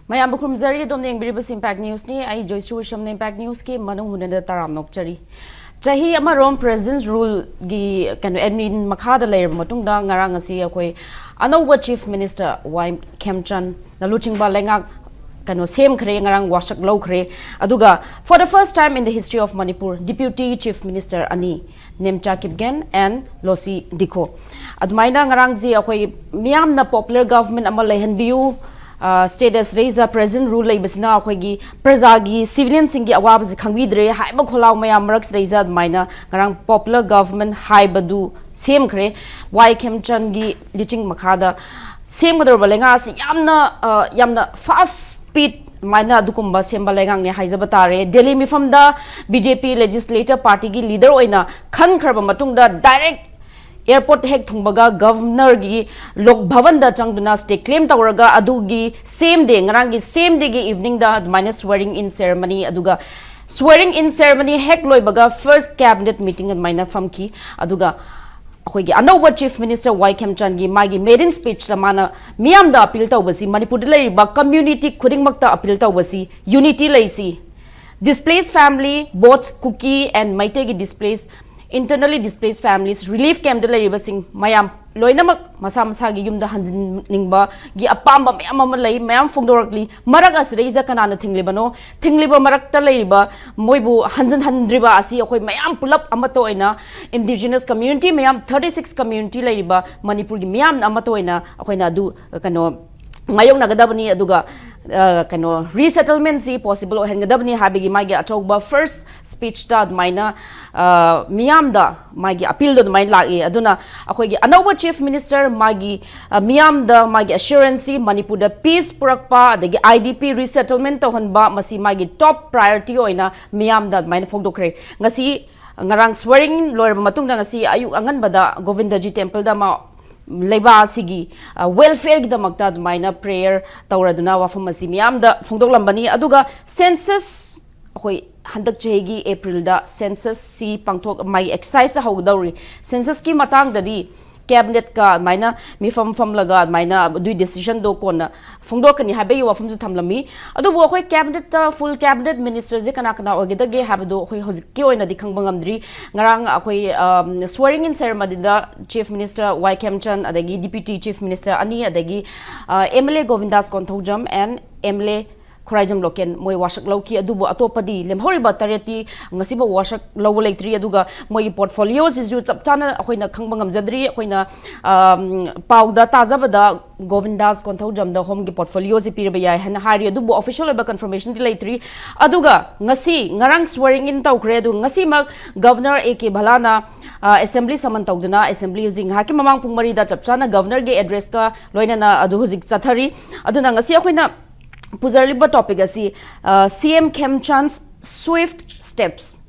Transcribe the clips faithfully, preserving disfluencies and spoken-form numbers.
ꯃꯌꯥꯝꯕꯨ ꯈꯨꯔꯨꯝꯖꯔꯤ꯫ ꯑꯗꯣꯝꯅ ꯌꯦꯡꯕꯤꯔꯤꯕꯁꯤ ꯏꯝꯄꯦꯛ ꯅ꯭ꯌꯨꯁꯅꯤ꯫ ꯑꯩ ꯖꯣꯏꯁ꯭ꯔꯤ ꯋꯤꯁꯝꯅ ꯏꯝꯄꯦꯛ ꯅ꯭ꯌꯨꯁꯀꯤ ꯃꯅꯨꯡ ꯍꯨꯅꯗ ꯇꯔꯥꯝꯅ ꯑꯣꯛꯆꯔꯤ꯫ ꯆꯍꯤ ꯑꯃꯔꯣꯝ ꯄ꯭ꯔꯦꯁꯤꯗꯦꯟꯁ ꯔꯨꯜꯒꯤ ꯀꯩꯅꯣ ꯑꯦꯗꯃꯤꯟ ꯃꯈꯥꯗ ꯂꯩꯔꯕ ꯃꯇꯨꯡꯗ ꯉꯔꯥꯡ ꯑꯁꯤ ꯑꯩꯈꯣꯏ ꯑꯅꯧꯕ ꯆꯤꯐ ꯃꯤꯅꯤꯁꯇꯔ ꯋꯥꯏ ꯈꯦꯝꯆꯟꯅ ꯂꯨꯆꯤꯡꯕ ꯂꯩꯉꯥꯛ ꯀꯩꯅꯣ ꯁꯦꯝꯈ꯭ꯔꯦ, ꯉꯔꯥꯡ ꯋꯥꯁꯛ ꯂꯧꯈ꯭ꯔꯦ꯫ ꯑꯗꯨꯒ for the first time in the history of Manipur, deputy chief minister ꯑꯅꯤ, ꯅꯦꯝꯆꯥ ꯀꯤꯞꯒꯦꯟ and ꯂꯣꯁꯤ ꯗꯤꯈꯣ꯫ ꯑꯗꯨꯃꯥꯏꯅ ꯉꯔꯥꯡꯁꯤ ꯑꯩꯈꯣꯏ ꯃꯤꯌꯥꯝꯅ ꯄꯣꯄꯨꯂꯔ ꯒꯚꯔꯟꯃꯦꯟ ꯑꯃ ꯂꯩꯍꯟꯕꯤꯌꯨ, ꯁ꯭ꯇꯦꯇꯁ ꯔꯩꯖ ꯄ꯭ꯔꯦꯖꯦꯟ ꯔꯨꯜ ꯂꯩꯕꯁꯤꯅ ꯑꯩꯈꯣꯏꯒꯤ ꯄ꯭ꯔꯖꯥꯒꯤ, ꯁꯤꯚꯤꯂꯤꯌꯟꯁꯤꯡꯒꯤ ꯑꯋꯥꯕꯁꯤ ꯈꯪꯕꯤꯗ꯭ꯔꯦ ꯍꯥꯏꯕ ꯈꯣꯜꯂꯥꯎ ꯃꯌꯥꯝ ꯃꯔꯛꯁꯤꯗꯩꯁꯤꯗ ꯑꯗꯨꯃꯥꯏꯅ ꯉꯔꯥꯡ ꯄꯣꯄꯨꯂꯔ ꯒꯚꯔꯟꯃꯦꯟ ꯍꯥꯏꯕꯗꯨ ꯁꯦꯝꯈ꯭ꯔꯦ꯫ ꯋꯥꯏ ꯈꯦꯝꯆꯟꯒꯤ ꯂꯤꯆꯤꯡ ꯃꯈꯥꯗ ꯁꯦꯝꯒꯗꯧꯔꯕ ꯂꯩꯉꯥꯛ ꯑꯁꯤ ꯌꯥꯝꯅ, ꯑ, ꯌꯥꯝꯅ ꯐꯥꯁ ꯁ꯭ꯄꯤꯠ ꯑꯗꯨꯃꯥꯏꯅ ꯑꯗꯨꯒꯨꯝꯕ ꯁꯦꯝꯕ ꯂꯩꯉꯥꯛꯅꯦ ꯍꯥꯏꯖꯕ ꯇꯥꯔꯦ꯫ ꯗꯦꯜꯂꯤ ꯃꯤꯐꯝꯗ ꯕꯤ ꯖꯦ ꯄꯤ ꯂꯦꯖꯤꯁꯂꯦꯇꯔ ꯄꯥꯔꯇꯤꯒꯤ ꯂꯤꯗꯔ ꯑꯣꯏꯅ ꯈꯟꯈ꯭ꯔꯕ ꯃꯇꯨꯡꯗ ꯗꯥꯏꯔꯦꯛ ꯑꯦꯌꯔꯄꯣꯔꯠ ꯍꯦꯛ ꯊꯨꯡꯕꯒ ꯒꯚꯔꯅꯔꯒꯤ ꯂꯣꯛ ꯚꯕꯟꯗ ꯆꯪꯗꯨꯅ ꯁ꯭ꯇꯦꯠ ꯀ꯭ꯂꯦꯝ ꯇꯧꯔꯒ ꯑꯗꯨꯒꯤ ꯁꯦꯝ ꯗꯦ, ꯉꯔꯥꯡꯒꯤ ꯁꯦꯝ ꯗꯦꯒꯤ ꯏꯚꯤꯅꯤꯡꯗ ꯑꯗꯨꯃꯥꯏꯅ ꯁ꯭ꯋꯦꯔꯤꯡ ꯏꯟ ꯁꯦꯔꯃꯅꯤ, ꯑꯗꯨꯒ ꯁ꯭ꯋꯦꯔꯤꯡ ꯏꯟ ꯁꯦꯔꯃꯅꯤ ꯍꯦꯛ ꯂꯣꯏꯕꯒ ꯐꯥꯔꯁ ꯀꯦꯕꯤꯅꯦꯠ ꯃꯤꯇꯤꯡ ꯑꯗꯨꯃꯥꯏꯅ ꯐꯝꯈꯤ꯫ ꯑꯗꯨꯒ ꯑꯩꯈꯣꯏꯒꯤ ꯑꯅꯧꯕ ꯆꯤꯐ ꯃꯤꯅꯤꯁꯇꯔ ꯋꯥꯏ ꯈꯦꯝꯆꯥꯟꯒꯤ ꯃꯥꯒꯤ ꯃꯦꯔꯤꯟ ꯁ꯭ꯄꯤꯆꯇ ꯃꯥꯅ ꯃꯤꯌꯥꯝꯗ ꯑꯄꯤꯜ ꯇꯧꯕꯁꯤ, ꯃꯅꯤꯄꯨꯔꯗ ꯂꯩꯔꯤꯕ ꯀꯝꯃ꯭ꯌꯨꯅꯤꯇꯤ ꯈꯨꯗꯤꯡꯃꯛꯇ ꯑꯄꯤꯜ ꯇꯧꯕꯁꯤ, ꯌꯨꯅꯤꯇꯤ ꯂꯩꯁꯤ꯫ Displaced family, both Kuki and ꯃꯩꯇꯩꯒꯤ displaced, internally displaced families, relief campꯇ ꯂꯩꯔꯤꯕꯁꯤꯡ ꯃꯌꯥꯝ ꯂꯣꯏꯅꯃꯛ ꯃꯁꯥ ꯃꯁꯥꯒꯤ ꯌꯨꯝꯗ ꯍꯟꯖꯤꯟꯅꯤꯡꯕꯒꯤ ꯑꯄꯥꯝꯕ ꯃꯌꯥꯝ ꯑꯃ ꯂꯩ, ꯃꯌꯥꯝ ꯐꯣꯡꯗꯣꯔꯛꯂꯤ꯫ ꯃꯔꯛ ꯑꯁꯤꯗꯩꯁꯤꯗ ꯀꯅꯥꯅ ꯊꯤꯡꯂꯤꯕꯅꯣ? ꯊꯤꯡꯂꯤꯕ ꯃꯔꯛꯇ ꯂꯩꯔꯤꯕ ꯃꯣꯏꯕꯨ ꯍꯟꯖꯤꯟꯍꯟꯗ꯭ꯔꯤꯕ ꯑꯁꯤ ꯑꯩꯈꯣꯏ ꯃꯌꯥꯝ ꯄꯨꯂꯞ ꯑꯃꯠꯇ ꯑꯣꯏꯅ indigenous community ꯃꯌꯥꯝ, thirty six community ꯂꯩꯔꯤꯕ ꯃꯅꯤꯄꯨꯔꯒꯤ ꯃꯤꯌꯥꯝꯅ ꯑꯃꯠꯇ ꯑꯣꯏꯅ ꯑꯩꯈꯣꯏꯅ ꯑꯗꯨ, ꯀꯩꯅꯣ, ꯃꯥꯌꯣꯛꯅꯒꯗꯕꯅꯤ, ꯑꯗꯨꯒ, ꯑ, ꯀꯩꯅꯣ, ꯔꯤꯁꯦꯇꯜꯃꯦꯟꯁꯤ ꯄꯣꯁꯤꯕꯜ ꯑꯣꯏꯍꯟꯒꯗꯕꯅꯤ ꯍꯥꯏꯕꯒꯤ ꯃꯥꯒꯤ ꯑꯆꯧꯕ ꯐꯥꯔꯁ ꯁ꯭ꯄꯤꯆꯇ ꯑꯗꯨꯃꯥꯏꯅ, ꯑ, ꯃꯤꯌꯥꯝꯗ ꯃꯥꯒꯤ ꯑꯄꯤꯜꯗꯣ ꯑꯗꯨꯃꯥꯏꯅ ꯂꯥꯛꯏ꯫ ꯑꯗꯨꯅ ꯑꯩꯈꯣꯏꯒꯤ ꯑꯅꯧꯕ ꯆꯤꯐ ꯃꯤꯅꯤꯁꯇꯔ ꯃꯥꯒꯤ, ꯑ, ꯃꯤꯌꯥꯝꯗ ꯃꯥꯒꯤ ꯑꯦꯁꯨꯔꯦꯟꯁꯁꯤ, ꯃꯅꯤꯄꯨꯔꯗ ꯄꯤꯁ ꯄꯨꯔꯛꯄ, ꯑꯗꯒꯤ ꯑꯥꯏ ꯗꯤ ꯄꯤ ꯔꯤꯁꯦꯇꯜꯃꯦꯟ ꯇꯧꯍꯟꯕ, ꯃꯁꯤ ꯃꯥꯒꯤ ꯇꯣꯞ ꯄ꯭ꯔꯥꯏꯌꯣꯔꯤꯇꯤ ꯑꯣꯏꯅ ꯃꯤꯌꯥꯝꯗ ꯑꯗꯨꯃꯥꯏꯅ ꯐꯣꯡꯗꯣꯛꯈ꯭ꯔꯦ꯫ ꯉꯁꯤ, ꯉꯔꯥꯡ ꯁ꯭ꯋꯦꯔꯤꯡ ꯂꯣꯏꯔꯕ ꯃꯇꯨꯡꯗ ꯉꯁꯤ ꯑꯌꯨꯛ ꯑꯉꯟꯕꯗ ꯒꯣꯕꯤꯟꯗꯖꯤ ꯇꯦꯝꯄꯜꯗ ꯃꯥ ꯂꯩꯕꯥꯛ ꯑꯁꯤꯒꯤ, ꯑ, ꯋꯦꯜꯐꯤꯌꯔꯒꯤꯗꯃꯛꯇ ꯑꯗꯨꯃꯥꯏꯅ ꯄ꯭ꯔꯦꯌꯔ ꯇꯧꯔꯗꯨꯅ ꯋꯥꯐꯝ ꯑꯁꯤ ꯃꯤꯌꯥꯝꯗ ꯐꯣꯡꯗꯣꯛꯂꯝꯕꯅꯤ꯫ ꯑꯗꯨꯒ ꯁꯦꯟꯁꯁ, ꯑꯩꯈꯣꯏ ꯍꯟꯗꯛ ꯆꯍꯤꯒꯤ ꯑꯦꯄ꯭ꯔꯤꯜꯗ ꯁꯦꯟꯁꯁꯁꯤ ꯄꯥꯡꯊꯣꯛ-, ꯃꯥꯒꯤ ꯑꯦꯛꯁꯔꯁꯥꯏꯁ ꯍꯧꯒꯗꯧꯔꯤ꯫ ꯁꯦꯟꯁꯁꯀꯤ ꯃꯇꯥꯡꯗꯗꯤ ꯀꯦꯕꯤꯅꯦꯠꯀ ꯑꯗꯨꯃꯥꯏꯅ ꯃꯤꯐꯝ ꯐꯝꯂꯒ ꯑꯗꯨꯃꯥꯏꯅ ꯑꯗꯨꯒꯤ ꯗꯤꯁꯤꯖꯟꯗꯣ ꯀꯣꯟꯅ ꯐꯣꯡꯗꯣꯛꯀꯅꯤ ꯍꯥꯏꯕꯒꯤ ꯋꯥꯐꯝꯁꯨ ꯊꯝꯂꯝꯃꯤ꯫ ꯑꯗꯨꯕꯨ ꯑꯩꯈꯣꯏ ꯀꯦꯕꯤꯅꯦꯠꯇ, ꯐꯨꯜ ꯀꯦꯕꯤꯅꯦꯠ ꯃꯤꯅꯤꯁꯇꯔꯁꯦ ꯀꯅꯥ ꯀꯅꯥ ꯑꯣꯏꯒꯗꯒꯦ ꯍꯥꯏꯕꯗꯣ ꯑꯩꯈꯣꯏ ꯍꯧꯖꯤꯛꯀꯤ ꯑꯣꯏꯅꯗꯤ ꯈꯪꯕ ꯉꯝꯗ꯭ꯔꯤ꯫ ꯉꯔꯥꯡ ꯑꯩꯈꯣꯏ ꯁ꯭ꯋꯦꯔꯤꯡ ꯏꯟ ꯁꯦꯔꯃꯅꯤꯗ ꯆꯤꯐ ꯃꯤꯅꯤꯁꯇꯔ ꯋꯥꯏ ꯈꯦꯝꯆꯟ, ꯑꯗꯒꯤ ꯗꯤꯄ꯭ꯌꯨꯇꯤ ꯆꯤꯐ ꯃꯤꯅꯤꯁꯇꯔ ꯑꯅꯤ, ꯑꯗꯒꯤ M L A Govindas Konthoujam and M L A Khuraijam Loken ꯃꯣꯏ ꯋꯥꯁꯛ ꯂꯧꯈꯤ꯫ ꯑꯗꯨꯕꯨ ꯑꯇꯣꯞꯄꯗꯤ, ꯂꯦꯝꯍꯧꯔꯤꯕ ꯇꯔꯦꯠꯇꯤ ꯉꯁꯤꯐꯥꯎ ꯋꯥꯁꯛ ꯂꯧꯕ ꯂꯩꯇ꯭ꯔꯤ꯫ ꯑꯗꯨꯒ ꯃꯣꯏꯒꯤ ꯄꯣꯔꯠꯐꯣꯂꯤꯑꯣꯁꯤꯁꯨ ꯆꯞ ꯆꯥꯅ ꯑꯩꯈꯣꯏꯅ ꯈꯪꯕ ꯉꯝꯖꯗ꯭ꯔꯤ꯫ ꯑꯩꯈꯣꯏꯅ ꯑꯝ, ꯄꯥꯎꯗ ꯇꯥꯖꯕꯗ ꯒꯣꯕꯤꯟꯗꯥꯁ ꯀꯣꯟꯊꯧꯖꯝꯗ ꯍꯣꯝꯒꯤ ꯄꯣꯔꯠꯐꯣꯂꯤꯑꯣꯁꯤ ꯄꯤꯔꯕ ꯌꯥꯏ ꯍꯥꯏꯅ ꯍꯥꯏꯔꯤ, ꯑꯗꯨꯕꯨ ꯑꯣꯐꯤꯁꯤꯌꯦꯜ ꯑꯣꯏꯕ ꯀꯟꯐꯔꯃꯦꯁꯟꯗꯤ ꯂꯩꯇ꯭ꯔꯤ꯫ ꯑꯗꯨꯒ ꯉꯁꯤ, ꯉꯔꯥꯡ ꯁ꯭ꯋꯦꯔꯤꯡ ꯏꯟ ꯇꯧꯈ꯭ꯔꯦ꯫ ꯑꯗꯨꯒ ꯉꯁꯤꯃꯛ ꯒꯚꯔꯅꯔ ꯑꯦ ꯀꯦ ꯚꯂꯥꯅ ꯑꯦꯁꯦꯝꯕ꯭ꯂꯤ ꯁꯃꯟ ꯇꯧꯗꯨꯅ, ꯑꯦꯁꯦꯝꯕ꯭ꯂꯤ ꯍꯧꯖꯤꯛ ꯉꯥꯏꯍꯥꯛꯀꯤ ꯃꯃꯥꯡ ꯄꯨꯡ ꯃꯔꯤꯗ ꯆꯞ ꯆꯥꯅ ꯒꯚꯔꯅꯔꯒꯤ ꯑꯦꯗ꯭ꯔꯦꯁꯀ ꯂꯣꯏꯅꯅ ꯑꯗꯨ ꯍꯧꯖꯤꯛ ꯆꯠꯊꯔꯤ꯫ ꯑꯗꯨꯅ ꯉꯁꯤ ꯑꯩꯈꯣꯏꯅ ꯄꯨꯖꯔꯤꯕ ꯇꯣꯄꯤꯛ ꯑꯁꯤ C M Khemchand swift steps,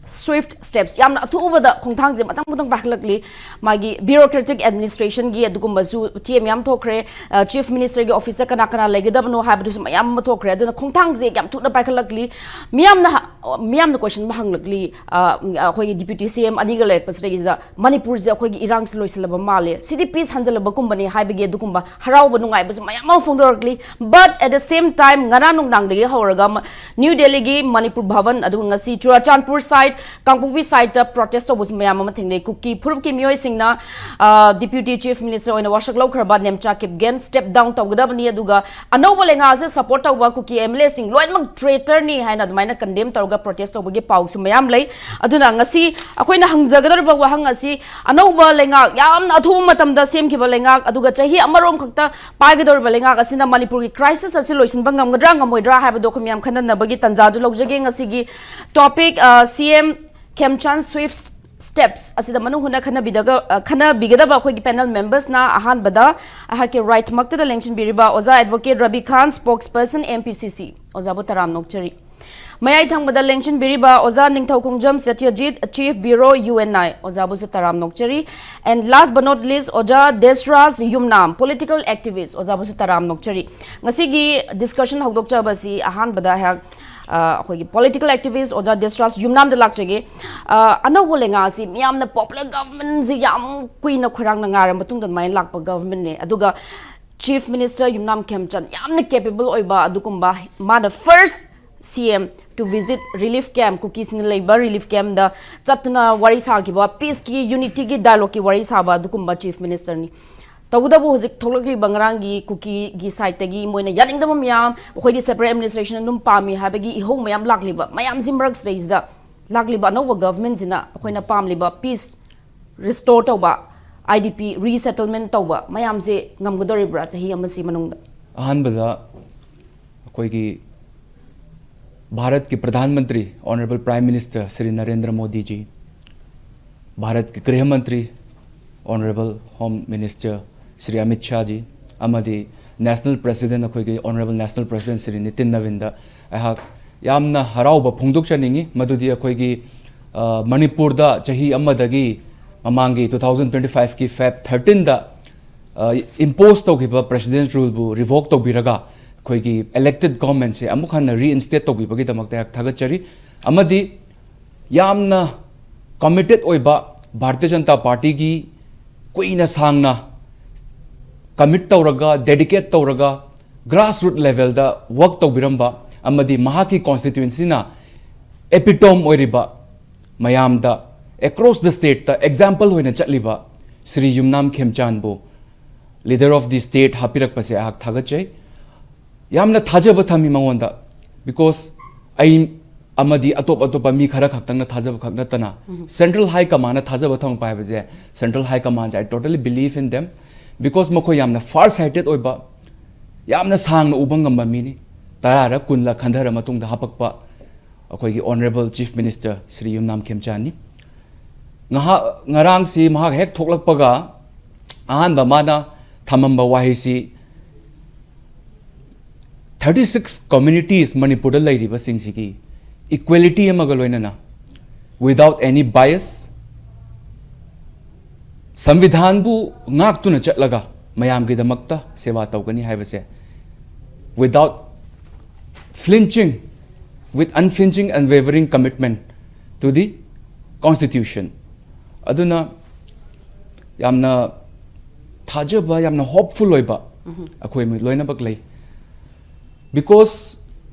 swift steps, ꯌꯥꯝꯅ ꯑꯊꯨꯕꯗ ꯈꯣꯡꯊꯥꯡꯁꯦ ꯃꯊꯪ ꯃꯊꯪ ꯄꯥꯏꯈꯠꯂꯛꯂꯤ꯫ ꯃꯥꯒꯤ ꯕ꯭ꯌꯨꯔꯣꯀ꯭ꯔꯦꯇꯤꯛ ꯑꯦꯗꯃꯤꯅꯤꯁꯇ꯭ꯔꯦꯁꯟꯒꯤ ꯑꯗꯨꯒꯨꯝꯕꯁꯨ ꯆꯦ ꯃꯌꯥꯝ ꯊꯣꯛꯈ꯭ꯔꯦ꯫ ꯆꯤꯐ ꯃꯤꯅꯤꯁꯇꯔꯒꯤ ꯑꯣꯐꯤꯁꯇ ꯀꯅꯥ ꯀꯅꯥ ꯂꯩꯒꯗꯕꯅꯣ ꯍꯥꯏꯕꯗꯨꯁꯨ ꯃꯌꯥꯝ ꯑꯃ ꯊꯣꯛꯈ꯭ꯔꯦ꯫ ꯑꯗꯨꯅ ꯈꯣꯡꯊꯥꯡꯁꯦ ꯌꯥꯝ ꯊꯨꯅ ꯄꯥꯏꯈꯠꯂꯛꯂꯤ꯫ ꯃꯤꯌꯥꯝꯅ ꯍ-, ꯃꯤꯌꯥꯝꯅ ꯀꯣꯏꯁꯟ ꯑꯃ ꯍꯪꯂꯛꯂꯤ, ꯑ, ꯑꯩꯈꯣꯏꯒꯤ ꯗꯤꯄ꯭ꯌꯨꯇꯤ ꯁꯤ ꯑꯦꯝ ꯑꯅꯤꯒ ꯂꯩꯔꯛꯄꯁꯤꯗꯒꯤꯁꯤꯗ, ꯃꯅꯤꯄꯨꯔꯁꯦ ꯑꯩꯈꯣꯏꯒꯤ ꯏꯔꯥꯡꯁꯤ ꯂꯣꯏꯁꯤꯜꯂꯕ ꯃꯥꯜꯂꯦ, ꯁꯤꯗꯤ ꯄꯤꯁ ꯍꯟꯖꯤꯜꯂꯕꯒꯨꯝꯕꯅꯤ ꯍꯥꯏꯕꯒꯤ ꯑꯗꯨꯒꯨꯝꯕ ꯍꯔꯥꯎꯕ ꯅꯨꯡꯉꯥꯏꯕꯁꯨ ꯃꯌꯥꯝ ꯑꯃ ꯐꯣꯡꯗꯣꯔꯛꯂꯤ꯫ But at the same time, ꯉꯔꯥꯡ ꯅꯨꯡꯗꯥꯡꯗꯒꯤ ꯍꯧꯔꯒ ꯃ-, ꯅ꯭ꯌꯨ ꯗꯦꯜꯂꯤꯒꯤ ꯃꯅꯤꯄꯨꯔ ꯚꯕꯟ, ꯑꯗꯨꯒ ꯉꯁꯤ ꯆꯨꯔꯥꯆꯥꯟꯄꯨꯔ ꯁꯥꯏꯠ, ꯀꯥꯡꯄꯣꯛꯄꯤ ꯁꯥꯏꯠꯇ ꯄ꯭ꯔꯣꯇꯦꯁ ꯇꯧꯕꯁꯨ ꯃꯌꯥꯝ ꯑꯃ ꯊꯦꯡꯅꯩ꯫ ꯀꯨꯀꯤ ꯐꯨꯔꯨꯞꯀꯤ ꯃꯤꯑꯣꯏꯁꯤꯡꯅ, ꯑ, ꯗꯤꯄ꯭ꯌꯨꯇꯤ ꯆꯤꯐ ꯃꯤꯅꯤꯁꯇꯔ ꯑꯣꯏꯅ ꯋꯥꯁꯛ ꯂꯧꯈ꯭ꯔꯕ ꯅꯦꯝꯆꯥ ꯀꯤꯞꯒꯦꯟ ꯁ꯭ꯇꯦꯞ ꯗꯥꯎꯟ ꯇꯧꯒꯗꯕꯅꯤ, ꯑꯗꯨꯒ ꯑꯅꯧꯕ ꯂꯩꯉꯥꯛ ꯑꯁꯦ ꯁꯄꯣꯔꯠ ꯇꯧꯕ ꯀꯨꯀꯤ ꯑꯦꯝ ꯑꯦꯜ ꯑꯦꯁꯤꯡ ꯂꯣꯏꯅꯃꯛ ꯇ꯭ꯔꯦꯇꯔꯅꯤ ꯍꯥꯏꯅ ꯑꯗꯨꯃꯥꯏꯅ ꯀꯟꯗꯦꯝ ꯇꯧꯔꯒ ꯄ꯭ꯔꯣꯇꯦꯁ ꯇꯧꯕꯒꯤ ꯄꯥꯎꯁꯨ ꯃꯌꯥꯝ ꯂꯩ꯫ ꯑꯗꯨꯅ ꯉꯁꯤ ꯑꯩꯈꯣꯏꯅ ꯍꯪꯖꯒꯗꯧꯔꯤꯕ ꯋꯥꯍꯪ ꯑꯁꯤ, ꯑꯅꯧꯕ ꯂꯩꯉꯥꯛ, ꯌꯥꯝꯅ ꯑꯊꯨꯕ ꯃꯇꯝꯗ ꯁꯦꯝꯈꯤꯕ ꯂꯩꯉꯥꯛ, ꯑꯗꯨꯒ ꯆꯍꯤ ꯑꯃꯔꯣꯝ ꯈꯛꯇ ꯄꯥꯏꯒꯗꯧꯔꯤꯕ ꯂꯩꯉꯥꯛ ꯑꯁꯤꯅ ꯃꯅꯤꯄꯨꯔꯒꯤ ꯀ꯭ꯔꯥꯏꯁꯤꯁ ꯑꯁꯤ ꯂꯣꯏꯁꯤꯟꯕ ꯉꯝꯒꯗ꯭ꯔꯥ ꯉꯝꯃꯣꯏꯗ꯭ꯔꯥ ꯍꯥꯏꯕꯗꯣ ꯑꯩꯈꯣꯏ ꯃꯌꯥꯝ ꯈꯟꯅꯅꯕꯒꯤ ꯇꯥꯟꯖꯥꯗꯨ ꯂꯧꯖꯒꯦ꯫ ꯉꯁꯤꯒꯤ ꯇꯣꯄꯤꯛ, ꯑ, ꯁꯤ ꯑꯦꯝ ꯈꯦꯝꯆꯥꯟ ꯁ꯭ꯋꯤꯐ ꯁ꯭ꯇꯦꯞꯁ ꯑꯁꯤꯗ ꯃꯅꯨꯡ ꯍꯨꯠꯅ ꯈꯟꯅꯕꯤꯗꯒ-, ꯑ, ꯈꯟꯅꯕꯤꯒꯗꯕ ꯑꯩꯈꯣꯏꯒꯤ ꯄꯦꯅꯦꯜ ꯃꯦꯝꯕꯔꯁꯅ ꯑꯍꯥꯟꯕꯗ ꯑꯩꯍꯥꯛꯀꯤ ꯔꯥꯏꯠꯃꯛꯇꯗ ꯂꯦꯡꯁꯤꯟꯕꯤꯔꯤꯕ ꯑꯣꯖꯥ ꯑꯦꯗꯚꯣꯀꯦꯠ ꯔꯕꯤ ꯈꯥꯟ, ꯁ꯭ꯄꯣꯛꯁ ꯄꯔꯁꯟ ꯑꯦꯝ ꯄꯤ ꯁꯤ ꯁꯤ, ꯑꯣꯖꯥꯕꯨ ꯇꯔꯥꯝꯅ ꯑꯣꯛꯆꯔꯤ꯫ ꯃꯌꯥꯏ ꯊꯪꯕꯗ ꯂꯦꯡꯁꯤꯟꯕꯤꯔꯤꯕ ꯑꯣꯖꯥ ꯅꯤꯡꯊꯧꯈꯣꯡꯖꯝ ꯁꯇ꯭ꯌꯖꯤꯠ, ꯆꯤꯐ ꯕ꯭ꯌꯨꯔꯣ ꯌꯨ ꯑꯦꯟ ꯑꯥꯏ, ꯑꯣꯖꯥꯕꯨꯁꯨ ꯇꯔꯥꯝꯅ ꯑꯣꯛꯆꯔꯤ꯫ And last but not least, ꯑꯣꯖꯥ ꯗꯦꯁꯔꯥꯖ ꯌꯨꯝꯅꯥꯝ, ꯄꯣꯂꯤꯇꯤꯀꯦꯜ ꯑꯦꯛꯇꯤꯚꯤꯁ, ꯑꯣꯖꯥꯕꯨꯁꯨ ꯇꯔꯥꯝꯅ ꯑꯣꯛꯆꯔꯤ꯫ ꯉꯁꯤꯒꯤ ꯗꯤꯁꯀꯁꯟ ꯍꯧꯗꯣꯛꯆꯕꯁꯤ ꯑꯍꯥꯟꯕꯗ ꯑꯩꯍꯥꯛ ꯑ, ꯑꯩꯈꯣꯏꯒꯤ political activist ꯑꯣꯖꯥ ꯗꯦꯁꯔꯥꯖ ꯌꯨꯝꯅꯥꯝꯗ ꯂꯥꯛꯆꯒꯦ꯫ ꯑ, ꯑꯅꯧꯕ ꯂꯩꯉꯥꯛ ꯑꯁꯤ ꯃꯤꯌꯥꯝꯅ popular government ꯁꯤ ꯌꯥꯝ ꯀꯨꯏꯅ ꯈꯣꯏꯔꯥꯡꯅ ꯉꯥꯏꯔ ꯃꯇꯨꯡꯗ ꯑꯗꯨꯃꯥꯏꯅ ꯂꯥꯛꯄ government ꯅꯦ꯫ ꯑꯗꯨꯒ Chief Minister ꯌꯨꯝꯅꯥꯝ ꯈꯦꯝꯆꯥꯟ ꯌꯥꯝꯅ capable ꯑꯣꯏꯕ ꯑꯗꯨꯒꯨꯝꯕ, ꯃꯥꯅ first C M to visit relief camp, ꯀꯨꯀꯤꯁꯤꯡꯅ ꯂꯩꯕ relief camp ꯗ ꯆꯠꯇꯨꯅ ꯋꯥꯔꯤ ꯁꯥꯈꯤꯕ, peace ꯀꯤ, unity ꯒꯤ dialogue ꯀꯤ ꯋꯥꯔꯤ ꯁꯥꯕ ꯑꯗꯨꯒꯨꯝꯕ Chief Minister ꯅꯤ꯫ ꯇꯧꯕꯇꯕꯨ ꯍꯧꯖꯤꯛ ꯊꯣꯛꯂꯛꯂꯤꯕ ꯉꯔꯥꯡꯒꯤ ꯀꯨꯀꯤꯒꯤ side ꯇꯒꯤ ꯃꯣꯏꯅ ꯌꯥꯅꯤꯡꯗꯕ ꯃꯌꯥꯝ, "ꯑꯩꯈꯣꯏꯗꯤ separate administration ꯑꯗꯨꯝ ꯄꯥꯝꯃꯤ" ꯍꯥꯏꯕꯒꯤ ꯏꯍꯧ ꯃꯌꯥꯝ ꯂꯥꯛꯂꯤꯕ ꯃꯌꯥꯝꯁꯤ ꯃꯔꯛꯁꯤꯗꯩꯁꯤꯗ ꯂꯥꯛꯂꯤꯕ ꯑꯅꯧꯕ government ꯁꯤꯅ ꯑꯩꯈꯣꯏꯅ ꯄꯥꯝꯂꯤꯕ peace restore ꯇꯧꯕ, I D P resettlement ꯇꯧꯕ ꯃꯌꯥꯝꯁꯦ ꯉꯝꯒꯗꯧꯔꯤꯕ꯭ꯔꯥ ꯆꯍꯤ ꯑꯃꯁꯤ ꯃꯅꯨꯡꯗ? ꯑꯍꯥꯟꯕꯗ ꯑꯩꯈꯣꯏꯒꯤ ꯚꯥꯔꯠꯀꯤ Pradhan Mantri, Honourable Prime Minister Shri Narendra ꯃꯣꯗꯤꯖꯤ, ꯚꯥꯔꯠꯀꯤ ꯒ꯭ꯔꯤꯍ ꯃꯟꯇ꯭ꯔꯤ, Honourable Home Minister Shri Amit ꯁꯥꯍꯖꯤ, ꯑꯃꯗꯤ National President, ꯑꯩꯈꯣꯏꯒꯤ Honourable National President Shri Nitin ꯅꯕꯤꯟꯗ ꯑꯩꯍꯥꯛ ꯌꯥꯝꯅ ꯍꯔꯥꯎꯕ ꯐꯣꯡꯗꯣꯛꯆꯅꯤꯡꯉꯤ꯫ ꯃꯗꯨꯗꯤ ꯑꯩꯈꯣꯏꯒꯤ, ꯑ, ꯃꯅꯤꯄꯨꯔꯗ ꯆꯍꯤ ꯑꯃꯗꯒꯤ ꯃꯃꯥꯡꯒꯤ two thousand twenty five ꯀꯤ Feb thirteen ꯗ, ꯑ, impose ꯇꯧꯈꯤꯕ President's Rule ꯕꯨ revoke ꯇꯧꯕꯤꯔꯒ ꯑꯩꯈꯣꯏꯒꯤ elected government ꯁꯦ ꯑꯃꯨꯛ ꯍꯟꯅ reinstate ꯇꯧꯕꯤꯕꯒꯤꯗꯃꯛꯇ ꯑꯩꯍꯥꯛ ꯊꯥꯒꯠꯆꯔꯤ꯫ ꯑꯃꯗꯤ ꯌꯥꯝꯅ committed ꯑꯣꯏꯕ ꯚꯥꯔꯇꯤꯌ ꯖꯅꯇꯥ ꯄꯥꯔꯇꯤꯒꯤ ꯀꯨꯏꯅ ꯁꯥꯡꯅ commit ꯇꯧꯔꯒ, dedicate ꯇꯧꯔꯒ, grassroot level ꯗ work ꯇꯧꯕꯤꯔꯝꯕ ꯑꯃꯗꯤ ꯃꯍꯥꯛꯀꯤ constituency ꯅ epitome ꯑꯣꯏꯔꯤꯕ, ꯃꯌꯥꯝꯗ across the state ꯇ example ꯑꯣꯏꯅ ꯆꯠꯂꯤꯕ ꯁ꯭ꯔꯤ ꯌꯨꯝꯅꯥꯝ ꯈꯦꯝꯆꯥꯟꯕꯨ leader of the state ꯍꯥꯞꯄꯤꯔꯛꯄꯁꯦ ꯑꯩꯍꯥꯛ ꯊꯥꯒꯠꯆꯩ꯫ ꯌꯥꯝꯅ ꯊꯥꯖꯕ ꯊꯝꯃꯤ ꯃꯉꯣꯟꯗ, because ꯑꯩ ꯑꯃꯗꯤ ꯑꯇꯣꯞ ꯑꯇꯣꯞꯄ ꯃꯤ ꯈꯔ ꯈꯛꯇꯪꯅ ꯊꯥꯖꯕ ꯈꯛ ꯅꯠꯇꯅ, Central High Command ꯅ ꯊꯥꯖꯕ ꯊꯝꯃꯛꯄ ꯍꯥꯏꯕꯁꯦ, Central High Command say, I totally believe in them, because ꯃꯈꯣꯏ ꯌꯥꯝꯅ far sighted ꯑꯣꯏꯕ, ꯌꯥꯝꯅ ꯁꯥꯡꯅ ꯎꯕ ꯉꯝꯕ ꯃꯤꯅꯤ꯫ ꯇꯔꯥꯔ ꯀꯨꯟꯂ ꯈꯟꯊꯔ ꯃꯇꯨꯡꯗ ꯍꯥꯄꯛꯄ ꯑꯩꯈꯣꯏꯒꯤ Honourable Chief Minister ꯁ꯭ꯔꯤ ꯌꯨꯝꯅꯥꯝ ꯈꯦꯝꯆꯥꯟꯅꯤ꯫ ꯉꯍꯥꯛ, ꯉꯔꯥꯡꯁꯤ ꯃꯍꯥꯛ ꯍꯦꯛ ꯊꯣꯛꯂꯛꯄꯒ ꯑꯍꯥꯟꯕ ꯃꯥꯅ ꯊꯝꯃꯝꯕ ꯋꯥꯍꯩꯁꯤ, thirty six communities ꯃꯅꯤꯄꯨꯔꯗ ꯂꯩꯔꯤꯕꯁꯤꯡꯁꯤꯒꯤ equality ꯑꯃꯒ ꯂꯣꯏꯅꯅ, without any bias, ꯁꯪꯕꯤꯙꯥꯟꯕꯨ ꯉꯥꯛꯇꯨꯅ ꯆꯠꯂꯒ ꯃꯌꯥꯝꯒꯤꯗꯃꯛꯇ ꯁꯦꯕꯥ ꯇꯧꯒꯅꯤ ꯍꯥꯏꯕꯁꯦ, without flinching, with unflinching and wavering commitment to the constitution. ꯑꯗꯨꯅ ꯌꯥꯝꯅ ꯊꯥꯖꯕ, ꯌꯥꯝꯅ ꯍꯣꯞꯐꯨꯜ ꯑꯣꯏꯕ ꯑꯩꯈꯣꯏ ꯃꯤ ꯂꯣꯏꯅꯃꯛ ꯂꯩ꯫ ꯕꯤꯀꯣꯁ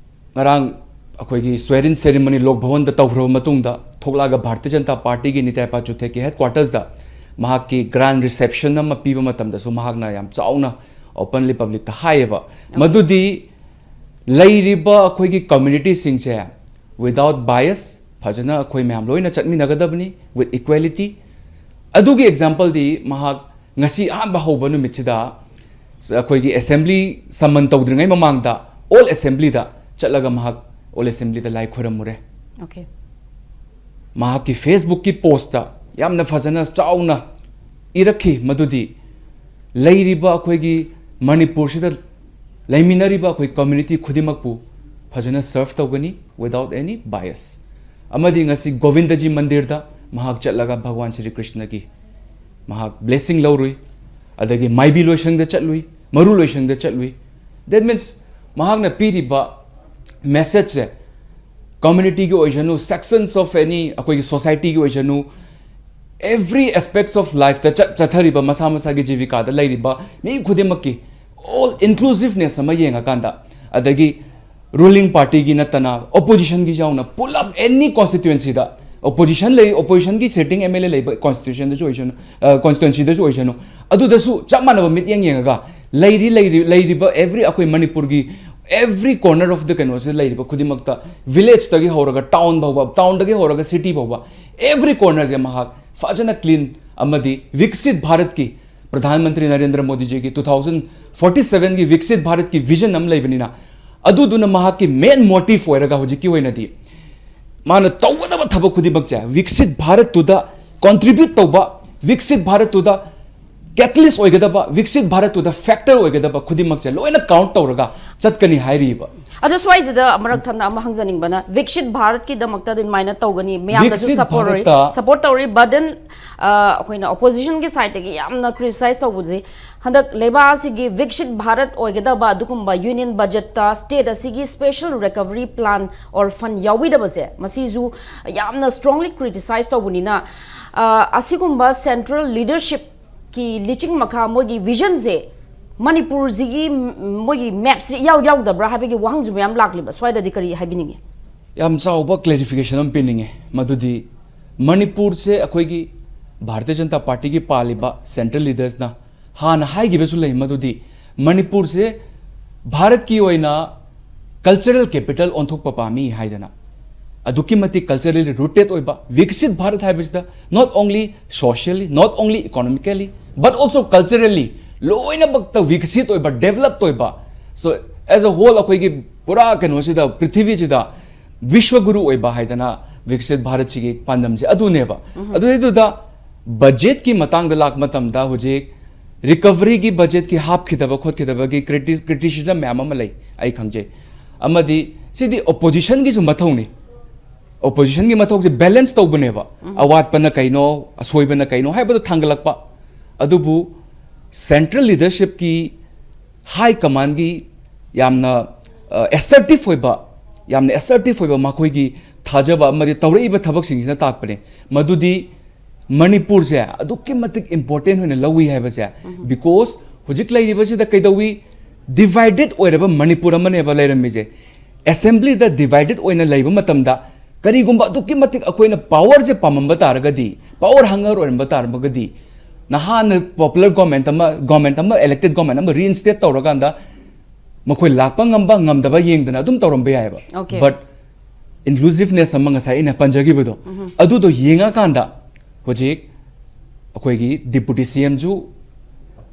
ꯉꯔꯥꯡ ꯑꯩꯈꯣꯏꯒꯤ ꯁ꯭ꯋꯦꯔꯤꯟ ꯁꯦꯔꯤꯃꯣꯅꯤ ꯂꯣꯛ ꯚꯋꯟꯗ ꯇꯧꯈ꯭ꯔꯕ ꯃꯇꯨꯡꯗ ꯊꯣꯛꯂꯛꯑꯒ ꯚꯥꯔꯇꯤꯌ ꯖꯅꯇꯥ ꯄꯥꯔꯇꯤꯒꯤ ꯅꯤꯇꯥꯏ ꯄꯥꯆꯨꯊꯦꯛꯀꯤ ꯍꯦꯗ ꯀ꯭ꯋꯥꯔꯇꯔꯁꯇ ꯃꯍꯥꯛꯀꯤ ꯒ꯭ꯔꯥꯟ ꯔꯤꯁꯦꯞꯁꯟ ꯑꯃ ꯄꯤꯕ ꯃꯇꯝꯗꯁꯨ ꯃꯍꯥꯛꯅ ꯌꯥꯝ ꯆꯥꯎꯅ ꯑꯣꯄꯟꯂꯤ ꯄꯕ꯭ꯂꯤꯛꯇ ꯍꯥꯏꯌꯦꯕ꯫ ꯃꯗꯨꯗꯤ ꯂꯩꯔꯤꯕ ꯑꯩꯈꯣꯏꯒꯤ ꯀꯝꯃ꯭ꯌꯨꯅꯤꯇꯤꯁꯤꯡꯁꯦ without bias ꯐꯖꯅ ꯑꯩꯈꯣꯏ ꯃꯌꯥꯝ ꯂꯣꯏꯅ ꯆꯠꯃꯤꯟꯅꯒꯗꯕꯅꯤ with equality꯫ ꯑꯗꯨꯒꯤ ꯑꯦꯛꯖꯥꯝꯄꯜꯗꯤ ꯃꯍꯥꯛ ꯉꯁꯤ ꯑꯍꯥꯟꯕ ꯍꯧꯕ ꯅꯨꯃꯤꯠꯁꯤꯗ ꯑꯩꯈꯣꯏꯒꯤ ꯑꯦꯁꯦꯝꯕ꯭ꯂꯤ ꯁꯝꯃꯟ ꯇꯧꯗ꯭ꯔꯤꯉꯩ ꯃꯃꯥꯡꯗ ꯑꯣꯜ ꯑꯦꯁꯦꯝꯕ꯭ꯂꯤꯗ ꯆꯠꯂꯒ ꯃꯍꯥꯛ ꯑꯣꯜ ꯑꯦꯁꯦꯝꯕ꯭ꯂꯤꯗ ꯂꯥꯏ ꯈꯣꯏꯔꯝꯃꯨꯔꯦ꯫ Okay. ꯃꯍꯥꯛꯀꯤ ꯐꯦꯁꯕꯨꯛꯀꯤ ꯄꯣꯁꯇ ꯌꯥꯝꯅ ꯐꯖꯅ ꯆꯥꯎꯅ ꯏꯔꯛꯈꯤ ꯃꯗꯨꯗꯤ ꯂꯩꯔꯤꯕ ꯑꯩꯈꯣꯏꯒꯤ ꯃꯅꯤꯄꯨꯔꯁꯤꯗ ꯂꯩꯃꯤꯟꯅꯔꯤꯕ ꯑꯩꯈꯣꯏ ꯀꯝꯃ꯭ꯌꯨꯅꯤꯇꯤ ꯈꯨꯗꯤꯡꯃꯛꯄꯨ ꯐꯖꯅ ꯁꯔꯚ ꯇꯧꯒꯅꯤ without any bias꯫ ꯑꯃꯗꯤ ꯉꯁꯤ ꯒꯣꯕꯤꯟꯗꯖꯤ ꯃꯟꯗꯤꯔꯗ ꯃꯍꯥꯛ ꯆꯠꯂꯒ ꯚꯒꯋꯥꯟ ꯁ꯭ꯔꯤ ꯀ꯭ꯔꯤꯁꯅꯒꯤ ꯃꯍꯥꯛ ꯕ꯭ꯂꯦꯁꯤꯡ ꯂꯧꯔꯨꯏ꯫ ꯑꯗꯒꯤ ꯃꯥꯏꯕꯤ ꯂꯣꯏꯁꯪꯗ ꯆꯠꯂꯨꯏ, ꯃꯔꯨ ꯂꯣꯏꯁꯪꯗ ꯆꯠꯂꯨꯏ꯫ That means ꯃꯍꯥꯛꯅ ꯄꯤꯔꯤꯕ ꯃꯦꯁꯦꯖꯁꯦ ꯀꯝꯃ꯭ꯌꯨꯅꯤꯇꯤꯒꯤ ꯑꯣꯏꯁꯅꯨ, sections of any ꯑꯩꯈꯣꯏꯒꯤ ꯁꯣꯁꯥꯏꯇꯤꯒꯤ ꯑꯣꯏꯁꯅꯨ, every aspects of lifeꯇ ꯆꯠ ꯆꯠꯊꯔꯤꯕ ꯃꯁꯥ ꯃꯁꯥꯒꯤ ꯖꯤꯕꯤꯀꯥꯗ ꯂꯩꯔꯤꯕ ꯃꯤ ꯈꯨꯗꯤꯡꯃꯛꯀꯤ all inclusiveness ꯑꯃ ꯌꯦꯡꯉꯀꯥꯟꯗ, ꯑꯗꯒꯤ ꯔꯨꯂꯤꯡ ꯄꯥꯔꯇꯤꯒꯤ ꯅꯠꯇꯅ ꯑꯣꯄꯣꯖꯤꯁꯟꯒꯤ ꯌꯥꯎꯅ ꯄꯨꯂꯞ ꯑꯦꯅꯤ ꯀꯣꯟꯁꯇꯤꯇ꯭ꯌꯨꯑꯦꯟꯁꯤꯗ ꯑꯣꯄꯣꯖꯤꯁꯟ ꯂꯩ, ꯑꯣꯄꯣꯖꯤꯁꯟꯒꯤ ꯁꯤꯇꯤꯡ ꯑꯦꯝ ꯑꯦꯜ ꯑꯦ ꯂꯩꯕ ꯀꯣꯟꯁꯇꯤꯇ꯭ꯌꯨꯁꯟꯗꯁꯨ ꯑꯣꯏꯁꯅꯨ, ꯀꯣꯟꯁꯇꯤꯇ꯭ꯌꯨꯑꯦꯟꯁꯤꯗꯁꯨ ꯑꯣꯏꯁꯅꯨ, ꯑꯗꯨꯗꯁꯨ ꯆꯞ ꯃꯥꯟꯅꯕ ꯃꯤꯠꯌꯦꯡ ꯌꯦꯡꯉꯒ ꯂꯩꯔꯤ ꯂꯩꯔꯤ ꯂꯩꯔꯤꯕ ꯑꯦꯚ꯭ꯔꯤ ꯑꯩꯈꯣꯏ ꯃꯅꯤꯄꯨꯔꯒꯤ every corner of the ꯀꯩꯅꯣꯁꯤꯗ ꯂꯩꯔꯤꯕ ꯈꯨꯗꯤꯡꯃꯛꯇ, ꯚꯤꯂꯦꯖꯇꯒꯤ ꯍꯧꯔꯒ ꯇꯥꯎꯟ ꯐꯥꯎꯕ, ꯇꯥꯎꯟꯗꯒꯤ ꯍꯧꯔꯒ ꯁꯤꯇꯤ ꯐꯥꯎꯕ, ꯑꯦꯚ꯭ꯔꯤ ꯀꯣꯔꯅꯔꯁꯦ ꯃꯍꯥꯛ ꯐꯖꯅ ꯀ꯭ꯂꯤꯟ ꯑꯃꯗꯤ ꯚꯤꯛꯁꯤꯠ ꯚꯥꯔꯠꯀꯤ Pradhan Mantri Narendra ꯃꯣꯗꯤꯖꯤꯒꯤ two thousand forty ꯁꯚꯦꯟꯒꯤ ꯚꯤꯛꯁꯤꯠ ꯚꯥꯔꯠꯀꯤ ꯚꯤꯖꯟ ꯑꯃ ꯂꯩꯕꯅꯤꯅ, ꯑꯗꯨꯗꯨꯅ ꯃꯍꯥꯛꯀꯤ ꯃꯦꯟ ꯃꯣꯇꯤꯚ ꯑꯣꯏꯔꯒ ꯍꯧꯖꯤꯛꯀꯤ ꯑꯣꯏꯅꯗꯤ ꯃꯥꯅ ꯇꯧꯒꯗꯕ ꯊꯕꯛ ꯈꯨꯗꯤꯡꯃꯛꯁꯦ ꯚꯤꯛꯁꯤꯠ ꯚꯥꯔꯠꯇꯨꯗ ꯀꯣꯟꯇ꯭ꯔꯤꯕ꯭ꯌꯨꯠ ꯇꯧꯕ, ꯚꯤꯛꯁꯤꯠ ꯚꯥꯔꯠꯇꯨꯗ ꯀꯦꯇꯂꯤꯁ ꯑꯣꯏꯒꯗꯕ, ꯚꯤꯛꯁꯤꯠ ꯚꯥꯔꯠꯇꯨꯗ ꯐꯦꯛꯇꯔ ꯑꯣꯏꯒꯗꯕ ꯈꯨꯗꯤꯡꯃꯛꯁꯦ ꯂꯣꯏꯅ ꯀꯥꯎꯟꯠ ꯇꯧꯔꯒ ꯆꯠꯀꯅꯤ ꯍꯥꯏꯔꯤꯕ꯫ ꯑꯗꯣ ꯁ꯭ꯋꯥꯏꯁꯤꯗ ꯑꯃꯔꯛ ꯊꯟꯅ ꯑꯃ ꯍꯪꯖꯅꯤꯡꯕꯅ, ꯕꯤꯛꯁꯤꯠ ꯚꯥꯔꯠꯀꯤꯗꯃꯛꯇ ꯑꯗꯨꯃꯥꯏꯅ ꯇꯧꯒꯅꯤ, ꯃꯌꯥꯝꯅꯁꯨ ꯕꯤꯛꯁꯤꯠ ꯁꯄꯣꯔꯠ ꯇꯧꯔꯤ, ꯚꯥꯔꯠꯇ ꯁꯄꯣꯔꯠ ꯇꯧꯔꯤ, but then ꯑꯩꯈꯣꯏꯅ ꯑꯣꯄꯣꯖꯤꯁꯟꯒꯤ ꯁꯥꯏꯗꯇꯒꯤ ꯌꯥꯝꯅ ꯀ꯭ꯔꯤꯇꯤꯁꯥꯏꯖ ꯇꯧꯕꯁꯦ, ꯍꯟꯗꯛ ꯂꯩꯕꯥꯛ ꯑꯁꯤꯒꯤ ꯕꯤꯛꯁꯤꯠ ꯚꯥꯔꯠ ꯑꯣꯏꯒꯗꯕ ꯑꯗꯨꯒꯨꯝꯕ ꯌꯨꯅꯤꯌꯟ ꯕꯖꯦꯠꯇ ꯁ꯭ꯇꯦꯠ ꯑꯁꯤꯒꯤ ꯁ꯭ꯄꯦꯁꯦꯜ ꯔꯤꯀꯚꯔꯤ ꯄ꯭ꯂꯥꯟ ꯑꯣꯔ ꯐꯟ ꯌꯥꯎꯕꯤꯗꯕꯁꯦ, ꯃꯁꯤꯁꯨ ꯌꯥꯝꯅ ꯁ꯭ꯇꯔꯣꯡꯂꯤ ꯀ꯭ꯔꯤꯇꯤꯁꯥꯏꯖ ꯇꯧꯕꯅꯤꯅ, ꯑ, ꯑꯁꯤꯒꯨꯝꯕ ꯁꯦꯟꯇ꯭ꯔꯦꯜ ꯂꯤꯗꯔꯁꯤꯞꯀꯤ ꯂꯤꯆꯤꯡ ꯃꯈꯥ ꯃꯣꯏꯒꯤ ꯚꯤꯖꯟꯁꯦ ꯃꯅꯤꯄꯨꯔꯁꯤꯒꯤ ꯃꯣꯏꯒꯤ ꯃꯦꯞꯁꯤ ꯏꯌꯥꯎ ꯌꯥꯎꯗꯕ꯭ꯔꯥ ꯍꯥꯏꯕꯒꯤ ꯋꯥꯍꯪꯁꯨ ꯃꯌꯥꯝ ꯂꯥꯛꯂꯤꯕ꯫ ꯁ꯭ꯋꯥꯏꯗꯗꯤ ꯀꯔꯤ ꯍꯥꯏꯕꯤꯅꯤꯡꯉꯤ? ꯌꯥꯝ ꯆꯥꯎꯕ ꯀ꯭ꯂꯦꯔꯤꯐꯤꯀꯦꯁꯟ ꯑꯃ ꯄꯤꯅꯤꯡꯉꯦ, ꯃꯗꯨꯗꯤ ꯃꯅꯤꯄꯨꯔꯁꯦ ꯑꯩꯈꯣꯏꯒꯤ ꯚꯥꯔꯇꯤꯌ ꯖꯅꯇꯥ ꯄꯥꯔꯇꯤꯒꯤ ꯄꯥꯜꯂꯤꯕ ꯁꯦꯟꯇ꯭ꯔꯦꯜ ꯂꯤꯗꯔꯁꯅ ꯍꯥꯟꯅ ꯍꯥꯏꯈꯤꯕꯁꯨ ꯂꯩ, ꯃꯗꯨꯗꯤ ꯃꯅꯤꯄꯨꯔꯁꯦ ꯚꯥꯔꯠꯀꯤ ꯑꯣꯏꯅ ꯀꯜꯆꯔꯦꯜ ꯀꯦꯄꯤꯇꯜ ꯑꯣꯟꯊꯣꯛꯄ ꯄꯥꯝꯃꯤ ꯍꯥꯏꯗꯅ꯫ ꯑꯗꯨꯛꯀꯤ ꯃꯇꯤꯛ ꯀꯜꯆꯔꯦꯜꯂꯤ ꯔꯨꯇꯦꯠ ꯑꯣꯏꯕ ꯕꯤꯛꯁꯤꯠ ꯚꯥꯔꯠ ꯍꯥꯏꯕꯁꯤꯗ not only socially, not only economically, but also culturally ꯂꯣꯏꯅꯃꯛꯇ ꯕꯤꯛꯁꯤꯠ ꯑꯣꯏꯕ, ꯗꯦꯕꯂꯞ ꯑꯣꯏꯕ, so as a whole ꯑꯩꯈꯣꯏꯒꯤ ꯄꯨꯔꯥ ꯀꯩꯅꯣꯁꯤꯗ, ꯄ꯭ꯔꯤꯊꯤꯕꯤꯁꯤꯗ ꯕꯤꯁ꯭ꯋꯒꯨꯔꯨ ꯑꯣꯏꯕ ꯍꯥꯏꯗꯅ ꯕꯤꯛꯁꯤꯠ ꯚꯥꯔꯠꯁꯤꯒꯤ ꯄꯥꯟꯗꯝꯁꯦ ꯑꯗꯨꯅꯦꯕ꯫ ꯑꯗꯨꯗꯩꯗꯨꯗ ꯕꯖꯦꯠꯀꯤ ꯃꯇꯥꯡꯗ ꯂꯥꯛꯄ ꯃꯇꯝꯗ ꯍꯧꯖꯤꯛ ꯔꯤꯀꯚꯔꯤꯒꯤ ꯕꯖꯦꯠꯀꯤ ꯍꯥꯞꯈꯤꯗꯕ ꯈꯣꯠꯈꯤꯗꯕꯒꯤ ꯀ꯭ꯔꯤꯇꯤ ꯀ꯭ꯔꯤꯇꯤꯁꯤꯖꯝ ꯃꯌꯥꯝ ꯑꯃ ꯂꯩ, ꯑꯩ ꯈꯪꯖꯩ꯫ ꯑꯃꯗꯤ ꯁꯤꯗꯤ ꯑꯣꯄꯣꯖꯤꯁꯟꯒꯤꯁꯨ ꯃꯊꯧꯅꯤ꯫ ꯑꯣꯄꯣꯖꯤꯁꯟꯒꯤ ꯃꯊꯧꯁꯦ ꯕꯦꯂꯦꯟꯁ ꯇꯧꯕꯅꯦꯕ꯫ ꯑꯋꯥꯠꯄꯅ ꯀꯩꯅꯣ, ꯑꯁꯣꯏꯕꯅ ꯀꯩꯅꯣ ꯍꯥꯏꯕꯗꯣ ꯊꯥꯡꯒꯠꯂꯛꯄ꯫ ꯑꯗꯨꯕꯨ ꯁꯦꯟꯇ꯭ꯔꯦꯜ ꯂꯤꯗꯔꯁꯤꯞꯀꯤ ꯍꯥꯏ ꯀꯃꯥꯟꯒꯤ ꯌꯥꯝꯅ ꯑꯦꯁꯔꯇꯤꯞ ꯑꯣꯏꯕ, ꯌꯥꯝꯅ ꯑꯦꯁꯔꯇꯤꯞ ꯑꯣꯏꯕ ꯃꯈꯣꯏꯒꯤ ꯊꯥꯖꯕ ꯑꯃꯗꯤ ꯇꯧꯔꯛꯏꯕ ꯊꯕꯛꯁꯤꯡꯁꯤꯅ ꯇꯥꯛꯄꯅꯦ꯫ ꯃꯗꯨꯗꯤ ꯃꯅꯤꯄꯨꯔꯁꯦ ꯑꯗꯨꯛꯀꯤ ꯃꯇꯤꯛ ꯏꯝꯄꯣꯔꯇꯦꯟ ꯑꯣꯏꯅ ꯂꯧꯏ ꯍꯥꯏꯕꯁꯦ, ꯕꯤꯀꯣꯁ ꯍꯧꯖꯤꯛ ꯂꯩꯔꯤꯕꯁꯤꯗ ꯀꯩꯗꯧꯏ? ꯗꯤꯚꯥꯏꯗꯦꯠ ꯑꯣꯏꯔꯕ ꯃꯅꯤꯄꯨꯔ ꯑꯃꯅꯦꯕ ꯂꯩꯔꯝꯃꯤꯁꯦ꯫ ꯑꯦꯁꯦꯝꯕ꯭ꯂꯤꯗ ꯗꯤꯚꯥꯏꯗꯦꯠ ꯑꯣꯏꯅ ꯂꯩꯕ ꯃꯇꯝꯗ, ꯀꯔꯤꯒꯨꯝꯕ ꯑꯗꯨꯛꯀꯤ ꯃꯇꯤꯛ ꯑꯩꯈꯣꯏꯅ ꯄꯥꯋꯔꯁꯦ ꯄꯥꯝꯃꯝꯕ ꯇꯥꯔꯒꯗꯤ, ꯄꯥꯋꯔ ꯍꯪꯒꯔ ꯑꯣꯏꯔꯝꯕ ꯇꯥꯔꯒꯗꯤ, ꯅꯍꯥꯟꯅ ꯄꯣꯄꯨꯂꯔ ꯒꯣꯔꯃꯦꯟ ꯑꯃ, ꯒꯣꯔꯃꯦꯟ ꯑꯃ, ꯏꯂꯦꯛꯇꯦꯠ ꯒꯣꯔꯃꯦꯟ ꯑꯃ ꯔꯤꯏꯟꯁꯇꯦꯠ ꯇꯧꯔꯀꯥꯟꯗ ꯃꯈꯣꯏ ꯂꯥꯛꯄ ꯉꯝꯕ ꯉꯝꯗꯕ ꯌꯦꯡꯗꯅ ꯑꯗꯨꯝ ꯇꯧꯔꯝꯕ ꯌꯥꯏꯑꯕ꯫ Okay. But inclusiveness ꯑꯃ ꯉꯁꯥꯏ ꯑꯩꯅ ꯄꯟꯖꯈꯤꯕꯗꯣ, ꯑꯗꯨꯗꯣ ꯌꯦꯡꯉꯀꯥꯟꯗ ꯍꯧꯖꯤꯛ ꯑꯩꯈꯣꯏꯒꯤ ꯗꯤꯄꯨꯇꯤ ꯁꯤ ꯑꯦꯝꯁꯨ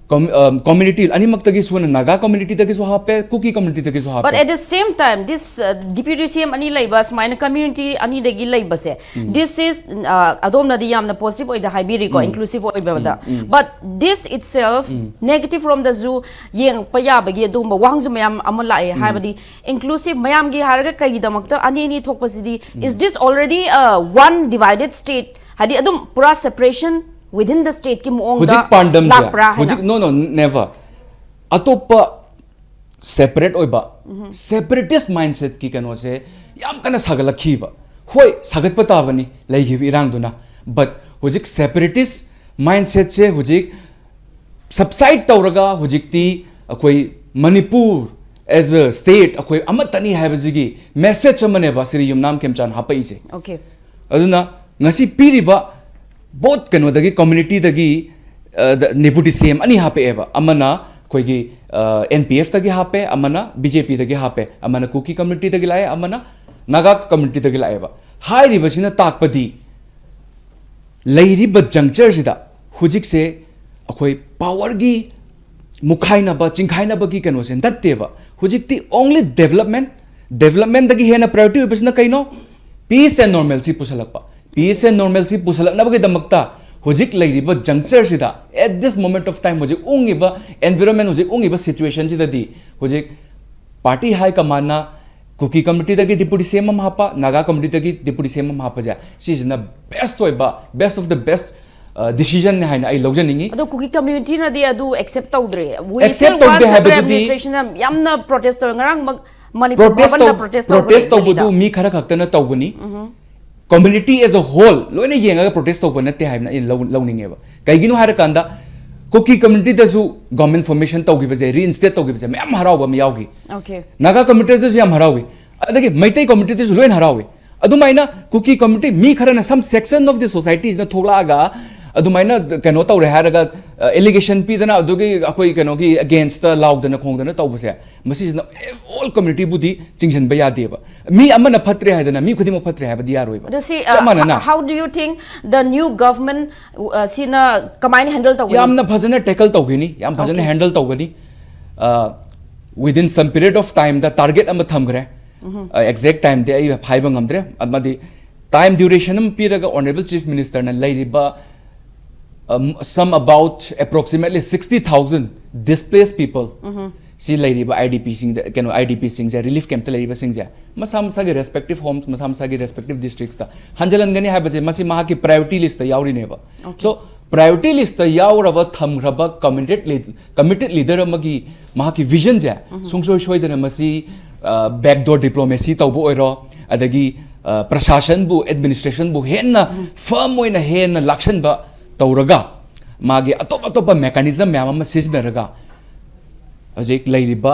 community ꯑꯅꯤꯃꯛꯇꯒꯤꯁꯨ, ꯅꯥꯒꯥ communityꯗꯒꯤꯁꯨ ꯍꯥꯞꯄꯦ, ꯀꯨꯀꯤ communityꯗꯒꯤꯁꯨ ꯍꯥꯞꯄꯦ꯫ But at the same time, this uh, deputy C M ꯑꯅꯤ ꯂꯩꯕ, ꯁꯨꯃꯥꯏꯅ community ꯑꯅꯤꯗꯒꯤ ꯂꯩꯕꯁꯦ, this is uh, ꯑꯗꯣꯝꯅꯗꯤ ꯌꯥꯝꯅ positive ꯑꯣꯏꯗ ꯍꯥꯏꯕꯤꯔꯤꯀꯣ, inclusive ꯑꯣꯏꯕꯗ, but this itself negative ꯔꯣꯝꯗꯁꯨ ꯌꯦꯡꯉꯛꯄ ꯌꯥꯕꯒꯤ ꯑꯗꯨꯒꯨꯝꯕ ꯋꯥꯍꯪꯁꯨ ꯃꯌꯥꯝ ꯑꯃ ꯂꯥꯛꯑꯦ꯫ ꯍꯥꯏꯕꯗꯤ inclusive ꯃꯌꯥꯝꯒꯤ ꯍꯥꯏꯔꯒ ꯀꯩꯒꯤꯗꯃꯛꯇ ꯑꯅꯤ ꯑꯅꯤ ꯊꯣꯛꯄꯁꯤꯗꯤ, is this already a one divided state? ꯍꯥꯏꯗꯤ ꯑꯗꯨꯝ ꯄꯨꯔꯥ separation within the stateꯀꯤ ꯃꯑꯣꯡꯗ ꯍꯧꯖꯤꯛ ꯄꯥꯟꯗꯝꯁꯦ ꯂꯥꯛꯄ꯭ꯔꯥ ꯍꯥꯏꯅ? ꯍꯧꯖꯤꯛ no no never ꯑꯇꯣꯞꯄ separate ꯑꯣꯏꯕ separatist mindsetꯀꯤ ꯀꯩꯅꯣꯁꯦ ꯌꯥꯝ ꯀꯟꯅ ꯁꯥꯒꯠꯂꯛꯈꯤꯕ꯫ ꯍꯣꯏ, ꯁꯥꯒꯠꯄ ꯇꯥꯕꯅꯤ ꯂꯩꯈꯤꯕ ꯏꯔꯥꯡꯗꯨꯅ, but ꯍꯧꯖꯤꯛ separatist mindsetꯁꯦ ꯍꯧꯖꯤꯛ subside ꯇꯧꯔꯒ ꯍꯧꯖꯤꯛꯇꯤ ꯑꯩꯈꯣꯏ ꯃꯅꯤꯄꯨꯔ as a state ꯑꯩꯈꯣꯏ ꯑꯃꯠꯇꯅꯤ ꯍꯥꯏꯕꯁꯤꯒꯤ message ꯑꯃꯅꯦꯕ ꯁ꯭ꯔꯤ ꯌꯨꯝꯅꯥꯝ ꯈꯦꯝꯆꯥꯟ ꯍꯥꯞꯄꯛꯏꯁꯦ꯫ Okay. ꯑꯗꯨꯅ ꯉꯁꯤ ꯄꯤꯔꯤꯕ both ꯀꯩꯅꯣꯗꯒꯤ communityꯗꯒꯤ deputy C M ꯑꯅꯤ ꯍꯥꯞꯄꯛꯑꯦꯕ, ꯑꯃꯅ ꯑꯩꯈꯣꯏꯒꯤ N P Fꯇꯒꯤ ꯍꯥꯞꯄꯦ, ꯑꯃꯅ BJPꯗꯒꯤ ꯍꯥꯞꯄꯦ, ꯑꯃꯅ ꯀꯨꯀꯤ communityꯗꯒꯤ ꯂꯥꯛꯑꯦ, ꯑꯃꯅ ꯅꯥꯒꯥ communityꯗꯒꯤ ꯂꯥꯛꯑꯦꯕ꯫ ꯍꯥꯏꯔꯤꯕꯁꯤꯅ ꯇꯥꯛꯄꯗꯤ ꯂꯩꯔꯤꯕ junctureꯁꯤꯗ ꯍꯧꯖꯤꯛꯁꯦ ꯑꯩꯈꯣꯏ powerꯒꯤ ꯃꯨꯛꯈꯥꯏꯅꯕ ꯆꯤꯡꯈꯥꯏꯅꯕꯒꯤ ꯀꯩꯅꯣꯁꯦ ꯅꯠꯇꯦꯕ꯫ ꯍꯧꯖꯤꯛꯇꯤ only development, developmentꯗꯒꯤ ꯍꯦꯟꯅ priority ꯑꯣꯏꯕꯁꯤꯅ ꯀꯩꯅꯣ? Peace and normalcy ꯄꯨꯁꯜꯂꯛꯄ꯫ Peace and normalcy ꯄꯨꯁꯜꯂꯛꯅꯕꯒꯤꯗꯃꯛꯇ ꯍꯧꯖꯤꯛ ꯂꯩꯔꯤꯕ junctureꯁꯤꯗ, at this moment of time, ꯍꯧꯖꯤꯛ ꯎꯪꯉꯤꯕ environment, ꯍꯧꯖꯤꯛ ꯎꯪꯉꯤꯕ situationꯁꯤꯗꯗꯤ ꯍꯧꯖꯤꯛ party high commandꯅ ꯀꯨꯀꯤ communityꯗꯒꯤ deputy C M ꯑꯃ ꯍꯥꯞꯄ, ꯅꯥꯒꯥ communityꯗꯒꯤ deputy C M ꯑꯃ ꯍꯥꯞꯄꯁꯦ, ꯁꯤꯁꯤꯅ best ꯑꯣꯏꯕ, best of the best decisionꯅꯦ ꯍꯥꯏꯅ ꯑꯩ ꯂꯧꯖꯅꯤꯡꯉꯤ꯫ ꯑꯗꯣ ꯀꯨꯀꯤ communityꯅꯗꯤ ꯑꯗꯨ accept ꯇꯧꯗ꯭ꯔꯦ꯫ We Accept still ꯇꯧꯗꯦ want separate ꯍꯥꯏꯕꯗꯨꯗꯤ administration ꯌꯥꯝꯅ protest ꯇꯧꯔꯦ꯫ ꯉꯔꯥꯡꯃꯛ ꯃꯅꯤꯄꯨꯔ protest ꯚꯕꯟꯗ ꯇꯧ- protest protest ꯇꯧꯕꯅꯤ ꯇꯧꯕꯗꯨ ꯗꯦꯜꯂꯤꯗ꯫ ꯃꯤ ꯈꯔ ꯈꯛꯇꯅ ꯇꯧꯕꯅꯤ꯫ Community as a whole ꯂꯣꯏꯅ ꯌꯦꯡꯉꯒ protest ꯇꯧꯕ ꯅꯠꯇꯦ ꯍꯥꯏꯕꯅ ꯑꯩꯅ ꯂꯧ- ꯂꯧꯅꯤꯡꯉꯦꯕ꯫ ꯀꯩꯒꯤꯅꯣ ꯍꯥꯏꯔꯀꯥꯟꯗ ꯀꯨꯀꯤ communityꯗꯁꯨ government formation ꯇꯧꯈꯤꯕꯁꯦ, reinstate ꯇꯧꯈꯤꯕꯁꯦ ꯃꯌꯥꯝ ꯍꯔꯥꯎꯕ ꯑꯃ ꯌꯥꯎꯈꯤ꯫ Okay. ꯅꯥꯒꯥ communityꯗꯁꯨ ꯌꯥꯝ ꯍꯔꯥꯎꯏ, ꯑꯗꯒꯤ ꯃꯩꯇꯩ communityꯗꯁꯨ ꯂꯣꯏꯅ ꯍꯔꯥꯎꯏ꯫ ꯑꯗꯨꯃꯥꯏꯅ ꯀꯨꯀꯤ community ꯃꯤ ꯈꯔꯅ, some section of the societyꯁꯤꯅ ꯊꯣꯛꯂꯛꯑꯒ ꯑꯗꯨꯃꯥꯏꯅ ꯀꯩꯅꯣ ꯇꯧꯔꯦ ꯍꯥꯏꯔꯒ ꯑꯦꯂꯤꯒꯦꯁꯟ ꯄꯤꯗꯅ ꯑꯗꯨꯒꯤ ꯑꯩꯈꯣꯏ ꯀꯩꯅꯣꯒꯤ ꯑꯒꯦꯟꯁꯇ ꯂꯥꯎꯗꯅ ꯈꯣꯡꯗꯅ ꯇꯧꯕꯁꯦ, ꯃꯁꯤꯁꯤꯅ ꯑꯣꯜ ꯀꯝꯃ꯭ꯌꯨꯅꯤꯇꯤꯕꯨꯗꯤ ꯆꯤꯡꯁꯤꯟꯕ ꯌꯥꯗꯦꯕ꯫ ꯃꯤ ꯑꯃꯅ ꯐꯠꯇ꯭ꯔꯦ ꯍꯥꯏꯗꯅ ꯃꯤ ꯈꯨꯗꯤꯡꯃꯛ ꯐꯠꯇ꯭ꯔꯦ ꯍꯥꯏꯕꯗꯤ ꯌꯥꯔꯣꯏꯕ꯫ ꯑꯗꯣ ꯁꯤ ꯆꯞ ꯃꯥꯟꯅꯅ how do you think the new government ꯁꯤꯅ ꯀꯃꯥꯏꯅ ꯍꯦꯟꯗꯜ ꯇꯧꯒꯅꯤ? ꯌꯥꯝꯅ ꯐꯖꯅ ꯇꯦꯀꯜ ꯇꯧꯒꯅꯤ, ꯌꯥꯝ ꯐꯖꯅ Okay. ꯍꯦꯟꯗꯜ ꯇꯧꯒꯅꯤ꯫ Within some period of time the target ꯑꯃ ꯊꯝꯈ꯭ꯔꯦ꯫ ꯑꯦꯛꯖꯦꯛ ꯇꯥꯏꯝꯗꯤ ꯑꯩ ꯍꯥꯏꯕ ꯉꯝꯗ꯭ꯔꯦ꯫ ꯑꯃꯗꯤ ꯇꯥꯏꯝ ꯗ꯭ꯌꯨꯔꯦꯁꯟ ꯑꯃ ꯄꯤꯔꯒ ꯑꯣꯅꯔꯦꯕꯜ ꯆꯤꯐ ꯃꯤꯅꯤꯁꯇꯔꯅ ꯂꯩꯔꯤꯕ some about approximately sixty thousand displaced people ꯁꯤ ꯂꯩꯔꯤꯕ ꯑꯥꯏ ꯗꯤ ꯄꯤꯁꯤꯡꯗ, ꯀꯩꯅꯣ, ꯑꯥꯏ ꯗꯤ ꯄꯤꯁꯤꯡꯁꯦ, ꯔꯤꯂꯤꯐ ꯀꯦꯝꯞꯇ ꯂꯩꯔꯤꯕꯁꯤꯡꯁꯦ ꯃꯁꯥ ꯃꯁꯥꯒꯤ ꯔꯦꯁꯄꯦꯛꯇꯤꯞ ꯍꯣꯝꯁ, ꯃꯁꯥ ꯃꯁꯥꯒꯤ ꯔꯦꯁꯄꯦꯛꯇꯤꯞ ꯗꯤꯁꯇ꯭ꯔꯤꯛꯁꯇ ꯍꯟꯖꯤꯜꯍꯟꯒꯅꯤ ꯍꯥꯏꯕꯁꯦ ꯃꯁꯤ ꯃꯍꯥꯛꯀꯤ ꯄ꯭ꯔꯥꯏꯌꯣꯔꯤꯇꯤ ꯂꯤꯁꯇ ꯌꯥꯎꯔꯤꯅꯦꯕ꯫ ꯁꯣ ꯄ꯭ꯔꯥꯏꯌꯣꯔꯤꯇꯤ ꯂꯤꯁꯇ ꯌꯥꯎꯔꯕ ꯊꯝꯈ꯭ꯔꯕ ꯀꯃꯤꯇꯦꯠ ꯀꯃꯤꯇꯦꯠ ꯂꯤꯗꯔ ꯑꯃꯒꯤ ꯃꯍꯥꯛꯀꯤ ꯚꯤꯖꯟꯁꯦ ꯁꯨꯡꯁꯣꯏ ꯁꯣꯏꯗꯅ ꯃꯁꯤ ꯕꯦꯛꯗꯣꯔ ꯗꯤꯄ꯭ꯂꯣꯃꯦꯁꯤ ꯇꯧꯕ ꯑꯣꯏꯔꯣ, ꯑꯗꯒꯤ ꯄ꯭ꯔꯁꯥꯁꯟꯕꯨ, ꯑꯦꯗꯃꯤꯅꯤꯁꯇ꯭ꯔꯦꯁꯟꯕꯨ ꯍꯦꯟꯅ ꯐꯔꯝ ꯑꯣꯏꯅ ꯍꯦꯟꯅ ꯂꯥꯛꯁꯟꯕ ꯇꯧꯔꯒ ꯃꯥꯒꯤ ꯑꯇꯣꯞ ꯑꯇꯣꯞꯄ ꯃꯦꯀꯥꯅꯤꯖꯝ ꯃꯌꯥꯝ ꯑꯃ ꯁꯤꯖꯤꯟꯅꯔꯒ ꯍꯧꯖꯤꯛ ꯂꯩꯔꯤꯕ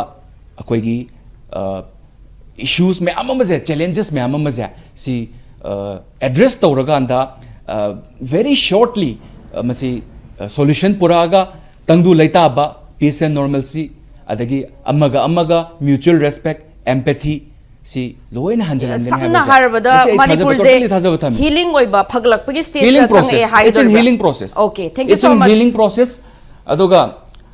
ꯑꯩꯈꯣꯏꯒꯤ ꯏꯁꯨꯁ ꯃꯌꯥꯝ ꯑꯃꯁꯦ, ꯆꯦꯂꯦꯟꯖꯦꯁ ꯃꯌꯥꯝ ꯑꯃꯁꯦ ꯁꯤ ꯑꯦꯗ꯭ꯔꯦꯁ ꯇꯧꯔꯀꯥꯟꯗ ꯚꯦꯔꯤ ꯁꯣꯔꯠꯂꯤ ꯃꯁꯤ ꯁꯣꯂꯨꯁꯟ ꯄꯨꯔꯛꯑꯒ ꯇꯪꯗꯨ ꯂꯩꯇꯥꯕ, ꯄꯤꯁ ꯑꯦꯟ ꯅꯣꯔꯃꯦꯜꯁꯤ, ꯑꯗꯒꯤ ꯑꯃꯒ ꯑꯃꯒ ꯃ꯭ꯌꯨꯆꯨꯋꯦꯜ ꯔꯦꯁꯄꯦꯛ, ꯑꯦꯝꯄꯦꯊꯤ ꯁꯤ ꯂꯣꯏꯅ ꯍꯟꯖꯤꯜꯍꯟꯒꯅꯤ ꯁꯝꯅ ꯍꯥꯏꯕꯁꯦ ꯍꯥꯏꯔꯕꯗ ꯃꯁꯤ ꯑꯩ ꯊꯥꯖꯕ, ꯃꯅꯤꯄꯨꯔꯁꯦ totally ꯊꯥꯖꯕ ꯊꯝꯃꯤ꯫ ꯍꯤꯂꯤꯡ ꯑꯣꯏꯕ ꯐꯒꯠꯂꯛꯄꯒꯤ Healing ꯁ꯭ꯇꯦꯖꯇ ꯆꯪꯉꯛꯑꯦ process, it's in ꯍꯥꯏꯒꯗꯧꯔꯤꯕ꯭ꯔꯥ? healing process. Okay, thank you It's so in much. Healing process. ꯑꯗꯨꯒ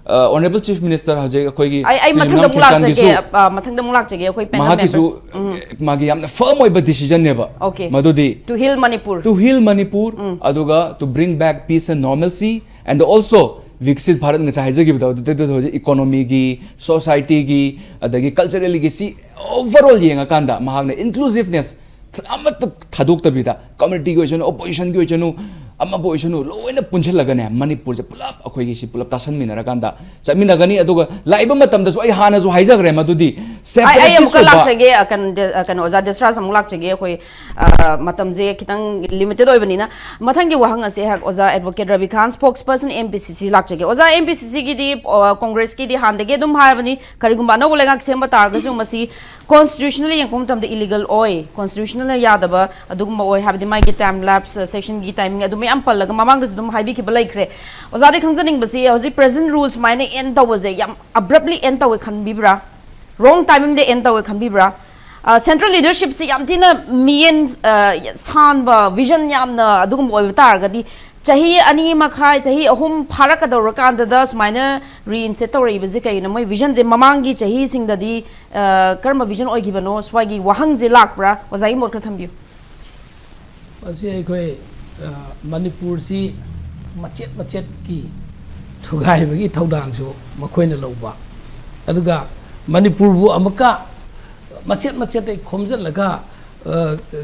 ꯑꯣꯅꯔꯦꯕꯜ ꯆꯤꯐ ꯃꯤꯅꯤꯁꯇꯔ ꯍꯧꯖꯤꯛ ꯑꯩꯈꯣꯏꯒꯤ ꯑꯩ ꯑꯩ ꯁꯤ ꯃꯊꯪꯗ ꯅꯤꯌꯣꯝ ꯑꯃꯨꯛ ꯂꯥꯛꯆꯒꯦ꯫ ꯈꯦꯟꯆꯥꯟꯒꯤꯁꯨ ꯑ, ꯃꯊꯪꯗ ꯑꯃꯨꯛ ꯂꯥꯛꯆꯒꯦ ꯑꯩꯈꯣꯏ ꯄꯦꯅꯦꯜ ꯃꯍꯥꯛꯀꯤꯁꯨ ꯃꯦꯝꯕꯔꯁ꯫ ꯃꯥꯒꯤ ꯌꯥꯝꯅ ꯐꯔꯝ ꯑꯣꯏꯕ ꯗꯤꯁꯤꯖꯟꯅꯦꯕ꯫ Okay. ꯃꯗꯨꯗꯤ To heal Manipur. To heal Manipur, ꯑꯗꯨꯒ to bring back peace and normalcy, and also ꯕꯤꯛꯁꯤꯠ Bharat ꯉꯁꯥꯏ ꯍꯥꯏꯖꯈꯤꯕꯗꯣ ꯑꯗꯨꯗ ꯍꯧꯖꯤꯛ ꯏꯀꯣꯅꯣꯃꯤꯒꯤ, ꯁꯣꯁꯥꯏꯇꯤꯒꯤ, ꯑꯗꯒꯤ ꯀꯜꯆꯔꯦꯜꯒꯤ ꯁꯤ ꯑꯣꯚꯔꯑꯣꯜ ꯌꯦꯡꯉꯀꯥꯟꯗ ꯃꯍꯥꯛꯅ ꯏꯟꯀ꯭ꯂꯨꯁꯤꯚꯅꯦꯁ ꯑꯃꯠꯇ ꯊꯥꯗꯣꯛꯇꯕꯤꯗ, ꯀꯝꯃ꯭ꯌꯨꯅꯤꯇꯤꯒꯤ ꯑꯣꯏꯁꯅꯨ, ꯑꯣꯄꯣꯖꯤꯁꯟꯒꯤ ꯑꯣꯏꯁꯅꯨ, ꯑꯃꯕꯨ ꯑꯣꯏꯁꯅꯨ, ꯂꯣꯏꯅ ꯄꯨꯟꯁꯤꯜꯂꯒꯅꯦ ꯃꯅꯤꯄꯨꯔꯁꯦ ꯄꯨꯂꯞ ꯑꯩꯈꯣꯏꯒꯤ ꯁꯤ ꯄꯨꯂꯞ ꯇꯥꯁꯟꯃꯤꯟꯅꯔꯀꯥꯟꯗ ꯆꯠꯃꯤꯟꯅꯒꯅꯤ꯫ ꯑꯗꯨꯒ ꯂꯥꯛꯏꯕ ꯃꯇꯝꯗꯁꯨ ꯑꯩ ꯍꯥꯟꯅꯁꯨ ꯍꯥꯏꯖꯈ꯭ꯔꯦ ꯃꯗꯨꯗꯤ ꯑꯩ ꯑꯩ separatist ꯑꯃꯨꯛꯀ ꯑꯣꯏꯕ ꯂꯥꯛꯆꯒꯦ꯫ ꯑ, ꯀꯩꯅꯣ, ꯗꯦ- ꯑ, ꯀꯩꯅꯣ, ꯑꯣꯖꯥ ꯗꯦꯁꯔꯥꯖ ꯑꯃꯨꯛ ꯂꯥꯛꯆꯒꯦ꯫ ꯑꯩꯈꯣꯏ ꯑ, ꯃꯇꯝꯁꯦ ꯈꯤꯇꯪ ꯂꯤꯃꯤꯇꯦꯠ ꯑꯣꯏꯕꯅꯤꯅ ꯃꯊꯪꯒꯤ ꯋꯥꯍꯪ ꯑꯁꯦ ꯑꯩꯍꯥꯛ ꯑꯣꯖꯥ ꯑꯦꯗꯚꯣꯀꯦꯠ ꯔꯕꯤꯈꯥꯟ, ꯁ꯭ꯄꯣꯛꯁ ꯄꯔꯁꯟ ꯑꯦꯝ ꯄꯤ ꯁꯤ ꯁꯤ, ꯂꯥꯛꯆꯒꯦ꯫ ꯑꯣꯖꯥ, ꯑꯦꯝ ꯄꯤ ꯁꯤ ꯁꯤꯒꯤꯗꯤ ꯀꯣꯡꯒ꯭ꯔꯦꯁꯀꯤꯗꯤ ꯍꯥꯟꯅꯗꯒꯤ ꯑꯗꯨꯝ ꯍꯥꯏꯕꯅꯤ, ꯀꯔꯤꯒꯨꯝꯕ ꯑꯅꯧꯕ ꯂꯩꯉꯥꯛ ꯁꯦꯝꯕ ꯇꯥꯔꯒꯁꯨ ꯃꯁꯤ ꯀꯣꯟꯁꯇꯤꯇ꯭ꯌꯨꯁꯅꯦꯜ ꯌꯦꯡꯉꯛꯄ ꯃꯇꯝꯗ ꯏꯂꯤꯒꯦꯜ ꯑꯣꯏ, ꯀꯣꯟꯁꯇꯤꯇ꯭ꯌꯨꯁꯅꯦꯜꯅ ꯌꯥꯗꯕ ꯑꯗꯨꯒꯨꯝꯕ ꯑꯣꯏ ꯍꯥꯏꯕꯗꯤ ꯃꯥꯒꯤ ꯇꯥꯏꯝ ꯂꯦꯞꯁ, ꯁꯦꯁꯟꯒꯤ ꯇꯥꯏꯃꯤꯡ ꯑꯗꯨꯝꯕ ꯌꯥꯝ ꯄꯜꯂꯒ ꯃꯃꯥꯡꯗꯁꯨ ꯑꯗꯨꯝ ꯍꯥꯏꯕꯤꯈꯤꯕ ꯂꯩꯈ꯭ꯔꯦ꯫ ꯑꯣꯖꯥꯗꯤ ꯈꯪꯖꯅꯤꯡꯕꯁꯤ, ꯍꯧꯖꯤꯛ present rule ꯁꯨꯃꯥꯏꯅ end ꯇꯧꯕꯁꯦ ꯌꯥꯝ abruptly end ꯇꯧꯋꯦ ꯈꯟꯕꯤꯕ꯭ꯔꯥ? Wrong timingꯗ end ꯇꯧꯋꯦ ꯈꯟꯕꯤꯕ꯭ꯔꯥ? ꯁꯦꯟꯇ꯭ꯔꯦꯜ ꯂꯤꯗꯔꯁꯤꯞꯁꯤ ꯌꯥꯝ ꯊꯤꯅ ꯃꯤꯠꯌꯦꯡ ꯁꯥꯟꯕ, ꯚꯤꯖꯟ ꯌꯥꯝꯅ ꯑꯗꯨꯒꯨꯝꯕ ꯑꯣꯏꯕ ꯇꯥꯔꯒꯗꯤ, ꯆꯍꯤ ꯑꯅꯤ ꯃꯈꯥꯏ, ꯆꯍꯤ ꯑꯍꯨꯝ ꯐꯥꯔꯛꯀꯗꯧꯔꯀꯥꯟꯗꯗ ꯁꯨꯃꯥꯏꯅ ꯔꯤꯏꯟꯁꯦꯠ ꯇꯧꯔꯛꯏꯕꯁꯦ ꯀꯩꯒꯤꯅꯣ? ꯃꯣꯏ ꯚꯤꯖꯟꯁꯦ ꯃꯃꯥꯡꯒꯤ ꯆꯍꯤꯁꯤꯡꯗꯗꯤ ꯀꯔꯝꯕ ꯚꯤꯖꯟ ꯑꯣꯏꯈꯤꯕꯅꯣ? ꯁ꯭ꯋꯥꯏꯒꯤ ꯋꯥꯍꯪꯁꯦ ꯂꯥꯛꯄ꯭ꯔꯥ? ꯑꯣꯖꯥꯒꯤ ꯃꯣꯠ ꯈꯔ ꯊꯝꯕꯤꯌꯨ꯫ ꯃꯁꯤ ꯑꯩꯈꯣꯏ ꯃꯅꯤꯄꯨꯔꯁꯤ ꯃꯆꯦꯠ ꯃꯆꯦꯠꯀꯤ ꯊꯨꯒꯥꯏꯕꯒꯤ ꯊꯧꯗꯥꯡꯁꯨ ꯃꯈꯣꯏꯅ ꯂꯧꯕ, ꯑꯗꯨꯒ ꯃꯅꯤꯄꯨꯔꯕꯨ ꯑꯃꯨꯛꯀ ꯃꯆꯦꯠ ꯃꯆꯦꯠꯇ ꯈꯣꯝꯖꯤꯜꯂꯒ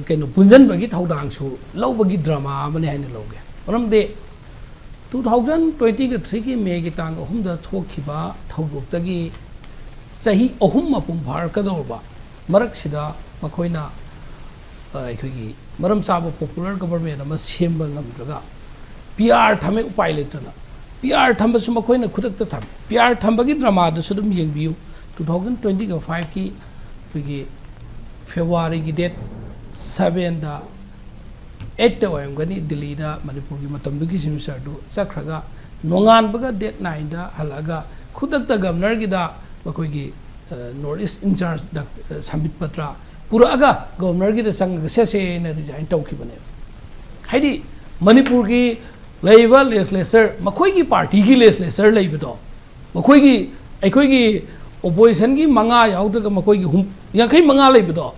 ꯀꯩꯅꯣ ꯄꯨꯟꯁꯤꯟꯕꯒꯤ ꯊꯧꯗꯥꯡꯁꯨ ꯂꯧꯕꯒꯤ ꯗ꯭ꯔꯃꯥ ꯑꯃꯅꯤ ꯍꯥꯏꯅ ꯂꯧꯒꯦ꯫ ꯃꯔꯝꯗꯤ two thousand twenty three ꯒꯤ May ꯒꯤ ꯇꯥꯡ ꯑꯍꯨꯝꯗ ꯊꯣꯛꯈꯤꯕ ꯊꯧꯗꯣꯛꯇꯒꯤ ꯆꯍꯤ ꯑꯍꯨꯝ ꯃꯄꯨꯡ ꯐꯥꯔꯛꯀꯗꯧꯔꯕ ꯃꯔꯛꯁꯤꯗ ꯃꯈꯣꯏꯅ ꯑꯩꯈꯣꯏꯒꯤ ꯃꯔꯝ ꯆꯥꯕ popular government ꯑꯃ ꯁꯦꯝꯕ ꯉꯝꯗ꯭ꯔꯒ, PR ꯊꯝꯃꯦ, ꯎꯄꯥꯏ ꯂꯩꯇꯅ꯫ PR ꯊꯝꯕꯁꯨ ꯃꯈꯣꯏꯅ ꯈꯨꯗꯛꯇ ꯊꯝꯃꯦ꯫ PR ꯊꯝꯕꯒꯤ ꯗ꯭ꯔꯃꯥꯗꯨꯁꯨ ꯑꯗꯨꯝ ꯌꯦꯡꯕꯤꯌꯨ꯫ Two thousand twenty five ꯒꯤ ꯑꯩꯈꯣꯏꯒꯤ February ꯒꯤ date seven ꯗ, eight ꯇ ꯑꯣꯏꯔꯝꯒꯅꯤ, ꯗꯤꯜꯂꯤꯗ ꯃꯅꯤꯄꯨꯔꯒꯤ ꯃꯇꯝꯗꯨꯒꯤ Chief Minister ꯗꯨ ꯆꯠꯈ꯭ꯔꯒ, ꯅꯣꯡꯉꯥꯟꯕꯒ date nine ꯗ ꯍꯜꯂꯛꯑꯒ ꯈꯨꯗꯛꯇ Governor ꯒꯤꯗ ꯃꯈꯣꯏꯒꯤ North East in charge ꯁꯝꯕꯤꯠ Patra ꯄꯨꯔꯛꯑꯒ Governor ꯒꯤꯗ ꯆꯪꯉꯒ ꯁꯦꯁꯦꯅ resign ꯇꯧꯈꯤꯕꯅꯦꯕ꯫ ꯍꯥꯏꯗꯤ ꯃꯅꯤꯄꯨꯔꯒꯤ ꯂꯩꯔꯤꯕ legislature, ꯃꯈꯣꯏꯒꯤ party ꯒꯤ legislature ꯂꯩꯕꯗꯣ, ꯃꯈꯣꯏꯒꯤ, ꯑꯩꯈꯣꯏꯒꯤ opposition ꯒꯤ ꯃꯉꯥ ꯌꯥꯎꯗ꯭ꯔꯒ ꯃꯈꯣꯏꯒꯤ ꯍꯨꯝ-, ꯌꯥꯡꯈꯩ ꯃꯉꯥ ꯂꯩꯕꯗꯣ,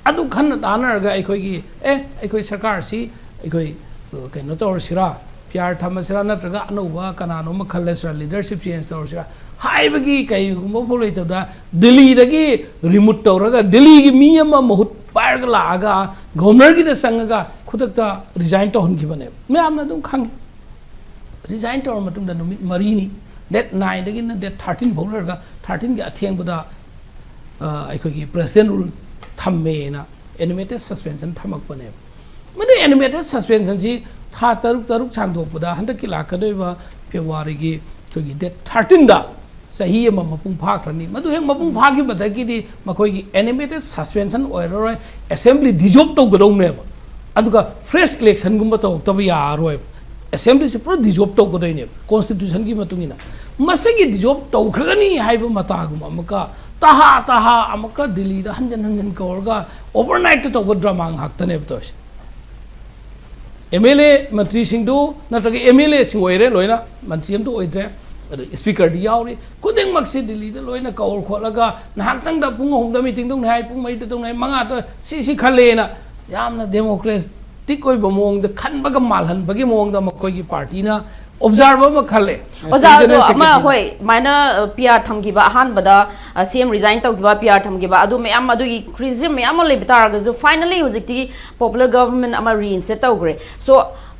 ꯑꯗꯨ ꯈꯟꯅ ꯇꯥꯟꯅꯔꯒ ꯑꯩꯈꯣꯏꯒꯤ, ꯑꯦ, ꯑꯩꯈꯣꯏ ꯁꯔꯀꯥꯔꯁꯤ ꯑꯩꯈꯣꯏ, ꯑ, ꯀꯩꯅꯣ ꯇꯧꯔꯁꯤꯔꯥ, PR ꯊꯝꯃꯁꯤꯔꯥ, ꯅꯠꯇ꯭ꯔꯒ ꯑꯅꯧꯕ ꯀꯅꯥꯅꯣꯝꯃ ꯈꯜꯂꯁꯤꯔꯥ, leadership change ꯇꯧꯔꯁꯤꯔꯥ ꯍꯥꯏꯕꯒꯤ ꯀꯩꯒꯨꯝꯕ ꯐꯥꯎ ꯂꯩꯇꯕꯗ, ꯗꯤꯜꯂꯤꯗꯒꯤ remove ꯇꯧꯔꯒ, ꯗꯤꯜꯂꯤꯒꯤ ꯃꯤ ꯑꯃ ꯃꯍꯨꯠ ꯄꯥꯏꯔꯒ ꯂꯥꯛꯑꯒ Governor ꯒꯤꯗ ꯆꯪꯉꯒ ꯈꯨꯗꯛꯇ resign ꯇꯧꯍꯟꯈꯤꯕꯅꯦꯕ꯫ ꯃꯌꯥꯝꯅ ꯑꯗꯨꯝ ꯈꯪꯉꯤ꯫ Resign ꯇꯧꯔ ꯃꯇꯨꯡꯗ ꯅꯨꯃꯤꯠ ꯃꯔꯤꯅꯤ, date nine ꯗꯒꯤꯅ date thirteen ꯐꯥꯎ ꯂꯩꯔꯒ, thirteen ꯒꯤ ꯑꯊꯦꯡꯕꯗ, ꯑ, ꯑꯩꯈꯣꯏꯒꯤ President rule ꯊꯝꯃꯦꯅ animated suspension ꯊꯝꯃꯛꯄꯅꯦꯕ꯫ ꯃꯗꯨ animated suspension ꯁꯤ ꯊꯥ ꯇꯔꯨꯛ ꯇꯔꯨꯛ ꯁꯥꯡꯗꯣꯛꯄꯗ, ꯍꯟꯗꯛꯀꯤ ꯂꯥꯛꯀꯗꯧꯔꯤꯕ February ꯒꯤ ꯑꯩꯈꯣꯏꯒꯤ date thirteen ꯗ ꯆꯍꯤ ꯑꯃ ꯃꯄꯨꯡ ꯐꯥꯈ꯭ꯔꯅꯤ꯫ ꯃꯗꯨ ꯍꯦꯛ ꯃꯄꯨꯡ ꯐꯥꯈꯤꯕꯗꯒꯤꯗꯤ ꯃꯈꯣꯏꯒꯤ animated suspension ꯑꯣꯏꯔꯔꯣꯏ, assembly dissolve ꯇꯧꯒꯗꯧꯅꯦꯕ꯫ ꯑꯗꯨꯒ fresh election ꯒꯨꯝꯕ ꯇꯧꯔꯛꯇꯕ ꯌꯥꯔꯔꯣꯏ꯫ Assembly ꯁꯤ ꯄꯨꯔꯥ dissolve ꯇꯧꯒꯗꯣꯏꯅꯦꯕ constitution ꯒꯤ ꯃꯇꯨꯡ ꯏꯟꯅ꯫ ꯃꯁꯤꯒꯤ dissolve ꯇꯧꯈ꯭ꯔꯒꯅꯤ ꯍꯥꯏꯕ ꯃꯇꯥꯒꯨꯝꯕ ꯑꯃꯨꯛꯀ ꯇꯍꯥ ꯇꯍꯥ ꯑꯃꯨꯛꯀ ꯗꯤꯜꯂꯤꯗ ꯍꯟꯖꯟ ꯍꯟꯖꯟ ꯀꯧꯔꯒ overnight ꯇ ꯇꯧꯕ drama ꯉꯥꯛꯇꯅꯦꯕ ꯇꯧꯔꯤꯁꯦ꯫ MLA ꯃꯟꯇ꯭ꯔꯤꯁꯤꯡꯗꯨ ꯅꯠꯇ꯭ꯔꯒ MLA ꯁꯤꯡ ꯑꯣꯏꯔꯦ ꯂꯣꯏꯅ, ꯃꯟꯇ꯭ꯔꯤ ꯑꯝꯇ ꯑꯣꯏꯗ꯭ꯔꯦ꯫ ꯑꯗꯨ speaker ꯗꯤ ꯌꯥꯎꯔꯤ꯫ ꯈꯨꯗꯤꯡꯃꯛꯁꯤ ꯗꯤꯜꯂꯤꯗ ꯂꯣꯏꯅ ꯀꯧꯔ ꯈꯣꯠꯂꯒ ꯉꯥꯏꯍꯥꯛꯇꯪꯗ ꯄꯨꯡ ꯑꯍꯨꯝꯗ meeting ꯇꯧꯅꯤ ꯍꯥꯏ, ꯄꯨꯡ ꯃꯔꯤꯗ ꯇꯧꯅꯤ ꯍꯥꯏ, ꯃꯉꯥꯗ ꯁꯤ, ꯁꯤ ꯈꯜꯂꯦꯅ ꯌꯥꯝꯅ democratic ꯑꯣꯏꯕ ꯃꯑꯣꯡꯗ ꯈꯟꯕꯒ ꯃꯥꯜꯍꯟꯕꯒꯤ ꯃꯑꯣꯡꯗ ꯃꯈꯣꯏꯒꯤ party ꯅ observe ꯑꯃ ꯈꯜꯂꯦ꯫ ꯑꯣꯖꯥ, ꯑꯗꯣ General ꯑꯃ, Secretary ꯅ꯫ ꯍꯣꯏ, ꯃꯥꯏꯅ, ꯑ, PR ꯊꯝꯈꯤꯕ ꯑꯍꯥꯟꯕꯗ, ꯑ, CM resign ꯇꯧꯈꯤꯕ, PR ꯊꯝꯈꯤꯕ, ꯑꯗꯨ ꯃꯌꯥꯝ, ꯑꯗꯨꯒꯤ criticism ꯃꯌꯥꯝ ꯑꯃ ꯂꯩꯕ ꯇꯥꯔꯒꯁꯨ, finally ꯍꯧꯖꯤꯛꯇꯤ popular government ꯑꯃ reinstate ꯇꯧꯈ꯭ꯔꯦ꯫ So,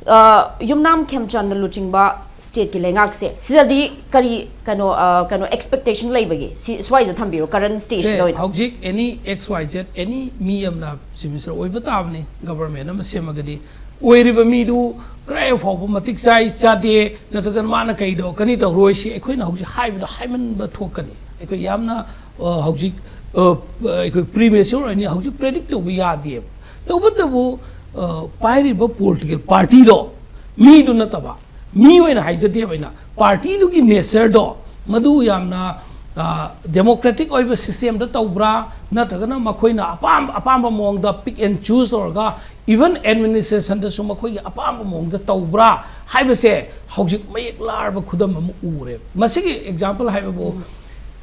ꯑ, ꯌꯨꯝꯅꯥꯝ ꯈꯦꯝꯆꯥꯟꯗ ꯂꯨꯆꯤꯡꯕ state ꯀꯤ ꯂꯩꯉꯥꯛꯁꯦ, ꯁꯤꯗꯗꯤ ꯀꯔꯤ, ꯀꯩꯅꯣ, ꯑ, ꯀꯩꯅꯣ, expectation ꯂꯩꯕꯒꯦ? ꯁꯤ ꯁ꯭ꯋꯥꯏꯁꯤꯗ ꯊꯝꯕꯤꯌꯨ, current state ꯁꯦ, ꯁꯤꯗ ꯑꯣꯏꯅ꯫ ꯍꯧꯖꯤꯛ any X Y Z, any ꯃꯤ ꯑꯃꯅ Chief Minister ꯑꯣꯏꯕ ꯇꯥꯕꯅꯤ, government ꯑꯃ ꯁꯦꯝꯃꯒꯗꯤ꯫ ꯑꯣꯏꯔꯤꯕ ꯃꯤꯗꯨ ꯀꯗꯥꯏ ꯐꯥꯎꯕ ꯃꯇꯤꯛ ꯆꯥꯏ ꯆꯥꯗꯦ, ꯅꯠꯇ꯭ꯔꯒꯅ ꯃꯥꯅ ꯀꯩꯗꯧꯔꯛꯀꯅꯤ ꯇꯧꯔꯣꯏ, ꯁꯤ ꯑꯩꯈꯣꯏꯅ ꯍꯧꯖꯤꯛ ꯍꯥꯏꯕꯗ ꯍꯥꯏꯃꯟꯕ ꯊꯣꯛꯀꯅꯤ꯫ ꯑꯩꯈꯣꯏ ꯌꯥꯝꯅ, ꯑ, ꯍꯧꯖꯤꯛ, ꯑ, ꯑꯩꯈꯣꯏ premature ꯑꯣꯏꯅ ꯍꯧꯖꯤꯛ predict ꯇꯧꯕ ꯌꯥꯗꯦꯕ꯫ ꯇꯧꯕꯇꯕꯨ, ꯑ, ꯄꯥꯏꯔꯤꯕ political party ꯗꯣ, ꯃꯤꯗꯨ ꯅꯠꯇꯕ, ꯃꯤ ꯑꯣꯏꯅ ꯍꯥꯏꯖꯗꯦꯕ ꯑꯩꯅ, party ꯗꯨꯒꯤ nature ꯗꯣ, ꯃꯗꯨ ꯌꯥꯝꯅ, ꯑ, democratic ꯑꯣꯏꯕ system ꯗ ꯇꯧꯕ꯭ꯔꯥ, ꯅꯠꯇ꯭ꯔꯒꯅ ꯃꯈꯣꯏꯅ ꯑꯄꯥꯝ ꯑꯄꯥꯝꯕ ꯃꯑꯣꯡꯗ pick and choose ꯇꯧꯔꯒ, even administration ꯗꯁꯨ ꯃꯈꯣꯏꯒꯤ ꯑꯄꯥꯝꯕ ꯃꯑꯣꯡꯗ ꯇꯧꯕ꯭ꯔꯥ ꯍꯥꯏꯕꯁꯦ ꯍꯧꯖꯤꯛ ꯃꯌꯦꯛ ꯂꯥꯔꯕ ꯈꯨꯗꯝ ꯑꯃ ꯎꯔꯦ꯫ ꯃꯁꯤꯒꯤ example ꯍꯥꯏꯕꯕꯨ,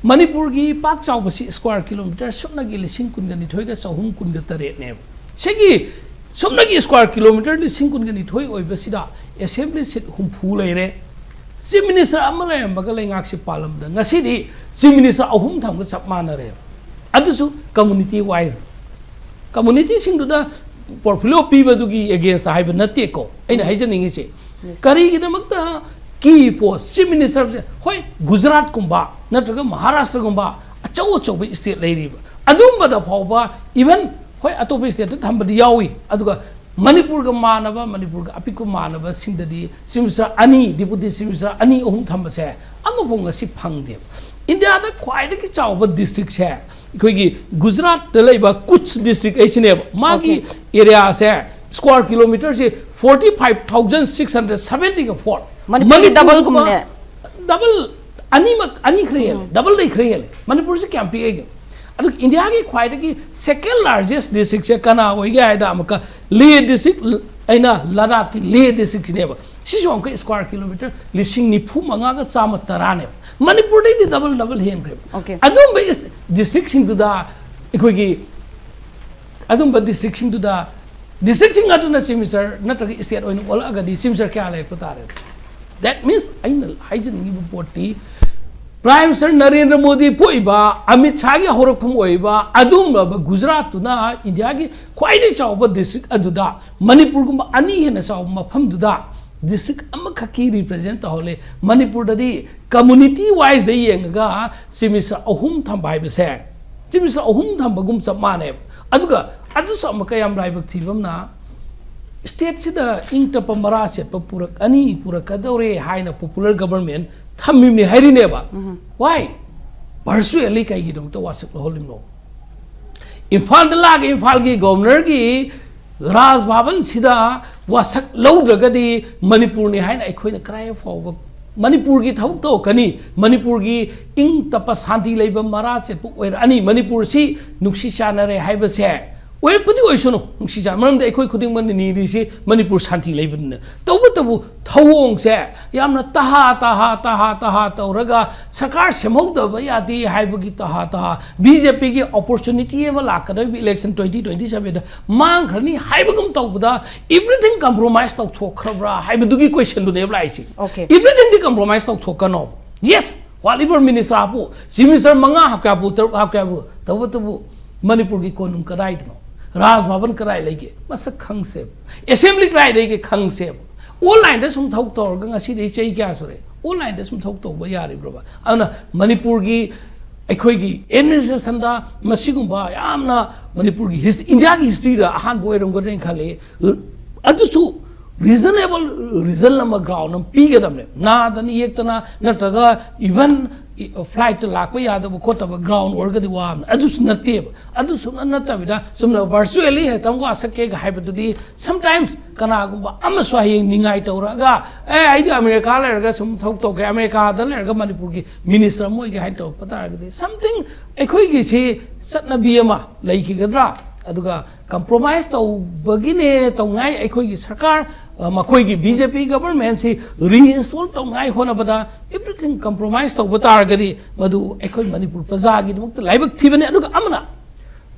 ꯃꯅꯤꯄꯨꯔꯒꯤ ꯄꯥꯛ ꯆꯥꯎꯕꯁꯤ square kilometre ꯁꯨꯞꯅꯒꯤ ꯂꯤꯁꯤꯡ ꯀꯨꯟꯒ ꯅꯤꯊꯣꯏꯒ ꯆꯍꯨꯝ ꯀꯨꯟꯒ ꯇꯔꯦꯠꯅꯦꯕ꯫ ꯁꯤꯒꯤ ꯁꯨꯞꯅꯒꯤ square kilometre ꯂꯤꯁꯤꯡ ꯀꯨꯟꯒ ꯅꯤꯊꯣꯏ ꯑꯣꯏꯕꯁꯤꯗ assembly seat ꯍꯨꯝꯐꯨ ꯂꯩꯔꯦ꯫ Chief Minister ꯑꯃ ꯂꯩꯔꯝꯕꯒ ꯂꯩꯉꯥꯛꯁꯤ ꯄꯥꯜꯂꯝꯕꯗ ꯉꯁꯤꯗꯤ Chief Minister ꯑꯍꯨꯝ ꯊꯝꯒ ꯆꯞ ꯃꯥꯟꯅꯔꯦꯕ꯫ ꯑꯗꯨꯁꯨ community wise꯫ Community ꯁꯤꯡꯗꯨꯗ portfolio ꯄꯤꯕꯗꯨꯒꯤ against ꯍꯥꯏꯕ ꯅꯠꯇꯦꯀꯣ ꯑꯩꯅ ꯍꯥꯏꯖꯅꯤꯡꯉꯤꯁꯦ꯫ Yes. ꯀꯔꯤꯒꯤꯗꯃꯛꯇ key post Chief Minister ꯁꯦ, ꯍꯣꯏ, ꯒꯨꯖꯔꯥꯠꯀꯨꯝꯕ ꯅꯠꯇ꯭ꯔꯒ ꯃꯍꯥꯔꯥꯁꯇ꯭ꯔꯒꯨꯝꯕ ꯑꯆꯧ ꯑꯆꯧꯕ state ꯂꯩꯔꯤꯕ, ꯑꯗꯨꯝꯕꯗ ꯐꯥꯎꯕ, even, ꯍꯣꯏ, ꯑꯇꯣꯞꯄ state ꯇ ꯊꯝꯕꯗꯤ ꯌꯥꯎꯏ, ꯑꯗꯨꯒ ꯃꯅꯤꯄꯨꯔꯒ ꯃꯥꯟꯅꯕ, ꯃꯅꯤꯄꯨꯔꯒ ꯑꯄꯤꯛꯄ ꯃꯥꯟꯅꯕ ꯁꯤꯡꯗꯗꯤ Chief Minister ꯑꯅꯤ, Deputy Chief Minister ꯑꯅꯤ ꯑꯍꯨꯝ ꯊꯝꯕꯁꯦ ꯑꯃꯐꯥꯎ ꯉꯁꯤ ꯐꯪꯗꯦꯕ꯫ ꯏꯟꯗꯤꯌꯥꯗ ꯈ꯭ꯋꯥꯏꯗꯒꯤ ꯆꯥꯎꯕ district ꯁꯦ ꯑꯩꯈꯣꯏꯒꯤ ꯒꯨꯖꯔꯥꯠꯇ ꯂꯩꯕ ꯀꯨꯠꯁ district ꯍꯥꯏꯁꯤꯅꯦꯕ꯫ ꯃꯥꯒꯤ Okay. area ꯁꯦ square kilometer ꯁꯤ forty five thousand six hundred seventy four. ꯃꯅꯤꯄꯨꯔꯒꯤ double ꯒꯨꯝꯕꯅꯦ꯫ Double ꯑꯅꯤꯃꯛ ꯑꯅꯤ ꯈꯔ ꯍꯦꯜꯂꯦ, double ꯗꯩ ꯈꯔ ꯍꯦꯜꯂꯦ꯫ ꯃꯅꯤꯄꯨꯔꯁꯤ ꯀꯌꯥꯝ ꯄꯤꯛꯑꯦ? ꯑꯗꯨ ꯏꯟꯗꯤꯌꯥꯒꯤ ꯈ꯭ꯋꯥꯏꯗꯒꯤ second largest district ꯁꯦ ꯀꯅꯥ ꯑꯣꯏꯒꯦ ꯍꯥꯏꯗ ꯑꯃꯨꯛꯀ ꯂꯦ district, ꯑꯩꯅ ꯂꯗꯥꯈꯀꯤ ꯂꯦ district ꯁꯤꯅꯦꯕ꯫ ꯁꯤꯁꯨ ꯑꯃꯨꯛꯀ square kilometer ꯂꯤꯁꯤꯡ ꯅꯤꯐꯨ ꯃꯉꯥꯒ ꯆꯥꯝꯃ ꯇꯔꯥꯅꯦꯕ꯫ ꯃꯅꯤꯄꯨꯔꯗꯩꯗꯤ double double ꯍꯦꯟꯈ꯭ꯔꯦꯕ꯫ Okay. ꯑꯗꯨꯝꯕ is-, district ꯁꯤꯡꯗꯨꯗ ꯑꯩꯈꯣꯏꯒꯤ ꯑꯗꯨꯝꯕ district ꯁꯤꯡꯗꯨꯗ, district ꯁꯤꯡ ꯑꯗꯨꯅ Chief Minister ꯅꯠꯇ꯭ꯔꯒ state ꯑꯣꯏꯅ ꯑꯣꯜꯂꯛꯑꯒꯗꯤ Chief Minister ꯀꯌꯥ ꯂꯩꯔꯛꯄ ꯇꯥꯔꯦ? That means ꯑꯩꯅ ꯍꯥꯏꯖꯅꯤꯡꯉꯤꯕ ꯄꯣꯠꯇꯤ Prime Minister ꯅꯔꯦꯟꯗ꯭ꯔ ꯃꯣꯗꯤ ꯄꯣꯛꯏꯕ, ꯑꯃꯤꯠ ꯁꯥꯒꯤ ꯍꯧꯔꯛꯐꯝ ꯑꯣꯏꯕ ꯑꯗꯨꯒꯨꯝꯂꯕ ꯒꯨꯖꯔꯥꯠꯇꯨꯅ ꯏꯟꯗꯤꯌꯥꯒꯤ ꯈ꯭ꯋꯥꯏꯗꯒꯤ ꯆꯥꯎꯕ district ꯑꯗꯨꯗ, ꯃꯅꯤꯄꯨꯔꯒꯨꯝꯕ ꯑꯅꯤ ꯍꯦꯟꯅ ꯆꯥꯎꯕ ꯃꯐꯝꯗꯨꯗ district ꯑꯃꯈꯛꯀꯤ represent ꯇꯧꯍꯜꯂꯦ꯫ ꯃꯅꯤꯄꯨꯔꯗꯗꯤ community wise ꯗ ꯌꯦꯡꯉꯒ Chief Minister ꯑꯍꯨꯝ ꯊꯝꯕ ꯍꯥꯏꯕꯁꯦ, Chief Minister ꯑꯍꯨꯝ ꯊꯝꯕꯒꯨꯝ ꯆꯞ ꯃꯥꯟꯅꯩꯕ꯫ ꯑꯗꯨꯒ ꯑꯗꯨꯁꯨ ꯑꯃꯨꯛꯀ ꯌꯥꯝ ꯂꯥꯏꯕꯛ ꯊꯤꯕ ꯑꯃꯅ, state ꯁꯤꯗ ꯏꯪ ꯇꯞꯄ ꯃꯔꯥ ꯆꯦꯠꯄ ꯄꯨꯔꯛ ꯑꯅꯤ ꯄꯨꯔꯛꯀꯗꯧꯔꯦ ꯍꯥꯏꯅ popular government ꯊꯝꯃꯤꯕꯅꯤ ꯍꯥꯏꯔꯤꯅꯦꯕ꯫ Why? Virtually ꯀꯩꯒꯤꯗꯃꯛꯇ ꯋꯥꯁꯛ ꯂꯧꯍꯜꯂꯤꯕꯅꯣ? ꯏꯝꯐꯥꯜꯗ ꯂꯥꯛꯑꯒ ꯏꯝꯐꯥꯜꯒꯤ Governor ꯒꯤ ꯔꯥꯖ ꯚꯕꯟꯁꯤꯗ ꯋꯥꯁꯛ ꯂꯧꯗ꯭ꯔꯒꯗꯤ ꯃꯅꯤꯄꯨꯔꯅꯤ ꯍꯥꯏꯅ ꯑꯩꯈꯣꯏꯅ ꯀꯗꯥꯏ ꯐꯥꯎꯕ ꯃꯅꯤꯄꯨꯔꯒꯤ ꯊꯕꯛ ꯇꯧꯔꯛꯀꯅꯤ? ꯃꯅꯤꯄꯨꯔꯒꯤ ꯏꯪ ꯇꯞꯄ ꯁꯥꯟꯇꯤ ꯂꯩꯕ ꯃꯔꯥ ꯆꯦꯠꯄ ꯑꯣꯏꯔꯛꯑꯅꯤ꯫ ꯃꯅꯤꯄꯨꯔꯁꯤ ꯅꯨꯡꯁꯤ ꯆꯥꯟꯅꯔꯦ ꯍꯥꯏꯕꯁꯦ ꯑꯣꯏꯔꯛꯄꯗꯤ ꯑꯣꯏꯁꯅꯨ, ꯅꯨꯡꯁꯤ ꯆꯥꯟꯅ, ꯃꯔꯝꯗꯤ ꯑꯩꯈꯣꯏ ꯈꯨꯗꯤꯡꯃꯛꯅ ꯅꯤꯔꯤꯁꯤ ꯃꯅꯤꯄꯨꯔ ꯁꯥꯟꯇꯤ ꯂꯩꯕꯅꯤꯅ꯫ ꯇꯧꯕꯇꯕꯨ ꯊꯧꯑꯣꯡꯁꯦ ꯌꯥꯝꯅ ꯇꯍꯥ ꯇꯍꯥ ꯇꯍꯥ ꯇꯍꯥ ꯇꯧꯔꯒ ꯁꯔꯀꯥꯔ ꯁꯦꯝꯍꯧꯗꯕ ꯌꯥꯗꯦ ꯍꯥꯏꯕꯒꯤ ꯇꯍꯥ ꯇꯍꯥ, ꯕꯤ ꯖꯦ ꯄꯤꯒꯤ opportunity ꯑꯃ ꯂꯥꯛꯀꯗꯧꯔꯤꯕ election twenty twenty seven ꯗ ꯃꯥꯡꯈ꯭ꯔꯅꯤ ꯍꯥꯏꯕꯒꯨꯝ ꯇꯧꯕꯗ everything compromise ꯇꯧꯊꯣꯛꯈ꯭ꯔꯕ꯭ꯔꯥ ꯍꯥꯏꯕꯗꯨꯒꯤ question ꯗꯨꯅꯦꯕ ꯂꯥꯛꯏꯁꯦ꯫ Okay. Everything ꯗꯤ compromise ꯇꯧꯊꯣꯛꯀꯅꯣ꯫ Yes, whatever minister ꯍꯥꯞꯄꯨ, Chief Minister ꯃꯉꯥ ꯍꯥꯞꯀꯦ ꯍꯥꯞꯄꯨ, ꯇꯔꯨꯛ ꯍꯥꯞꯀꯦ ꯍꯥꯞꯄꯨ, ꯇꯧꯕꯇꯕꯨ ꯃꯅꯤꯄꯨꯔꯒꯤ ꯀꯣꯅꯨꯡ ꯀꯗꯥꯏꯗꯅꯣ? ꯔꯥꯖ ꯚꯕꯟ ꯀꯗꯥꯏ ꯂꯩꯒꯦ? ꯃꯁꯛ ꯈꯪꯁꯦꯕ꯫ Assembly ꯀꯗꯥꯏ ꯂꯩꯒꯦ? ꯈꯪꯁꯦꯕ꯫ Online ꯗ ꯁꯨꯝ ꯊꯕꯛ ꯇꯧꯔꯒ ꯉꯁꯤꯗꯒꯤ ꯆꯍꯤ ꯀꯌꯥ ꯁꯨꯔꯦ? Online ꯗ ꯁꯨꯝ ꯊꯕꯛ ꯇꯧꯕ ꯌꯥꯔꯤꯕ꯭ꯔꯕ? ꯑꯗꯨꯅ ꯃꯅꯤꯄꯨꯔꯒꯤ, ꯑꯩꯈꯣꯏꯒꯤ administration ꯗ ꯃꯁꯤꯒꯨꯝꯕ ꯌꯥꯝꯅ ꯃꯅꯤꯄꯨꯔꯒꯤ his-, ꯏꯟꯗꯤꯌꯥꯒꯤ history ꯗ ꯑꯍꯥꯟꯕ ꯑꯣꯏꯔꯝꯒꯗ꯭ꯔꯅ ꯈꯜꯂꯤ꯫ ꯑꯗꯨꯁꯨ reasonable reason ꯑꯃ, ground ꯑꯃ ꯄꯤꯒꯗꯕꯅꯦ꯫ ꯅꯥꯗꯅ ꯌꯦꯛꯇꯅ ꯅꯠꯇ꯭ꯔꯒ even ꯐ꯭ꯂꯥꯏꯠꯇ ꯂꯥꯛꯄ ꯌꯥꯗꯕ ꯈꯣꯠꯇꯕ ꯒ꯭ꯔꯥꯎꯟ ꯑꯣꯏꯔꯒꯗꯤ ꯋꯥ ꯑꯃꯅꯤ꯫ ꯑꯗꯨꯁꯨ ꯅꯠꯇꯦꯕ꯫ ꯑꯗꯨꯁꯨ ꯅꯠꯇꯕꯤꯗ ꯆꯨꯝꯅ ꯚꯔꯆꯨꯋꯦꯜꯂꯤ ꯍꯦꯛꯇ ꯑꯃꯨꯛ ꯋꯥꯁꯛꯀꯦꯒ ꯍꯥꯏꯕꯗꯨꯗꯤ, ꯁꯝꯇꯥꯏꯝꯁ ꯀꯅꯥꯒꯨꯝꯕ ꯑꯃꯁꯨ ꯍꯌꯦꯡ ꯅꯤꯡꯉꯥꯏ ꯇꯧꯔꯛꯑꯒ, "ꯑꯦ, ꯑꯩꯗꯤ ꯑꯃꯦꯔꯤꯀꯥ ꯂꯩꯔꯒ ꯁꯨꯝ ꯊꯕꯛ ꯇꯧꯒꯦ, ꯑꯃꯦꯔꯤꯀꯥꯗ ꯂꯩꯔꯒ ꯃꯅꯤꯄꯨꯔꯒꯤ ꯃꯤꯅꯤꯁꯇꯔ ꯑꯃ ꯑꯣꯏꯒꯦ" ꯍꯥꯏꯅ ꯇꯧꯔꯛꯄ ꯇꯥꯔꯒꯗꯤ, ꯁꯝꯊꯤꯡ ꯑꯩꯈꯣꯏꯒꯤꯁꯤ ꯆꯠꯅꯕꯤ ꯑꯃ ꯂꯩꯈꯤꯒꯗ꯭ꯔꯥ? ꯑꯗꯨꯒ ꯀꯝꯄ꯭ꯔꯣꯃꯥꯏꯁ ꯇꯧꯕꯒꯤꯅꯦ ꯇꯧꯉꯥꯏ ꯑꯩꯈꯣꯏꯒꯤ ꯁꯔꯀꯥꯔ, ꯑ, ꯃꯈꯣꯏꯒꯤ ꯕꯤ ꯖꯦ ꯄꯤ ꯒꯕꯔꯃꯦꯟꯁꯤ ꯔꯤꯏꯟꯁꯇꯣꯜ ꯇꯧꯉꯥꯏ ꯍꯣꯠꯅꯕꯗ everything compromise ꯇꯧꯕ ꯇꯥꯔꯒꯗꯤ, ꯃꯗꯨ ꯑꯩꯈꯣꯏ ꯃꯅꯤꯄꯨꯔ ꯄ꯭ꯔꯖꯥꯒꯤꯗꯃꯛꯇ ꯂꯥꯏꯕꯛ ꯊꯤꯕꯅꯤ꯫ ꯑꯗꯨꯒ ꯑꯃꯅ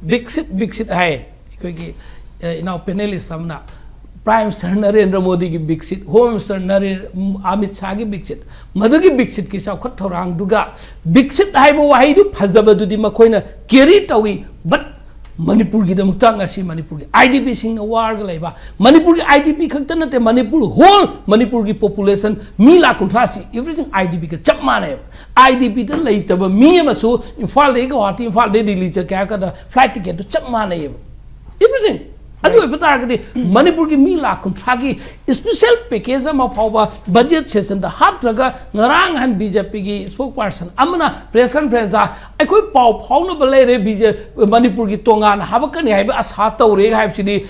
ꯕꯤꯛꯁꯤꯠ, ꯕꯤꯛꯁꯤꯠ ꯍꯥꯏ ꯑꯩꯈꯣꯏꯒꯤ, ꯑ, ꯏꯅꯥꯎ ꯄꯦꯅꯦꯂꯤꯁ ꯑꯃꯅ꯫ ꯄ꯭ꯔꯥꯏꯝ ꯃꯤꯅꯤꯁꯇꯔ ꯅꯔꯦꯟꯗ꯭ꯔ ꯃꯣꯗꯤꯒꯤ ꯕꯤꯛꯁꯤꯠ, ꯍꯣꯝ ꯃꯤꯅꯤꯁꯇꯔ ꯅꯔꯦꯟ-, ꯑꯃꯤꯠ ꯁꯥꯍꯒꯤ ꯕꯤꯛꯁꯤꯠ, ꯃꯗꯨꯒꯤ ꯕꯤꯛꯁꯤꯠꯀꯤ ꯆꯥꯎꯈꯠ ꯊꯧꯔꯥꯡꯗꯨꯒ, ꯕꯤꯛꯁꯤꯠ ꯍꯥꯏꯕ ꯋꯥꯍꯩꯗꯨ ꯐꯖꯕꯗꯨꯗꯤ ꯃꯈꯣꯏꯅ ꯀꯦꯔꯤ ꯇꯧꯏ, ꯕꯠ ꯃꯅꯤꯄꯨꯔꯒꯤꯗꯃꯛꯇ ꯉꯁꯤ ꯃꯅꯤꯄꯨꯔꯒꯤ ꯑꯥꯏ ꯗꯤ ꯄꯤꯁꯤꯡꯅ ꯋꯥꯔꯒ ꯂꯩꯕ, ꯃꯅꯤꯄꯨꯔꯒꯤ ꯑꯥꯏ ꯗꯤ ꯄꯤ ꯈꯛꯇ ꯅꯠꯇꯦ, ꯃꯅꯤꯄꯨꯔ ꯍꯣꯜ ꯃꯅꯤꯄꯨꯔꯒꯤ ꯄꯣꯄꯨꯂꯦꯁꯟ ꯃꯤ ꯂꯥꯈ ꯀꯨꯟꯊ꯭ꯔꯥꯁꯤ everything ꯑꯥꯏ ꯗꯤ ꯄꯤꯒ ꯆꯞ ꯃꯥꯟꯅꯩꯕ꯫ ꯑꯥꯏ ꯗꯤ ꯄꯤꯗ ꯂꯩꯇꯕ ꯃꯤ ꯑꯃꯁꯨ ꯏꯝꯐꯥꯜꯗꯒꯤ ꯒꯧꯍꯥꯇꯤ, ꯏꯝꯐꯥꯜꯗꯒꯤ ꯗꯤꯜꯂꯤ ꯆꯠꯀꯦ ꯍꯥꯏꯔ ꯀꯥꯟꯗ ꯐ꯭ꯂꯥꯏꯠ ꯇꯤꯀꯦꯠꯇꯨ ꯆꯞ ꯃꯥꯟꯅꯩꯌꯦꯕ꯫ Everything꯫ ꯑꯗꯨ ꯑꯣꯏꯕ ꯇꯥꯔꯒꯗꯤ ꯃꯅꯤꯄꯨꯔꯒꯤ ꯃꯤ ꯂꯥꯈ ꯀꯨꯟꯊ꯭ꯔꯥꯒꯤ ꯏꯁꯄꯤꯁꯦꯜ ꯄꯦꯀꯦꯖ ꯑꯃ ꯐꯥꯎꯕ ꯕꯖꯦꯠ ꯁꯦꯁꯟꯗ ꯍꯥꯞꯇ꯭ꯔꯒ, ꯉꯔꯥꯡ ꯅꯍꯥꯟ ꯕꯤ ꯖꯦ ꯄꯤꯒꯤ ꯏꯁꯄꯣꯛ ꯄꯥꯔꯁꯟ ꯑꯃꯅ ꯄ꯭ꯔꯦꯁ ꯀꯟꯐꯔꯦꯟꯁꯇ ꯑꯩꯈꯣꯏ ꯄꯥꯎ ꯐꯥꯎꯅꯕ ꯂꯩꯔꯦ, ꯕꯤ ꯖꯦ, ꯃꯅꯤꯄꯨꯔꯒꯤ ꯇꯣꯉꯥꯟꯅ ꯍꯥꯞꯄꯛꯀꯅꯤ ꯍꯥꯏꯕ ꯑꯁꯥ ꯇꯧꯔꯦ ꯍꯥꯏꯕꯁꯤꯗꯤ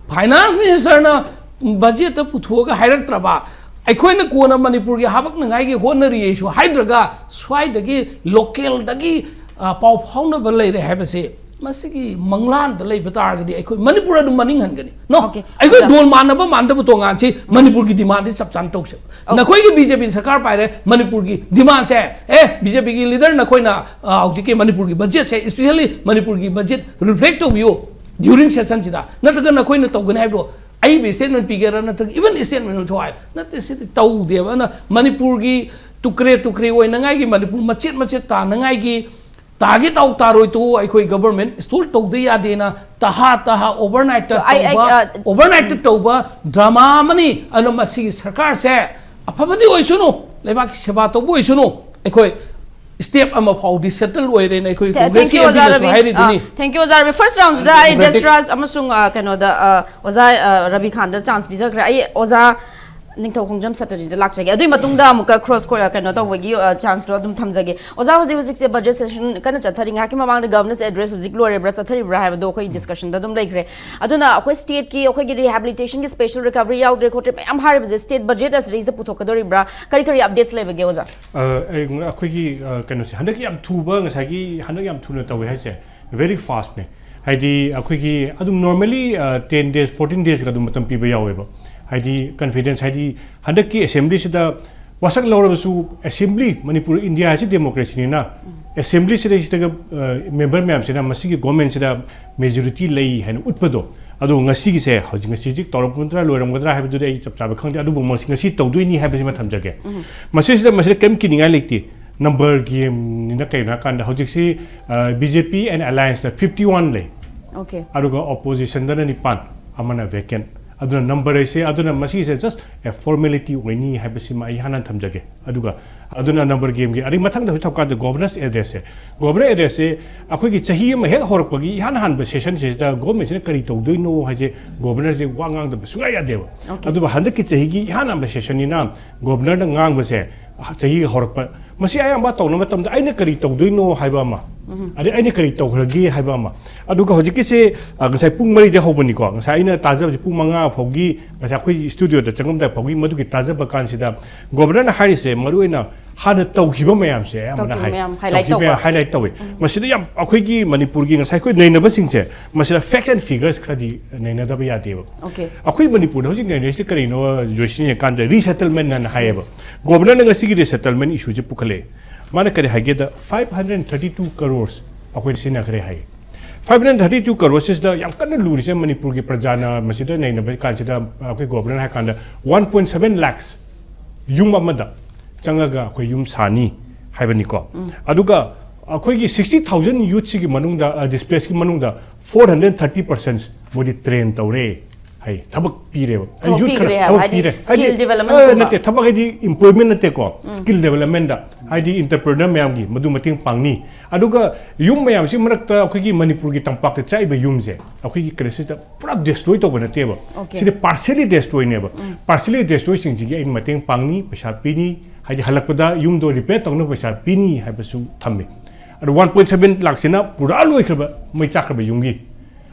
ꯐꯥꯏꯅꯥꯟꯁ ꯃꯤꯅꯤꯁꯇꯔꯅ ꯕꯖꯦꯠꯇ ꯄꯨꯊꯣꯛꯑꯒ ꯍꯥꯏꯔꯛꯇ꯭ꯔꯕ, ꯑꯩꯈꯣꯏꯅ ꯀꯣꯟꯅ ꯃꯅꯤꯄꯨꯔꯒꯤ ꯍꯥꯄꯛꯅꯉꯥꯏꯒꯤ ꯍꯣꯠꯅꯔꯤꯌꯦꯁꯨ ꯍꯥꯏꯗ꯭ꯔꯒ, ꯁ꯭ꯋꯥꯏꯗꯒꯤ ꯂꯣꯀꯦꯜꯗꯒꯤ, ꯑ, ꯄꯥꯎ ꯐꯥꯎꯅꯕ ꯂꯩꯔꯦ ꯍꯥꯏꯕꯁꯦ, ꯃꯁꯤꯒꯤ ꯃꯪꯂꯥꯟꯗ ꯂꯩꯕ ꯇꯥꯔꯒꯗꯤ ꯑꯩꯈꯣꯏ ꯃꯅꯤꯄꯨꯔ ꯑꯗꯨꯝ ꯃꯅꯤꯡ ꯍꯟꯒꯅꯤ꯫ ꯅꯣ, OK, ꯑꯩꯈꯣꯏ ꯑꯗꯣ ꯗꯣꯟ ꯃꯥꯟꯅꯕ ꯃꯥꯟꯅꯗꯕ ꯇꯣꯉꯥꯟꯁꯤ ꯃꯅꯤꯄꯨꯔꯒꯤ ꯗꯤꯃꯥꯟꯗꯤ ꯆꯞ ꯆꯥꯅ ꯇꯧꯁꯦ꯫ OK꯫ ꯅꯈꯣꯏꯒꯤ ꯕꯤ ꯖꯦ ꯄꯤꯅ ꯁꯔꯀꯥꯔ ꯄꯥꯏꯔꯦ, ꯃꯅꯤꯄꯨꯔꯒꯤ ꯗꯤꯃꯥꯟꯁꯦ, ꯑꯦ, ꯕꯤ ꯖꯦ ꯄꯤꯒꯤ ꯂꯤꯗꯔ ꯅꯈꯣꯏꯅ, ꯑ, ꯍꯧꯖꯤꯛꯀꯤ ꯃꯅꯤꯄꯨꯔꯒꯤ ꯕꯖꯦꯠꯁꯦ, especially ꯃꯅꯤꯄꯨꯔꯒꯤ ꯕꯖꯦꯠ ꯔꯤꯐ꯭ꯂꯦꯛ ꯇꯧꯕꯤꯌꯨ during ꯁꯦꯁꯟꯁꯤꯗ, ꯅꯠꯇ꯭ꯔꯒ ꯅꯈꯣꯏꯅ ꯇꯧꯒꯅꯤ ꯍꯥꯏꯕꯗꯣ ꯑꯏꯕ ꯁ꯭ꯇꯦꯠꯃꯦꯟ ꯄꯤꯒꯦꯔꯥ, ꯅꯠꯇ꯭ꯔꯒ ꯏꯚꯟ ꯁ꯭ꯇꯦꯠꯃꯦꯟ ꯑꯃ ꯊꯣꯛꯑꯣ ꯍꯥꯏ, ꯅꯠꯇꯦ, ꯁꯤꯗꯤ ꯇꯧꯗꯦꯕ꯫ ꯑꯗꯨꯅ ꯃꯅꯤꯄꯨꯔꯒꯤ ꯇꯨꯀ꯭ꯔꯦ ꯇꯨꯀ꯭ꯔꯦ ꯑꯣꯏꯅꯉꯥꯏꯒꯤ, ꯃꯅꯤꯄꯨꯔ ꯃꯆꯦꯠ ꯃꯆꯦꯠ ꯇꯥꯅꯉꯥꯏꯒꯤ, ꯇꯥꯒꯦ ꯇꯧ ꯇꯥꯔꯣꯏ ꯇꯣ, ꯑꯩꯈꯣꯏ ꯒꯕꯔꯃꯦꯟ ꯏꯟꯁꯇꯣꯜ ꯇꯧꯗ ꯌꯥꯗꯦꯅ ꯇꯍꯥ ꯇꯍꯥ ꯑꯣꯚꯔꯅꯥꯏꯠꯇ ꯑꯩ, ꯑꯩ, ꯇꯧꯕ, ꯑ, ꯑꯣꯚꯔꯅꯥꯏꯠꯇ ꯇꯧꯕ ꯗ꯭ꯔꯃꯥ ꯑꯃꯅꯤ꯫ ꯑꯗꯨꯅ ꯃꯁꯤꯒꯤ ꯁꯔꯀꯥꯔꯁꯦ ꯑꯐꯕꯗꯤ ꯑꯣꯏꯁꯅꯨ, ꯂꯩꯕꯥꯛꯀꯤ ꯁꯦꯕꯥ ꯇꯧꯕ ꯑꯣꯏꯁꯅꯨ, ꯑꯩꯈꯣꯏ ꯁ꯭ꯇꯦꯞ ꯑꯃ ꯐꯥꯎꯗꯤ ꯁꯦꯇꯜ ꯑꯣꯏꯔꯦꯅ ꯑꯩꯈꯣꯏ ꯊꯦ-, ꯀꯣꯡꯒ꯭ꯔꯦꯁꯀꯤ thank you, ꯑꯣꯖꯥ ꯑꯦꯝ ꯄꯤꯅꯁꯨ ꯔꯕꯤ꯫ ꯍꯥꯏꯔꯤꯗꯨꯅꯤ꯫ ꯑ, thank you, ꯑꯣꯖꯥ ꯔꯕꯤ꯫ ꯐꯥꯔꯁ ꯔꯥꯎꯟꯁꯤꯗ ꯑꯩ ꯗꯦꯁꯔꯥꯖ ꯑꯃꯁꯨꯡ, ꯑ, ꯀꯩꯅꯣꯗ, ꯑ, ꯑꯣꯖꯥ, ꯑ, ꯔꯕꯤ ꯈꯥꯟꯗ ꯆꯥꯟꯁ ꯄꯤꯖꯈ꯭ꯔꯦ꯫ ꯑꯩ ꯑꯣꯖꯥ ꯅꯤꯡꯊꯧ ꯈꯣꯡꯖꯝ ꯁꯇꯔꯖꯤꯗ ꯂꯥꯛꯆꯒꯦ꯫ ꯑꯗꯨꯒꯤ ꯃꯇꯨꯡꯗ ꯑꯃꯨꯛꯀ ꯀ꯭ꯔꯣꯁ ꯀꯣ-, ꯀꯩꯅꯣ ꯇꯧꯕꯒꯤ, ꯑ, ꯆꯥꯟꯁꯇꯣ ꯑꯗꯨꯝ ꯊꯝꯖꯒꯦ꯫ ꯑꯣꯖꯥ, ꯍꯧꯖꯤꯛ ꯍꯧꯖꯤꯛꯁꯦ ꯕꯖꯦꯠ ꯁꯦꯁꯟ ꯀꯟꯅ ꯆꯠꯊꯔꯤ꯫ ꯉꯥꯏꯍꯥꯛꯀꯤ ꯃꯃꯥꯡꯗ ꯒꯚꯔꯅꯔꯁ ꯑꯦꯗ꯭ꯔꯦꯁ ꯍꯧꯖꯤꯛ ꯂꯣꯏꯔꯤꯕ꯭ꯔꯥ, ꯆꯠꯊꯔꯤꯕ꯭ꯔꯥ ꯍꯥꯏꯕꯗꯣ ꯑꯩꯈꯣꯏ ꯗꯤꯁꯀꯁꯟꯗ ꯑꯗꯨꯝ ꯂꯩꯈ꯭ꯔꯦ꯫ ꯑꯗꯨꯅ ꯑꯩꯈꯣꯏ ꯁ꯭ꯇꯦꯠꯀꯤ ꯑꯩꯈꯣꯏꯒꯤ ꯔꯤꯍꯦꯕꯤꯂꯤꯇꯦꯁꯟꯒꯤ ꯁ꯭ꯄꯦꯁꯦꯜ ꯔꯤꯀꯚꯔꯤ ꯌꯥꯎꯗ꯭ꯔꯦ ꯈꯣꯠꯇ꯭ꯔꯦ ꯃꯌꯥꯝ ꯍꯥꯏꯔꯤꯕꯁꯦ ꯁ꯭ꯇꯦꯠ ꯕꯖꯦꯠ ꯑꯁꯤꯗꯩꯁꯤꯗ ꯄꯨꯊꯣꯛꯀꯗꯧꯔꯤꯕ꯭ꯔꯥ? ꯀꯔꯤ ꯀꯔꯤ ꯑꯞꯗꯦꯠꯁ ꯂꯩꯕꯒꯦ, ꯑꯣꯖꯥ? ꯑ, ꯑꯩ, ꯑꯩꯈꯣꯏꯒꯤ, ꯑ, ꯀꯩꯅꯣꯁꯦ ꯍꯟꯗꯛ ꯌꯥꯝ ꯊꯨꯕ, ꯉꯁꯥꯏꯒꯤ ꯍꯟꯗꯛ ꯌꯥꯝ ꯊꯨꯅ ꯇꯧꯋꯦ ꯍꯥꯏꯁꯦ, ꯚꯦꯔꯤ ꯐꯥꯁꯅꯦ꯫ ꯍꯥꯏꯗꯤ ꯑꯩꯈꯣꯏꯒꯤ ꯑꯗꯨꯝ ꯅꯣꯔꯃꯦꯂꯤ ꯇꯦꯟ ꯗꯦꯖ, ꯐꯣꯔꯇꯤꯟ ꯗꯦꯖꯀ ꯑꯗꯨꯝ ꯃꯇꯝ ꯄꯤꯕ ꯌꯥꯎꯋꯦꯕ꯫ ꯍꯥꯏꯗꯤ ꯀꯟꯐꯤꯗꯦꯟꯁ, ꯍꯥꯏꯗꯤ ꯍꯟꯗꯛꯀꯤ ꯑꯦꯁꯦꯝꯕ꯭ꯂꯤꯁꯤꯗ ꯋꯥꯁꯛ ꯂꯧꯔꯕꯁꯨ, ꯑꯦꯁꯦꯝꯕ꯭ꯂꯤ, ꯃꯅꯤꯄꯨꯔ, ꯏꯟꯗꯤꯌꯥ ꯑꯁꯤ ꯗꯦꯃꯣꯀ꯭ꯔꯦꯁꯤꯅꯤꯅ, ꯑꯦꯁꯦꯝꯕ꯭ꯂꯤꯁꯤꯗꯩꯁꯤꯗꯒ, ꯑ, ꯃꯦꯝꯕꯔ ꯃꯌꯥꯝꯁꯤꯅ ꯃꯁꯤꯒꯤ ꯒꯣꯔꯃꯦꯟꯁꯤꯗ ꯃꯦꯖꯣꯔꯤꯇꯤ ꯂꯩ ꯍꯥꯏꯅ ꯎꯠꯄꯗꯣ, ꯑꯗꯣ ꯉꯁꯤꯒꯤꯁꯦ ꯍꯧꯖꯤꯛ, ꯉꯁꯤ ꯍꯧꯖꯤꯛ ꯇꯧꯔꯛꯄ ꯅꯠꯇ꯭ꯔꯥ ꯂꯣꯏꯔꯝꯒꯗ꯭ꯔꯥ ꯍꯥꯏꯕꯗꯨꯗꯤ ꯑꯩ ꯆꯞ ꯆꯥꯕ ꯈꯪꯗꯦ, ꯑꯗꯨꯕꯨ ꯃꯁꯤ ꯉꯁꯤ ꯇꯧꯗꯣꯏꯅꯤ ꯍꯥꯏꯕꯁꯤꯃ ꯊꯝꯖꯒꯦ꯫ ꯃꯁꯤꯁꯤꯗ, ꯃꯁꯤꯗ ꯀꯔꯤꯝ ꯀꯤꯅꯤꯡꯉꯥꯏ ꯂꯩꯇꯦ꯫ ꯅꯝꯕꯔ ꯒꯦꯝꯅꯤꯅ ꯀꯩꯅꯣ ꯍꯥꯏꯀꯥꯟꯗ ꯍꯧꯖꯤꯛꯁꯤ, ꯑ, B J P and allianceꯇ fifty one ꯂꯩ꯫ ꯑꯣꯀꯦ꯫ ꯑꯗꯨꯒ ꯑꯣꯄꯣꯖꯤꯁꯟꯗꯅ ꯅꯤꯄꯥꯟ, ꯑꯃꯅ ꯚꯦꯀꯦꯟ꯫ ꯑꯗꯨꯅ ꯅꯝꯕꯔ ꯍꯥꯏꯁꯦ, ꯑꯗꯨꯅ ꯃꯁꯤꯁꯦ just a formality ꯑꯣꯏꯅꯤ ꯍꯥꯏꯕꯁꯤꯃ ꯑꯩ ꯍꯥꯟꯅ ꯊꯝꯖꯒꯦ꯫ ꯑꯗꯨꯒ ꯑꯗꯨꯅ ꯅꯝꯕꯔ ꯒꯦꯝꯒꯤ, ꯑꯗꯩ ꯃꯊꯪꯗ ꯍꯧꯖꯤꯛ ꯊꯝꯀꯥꯟꯗ ꯒꯣꯚꯔꯅꯔꯁ ꯑꯦꯗ꯭ꯔꯦꯁꯁꯦ, ꯒꯣꯚꯔꯅꯔ ꯑꯦꯗ꯭ꯔꯦꯁꯁꯦ ꯑꯩꯈꯣꯏꯒꯤ ꯆꯍꯤ ꯑꯃ ꯍꯦꯛ ꯍꯧꯔꯛꯄꯒꯤ ꯏꯍꯥꯟ ꯍꯥꯟꯕ ꯁꯦꯁꯟꯁꯤꯗ ꯒꯣꯔꯃꯦꯟꯁꯤꯅ ꯀꯔꯤ ꯇꯧꯗꯣꯏꯅꯣ ꯍꯥꯏꯁꯦ ꯒꯣꯚꯔꯅꯔꯁꯦ ꯋꯥ ꯉꯥꯡꯗꯕ ꯁꯨꯡꯌꯥ ꯌꯥꯗꯦꯕ꯫ ꯑꯣꯀꯦ꯫ ꯑꯗꯨꯕꯨ ꯍꯟꯗꯛꯀꯤ ꯆꯍꯤꯒꯤ ꯏꯍꯥꯟ ꯍꯥꯟꯕ ꯁꯦꯁꯟꯅꯤꯅ ꯒꯣꯚꯔꯅꯔꯅ ꯉꯥꯡꯕꯁꯦ ꯆꯍꯤꯒ ꯍꯧꯔꯛꯄ, ꯃꯁꯤ ꯑꯌꯥꯝꯕ ꯇꯧꯅꯕ ꯃꯇꯝꯗ ꯑꯩꯅ ꯀꯔꯤ ꯇꯧꯗꯣꯏꯅꯣ ꯍꯥꯏꯕ ꯑꯃ, ꯑꯗꯩ ꯑꯩꯅ ꯀꯔꯤ ꯇꯧꯈ꯭ꯔꯒꯦ ꯍꯥꯏꯕ ꯑꯃ꯫ ꯑꯗꯨꯒ ꯍꯧꯖꯤꯛꯀꯤꯁꯦ, ꯑ, ꯉꯁꯥꯏ ꯄꯨꯡ ꯃꯔꯤꯗ ꯍꯧꯕꯅꯤꯀꯣ, ꯉꯁꯥꯏ ꯑꯩꯅ ꯇꯥꯖꯕꯁꯦ ꯄꯨꯡ ꯃꯉꯥ ꯐꯥꯎꯒꯤ, ꯉꯁꯥꯏ ꯑꯩꯈꯣꯏ ꯁ꯭ꯇꯨꯗꯤꯑꯣꯗ ꯆꯪꯉꯝꯗꯥꯏ ꯐꯥꯎꯒꯤ ꯃꯗꯨꯒꯤ ꯇꯥꯖꯕ ꯀꯥꯟꯁꯤꯗ ꯒꯣꯚꯔꯅꯔꯅ ꯍꯥꯏꯔꯤꯁꯦ ꯃꯔꯨꯑꯣꯏꯅ ꯍꯥꯟꯅ ꯇꯧꯈꯤꯕ ꯃꯌꯥꯝꯁꯦ ꯑꯌꯥꯝꯕꯅ ꯇꯧꯈꯤꯕ ꯍꯥꯏ-, ꯃꯌꯥꯝ highlight ꯇꯧꯈꯤꯕ ꯇꯧꯕ꯫ ꯃꯌꯥꯝ highlight ꯇꯧꯋꯦ꯫ ꯃꯁꯤꯗ ꯌꯥꯝ ꯑꯩꯈꯣꯏꯒꯤ ꯃꯅꯤꯄꯨꯔꯒꯤ ꯉꯁꯥꯏ ꯑꯩꯈꯣꯏ ꯅꯩꯅꯕꯁꯤꯡꯁꯦ, ꯃꯁꯤꯗ facts and figures ꯈꯔꯗꯤ ꯅꯩꯅꯗꯕ ꯌꯥꯗꯦꯕ꯫ ꯑꯣꯀꯦ꯫ ꯑꯩꯈꯣꯏ ꯃꯅꯤꯄꯨꯔꯗ ꯍꯧꯖꯤꯛ ꯅꯩꯅꯔꯤꯁꯤ ꯀꯔꯤꯅꯣ, ꯖꯣꯏꯁꯤꯅ ꯌꯦꯡꯀꯥꯟꯗ resettlement ꯍꯥꯏꯅ ꯍꯥꯏꯌꯦꯕ꯫ ꯒꯣꯚꯔꯅꯔꯅ ꯉꯁꯤꯒꯤ resettlement issueꯁꯦ ꯄꯨꯈꯠꯂꯛꯑꯦ꯫ ꯃꯥꯅ ꯀꯔꯤ ꯍꯥꯏꯒꯦꯗ, five hundred thirty two crores ꯑꯩꯈꯣꯏꯅ ꯁꯤꯖꯤꯟꯅꯈ꯭ꯔꯦ ꯍꯥꯏ꯫ Five hundred thirty two crores ꯁꯤꯗ ꯌꯥꯝ ꯀꯟꯅ ꯂꯨꯔꯤꯁꯦ, ꯃꯅꯤꯄꯨꯔꯒꯤ ꯄ꯭ꯔꯖꯥꯅ ꯃꯁꯤꯗ ꯅꯩꯅꯕ ꯀꯥꯟꯁꯤꯗ ꯑꯩꯈꯣꯏ ꯒꯣꯚꯔꯅꯔ ꯍꯥꯏ ꯀꯥꯟꯗ one point seven lakhs ꯌꯨꯝ ꯑꯃꯗ ꯆꯪꯉꯒ ꯑꯩꯈꯣꯏ ꯌꯨꯝ ꯁꯥꯅꯤ ꯍꯥꯏꯕꯅꯤꯀꯣ꯫ ꯑꯗꯨꯒ ꯑꯩꯈꯣꯏꯒꯤ sixty thousand youthꯁꯤꯒꯤ ꯃꯅꯨꯡꯗ, ꯑ, displaceꯀꯤ ꯃꯅꯨꯡꯗ four hundred thirty percent ꯃꯣꯏꯗꯤ train ꯇꯧꯔꯦ ꯍꯥꯏ, ꯊꯕꯛ ꯄꯤꯔꯦꯕ꯫ ꯊꯕꯛ youth ꯈꯔ ꯄꯤꯈ꯭ꯔꯦ ꯍꯥꯏꯕ, ꯊꯕꯛ ꯍꯥꯏꯗꯤ ꯄꯤꯔꯦ꯫ skill ꯍꯥꯏꯗꯤ, development ꯑ, ꯀꯨꯝꯕ? ꯅꯠꯇꯦ, ꯊꯕꯛ ꯍꯥꯏꯗꯤ employment ꯅꯠꯇꯦꯀꯣ, skill developmentꯇ꯫ ꯍꯥꯏꯗꯤ entrepreneur ꯃꯌꯥꯝꯒꯤ ꯃꯗꯨ ꯃꯇꯦꯡ ꯄꯥꯡꯅꯤ꯫ ꯑꯗꯨꯒ ꯌꯨꯝ ꯃꯌꯥꯝꯁꯤ ꯃꯔꯛꯇ ꯑꯩꯈꯣꯏꯒꯤ ꯃꯅꯤꯄꯨꯔꯒꯤ ꯇꯝꯄꯥꯛꯇ ꯆꯥꯛꯏꯕ ꯌꯨꯝꯁꯦ ꯑꯩꯈꯣꯏꯒꯤ ꯀꯩꯅꯣꯁꯤꯗ ꯄꯨꯔꯥ destroy ꯇꯧꯕ ꯅꯠꯇꯦꯕ꯫ Okay. ꯁꯤꯗꯤ partially destroyꯅꯦꯕ꯫ Partially destroyꯁꯤꯡꯁꯤꯒꯤ ꯑꯩꯅ ꯃꯇꯦꯡ ꯄꯥꯡꯅꯤ, ꯄꯩꯁꯥ ꯄꯤꯅꯤ, ꯍꯥꯏꯗꯤ ꯍꯜꯂꯛꯄꯗ ꯌꯨꯝꯗꯣ repair ꯇꯧꯅꯕ ꯄꯩꯁꯥ ꯄꯤꯅꯤ ꯍꯥꯏꯕꯁꯨ ꯊꯝꯃꯤ꯫ ꯑꯗꯣ one point seven ꯂꯥꯛꯁꯤꯅ ꯄꯨꯔꯥ ꯂꯣꯏꯈ꯭ꯔꯕ, ꯃꯩ ꯆꯥꯛꯈ꯭ꯔꯕ ꯌꯨꯝꯒꯤ꯫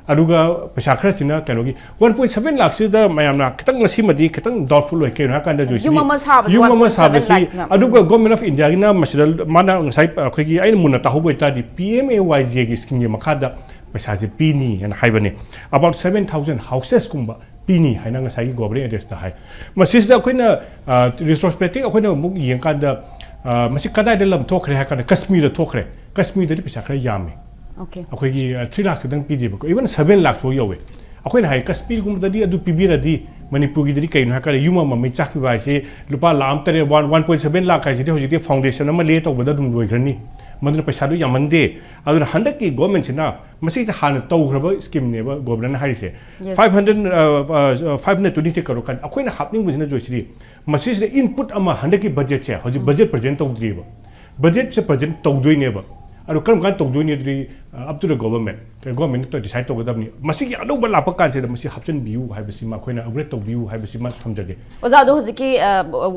ꯑꯗꯨꯒ ꯄꯩꯁꯥ ꯈꯔꯁꯤꯅ ꯀꯩꯅꯣꯒꯤ꯫ One point seven ꯂꯥꯛꯁꯤꯗ ꯃꯌꯥꯝꯅ ꯈꯤꯇꯪ ꯉꯁꯤꯃꯗꯤ ꯈꯤꯇꯪ doubtful ꯑꯣꯏ꯫ ꯀꯩꯅꯣ ꯍꯥꯏꯀꯥꯟꯗ ꯖꯣꯏꯁꯤꯗꯤ ꯌꯨꯝ ꯑꯃ ꯁꯥꯕꯁꯤ ꯌꯨꯝ ꯑꯃ one point seven ꯁꯥꯕꯁꯤ lakhsꯅ꯫ ꯑꯗꯨꯒ Government of Indiaꯒꯤꯅ ꯃꯁꯤꯗ ꯃꯥꯅ ꯉꯁꯥꯏ ꯑꯩꯈꯣꯏꯒꯤ ꯑꯩꯅ ꯃꯨꯟꯅ ꯇꯥꯍꯧꯕ ꯑꯣꯏꯇꯥꯔꯗꯤ P M A Y Gꯒꯤ schemeꯒꯤ ꯃꯈꯥꯗ ꯄꯩꯁꯥꯁꯦ ꯄꯤꯅꯤ ꯍꯥꯏꯅ ꯍꯥꯏꯕꯅꯤ꯫ About seven thousand housesꯀꯨꯝꯕ ꯄꯤꯅꯤ ꯍꯥꯏꯅ ꯉꯁꯥꯏꯒꯤ Government Addressꯇ ꯍꯥꯏ꯫ ꯃꯁꯤꯁꯤꯗ ꯑꯩꯈꯣꯏꯅ retrospective ꯑꯩꯈꯣꯏꯅ ꯑꯃꯨꯛ ꯌꯦꯡꯀꯥꯟꯗ ꯃꯁꯤ ꯀꯗꯥꯏꯗ ꯂꯝ ꯊꯣꯛꯈ꯭ꯔꯦ ꯍꯥꯏ ꯀꯥꯟꯗ ꯀꯁꯃꯤꯔꯗ ꯊꯣꯛꯈ꯭ꯔꯦ꯫ ꯀꯁꯃꯤꯔꯗꯗꯤ ꯄꯩꯁꯥ ꯈꯔ ꯌꯥꯝꯃꯤ꯫ Okay. ꯑꯩꯈꯣꯏꯒꯤ three lakhs ꯈꯛꯇꯪ ꯄꯤꯗꯦꯕꯀꯣ, even seven lakhs ꯐꯥꯎ ꯌꯧꯋꯦ꯫ ꯑꯩꯈꯣꯏꯅ ꯍꯥꯏ ꯀꯁꯃꯤꯔꯒꯨꯝꯕꯗꯗꯤ ꯑꯗꯨ ꯄꯤꯕꯤꯔꯗꯤ ꯃꯅꯤꯄꯨꯔꯒꯤꯗꯗꯤ ꯀꯩꯅꯣ ꯍꯥꯏ ꯀꯥꯟꯗ ꯌꯨꯝ ꯑꯃ ꯃꯩ ꯆꯥꯛꯈꯤꯕ ꯍꯥꯏꯁꯦ ꯂꯨꯄꯥ ꯂꯥꯈ ꯑꯃ ꯇꯔꯦꯠ, one point seven ꯂꯥꯈ ꯍꯥꯏꯁꯤꯗꯤ ꯍꯧꯖꯤꯛꯇꯤ foundation ꯑꯃ lay ꯇꯧꯕꯗ ꯑꯗꯨꯝ ꯂꯣꯏꯈ꯭ꯔꯅꯤ꯫ ꯃꯗꯨꯅ ꯄꯩꯁꯥꯗꯣ ꯌꯥꯝꯃꯟꯗꯦ꯫ ꯑꯗꯨꯅ ꯍꯟꯗꯛꯀꯤ Governmentꯁꯤꯅ ꯃꯁꯤꯁꯦ ꯍꯥꯟꯅ ꯇꯧꯈ꯭ꯔꯕ schemeꯅꯦꯕ Governorꯅ ꯍꯥꯏꯔꯤꯁꯦ꯫ Yes. Five hundred, five hundred twenty three crore ꯀꯥꯟ ꯑꯩꯈꯣꯏꯅ ꯍꯥꯞꯅꯤꯡꯕꯁꯤꯅ ꯖꯣꯏꯁꯤꯗꯤ ꯃꯁꯤꯁꯤꯗ input ꯑꯃ ꯍꯟꯗꯛꯀꯤ budgetꯁꯦ ꯍꯧꯖꯤꯛ budget present ꯇꯧꯗ꯭ꯔꯤꯕ꯫ Budgetꯁꯦ present ꯇꯧꯗꯣꯏꯅꯦꯕ꯫ ꯑꯗꯣ ꯀꯔꯝ ꯀꯥꯟꯗ ꯇꯧꯗꯣꯏꯅꯦ ꯑꯗꯨꯗꯤ up to the government꯫ Governmentꯅ decide ꯇꯧꯒꯗꯕꯅꯤ꯫ ꯃꯁꯤꯒꯤ ꯑꯅꯧꯕ ꯂꯥꯛꯄ ꯀꯥꯟꯁꯤꯗ ꯃꯁꯤ ꯍꯥꯞꯆꯤꯟꯕꯤꯌꯨ ꯍꯥꯏꯕꯁꯤꯃ ꯑꯩꯈꯣꯏꯅ upgrade ꯇꯧꯕꯤꯌꯨ ꯍꯥꯏꯕꯁꯤꯃ ꯊꯝꯖꯒꯦ꯫ ꯑꯣꯖꯥ, ꯑꯗꯣ ꯍꯧꯖꯤꯛꯀꯤ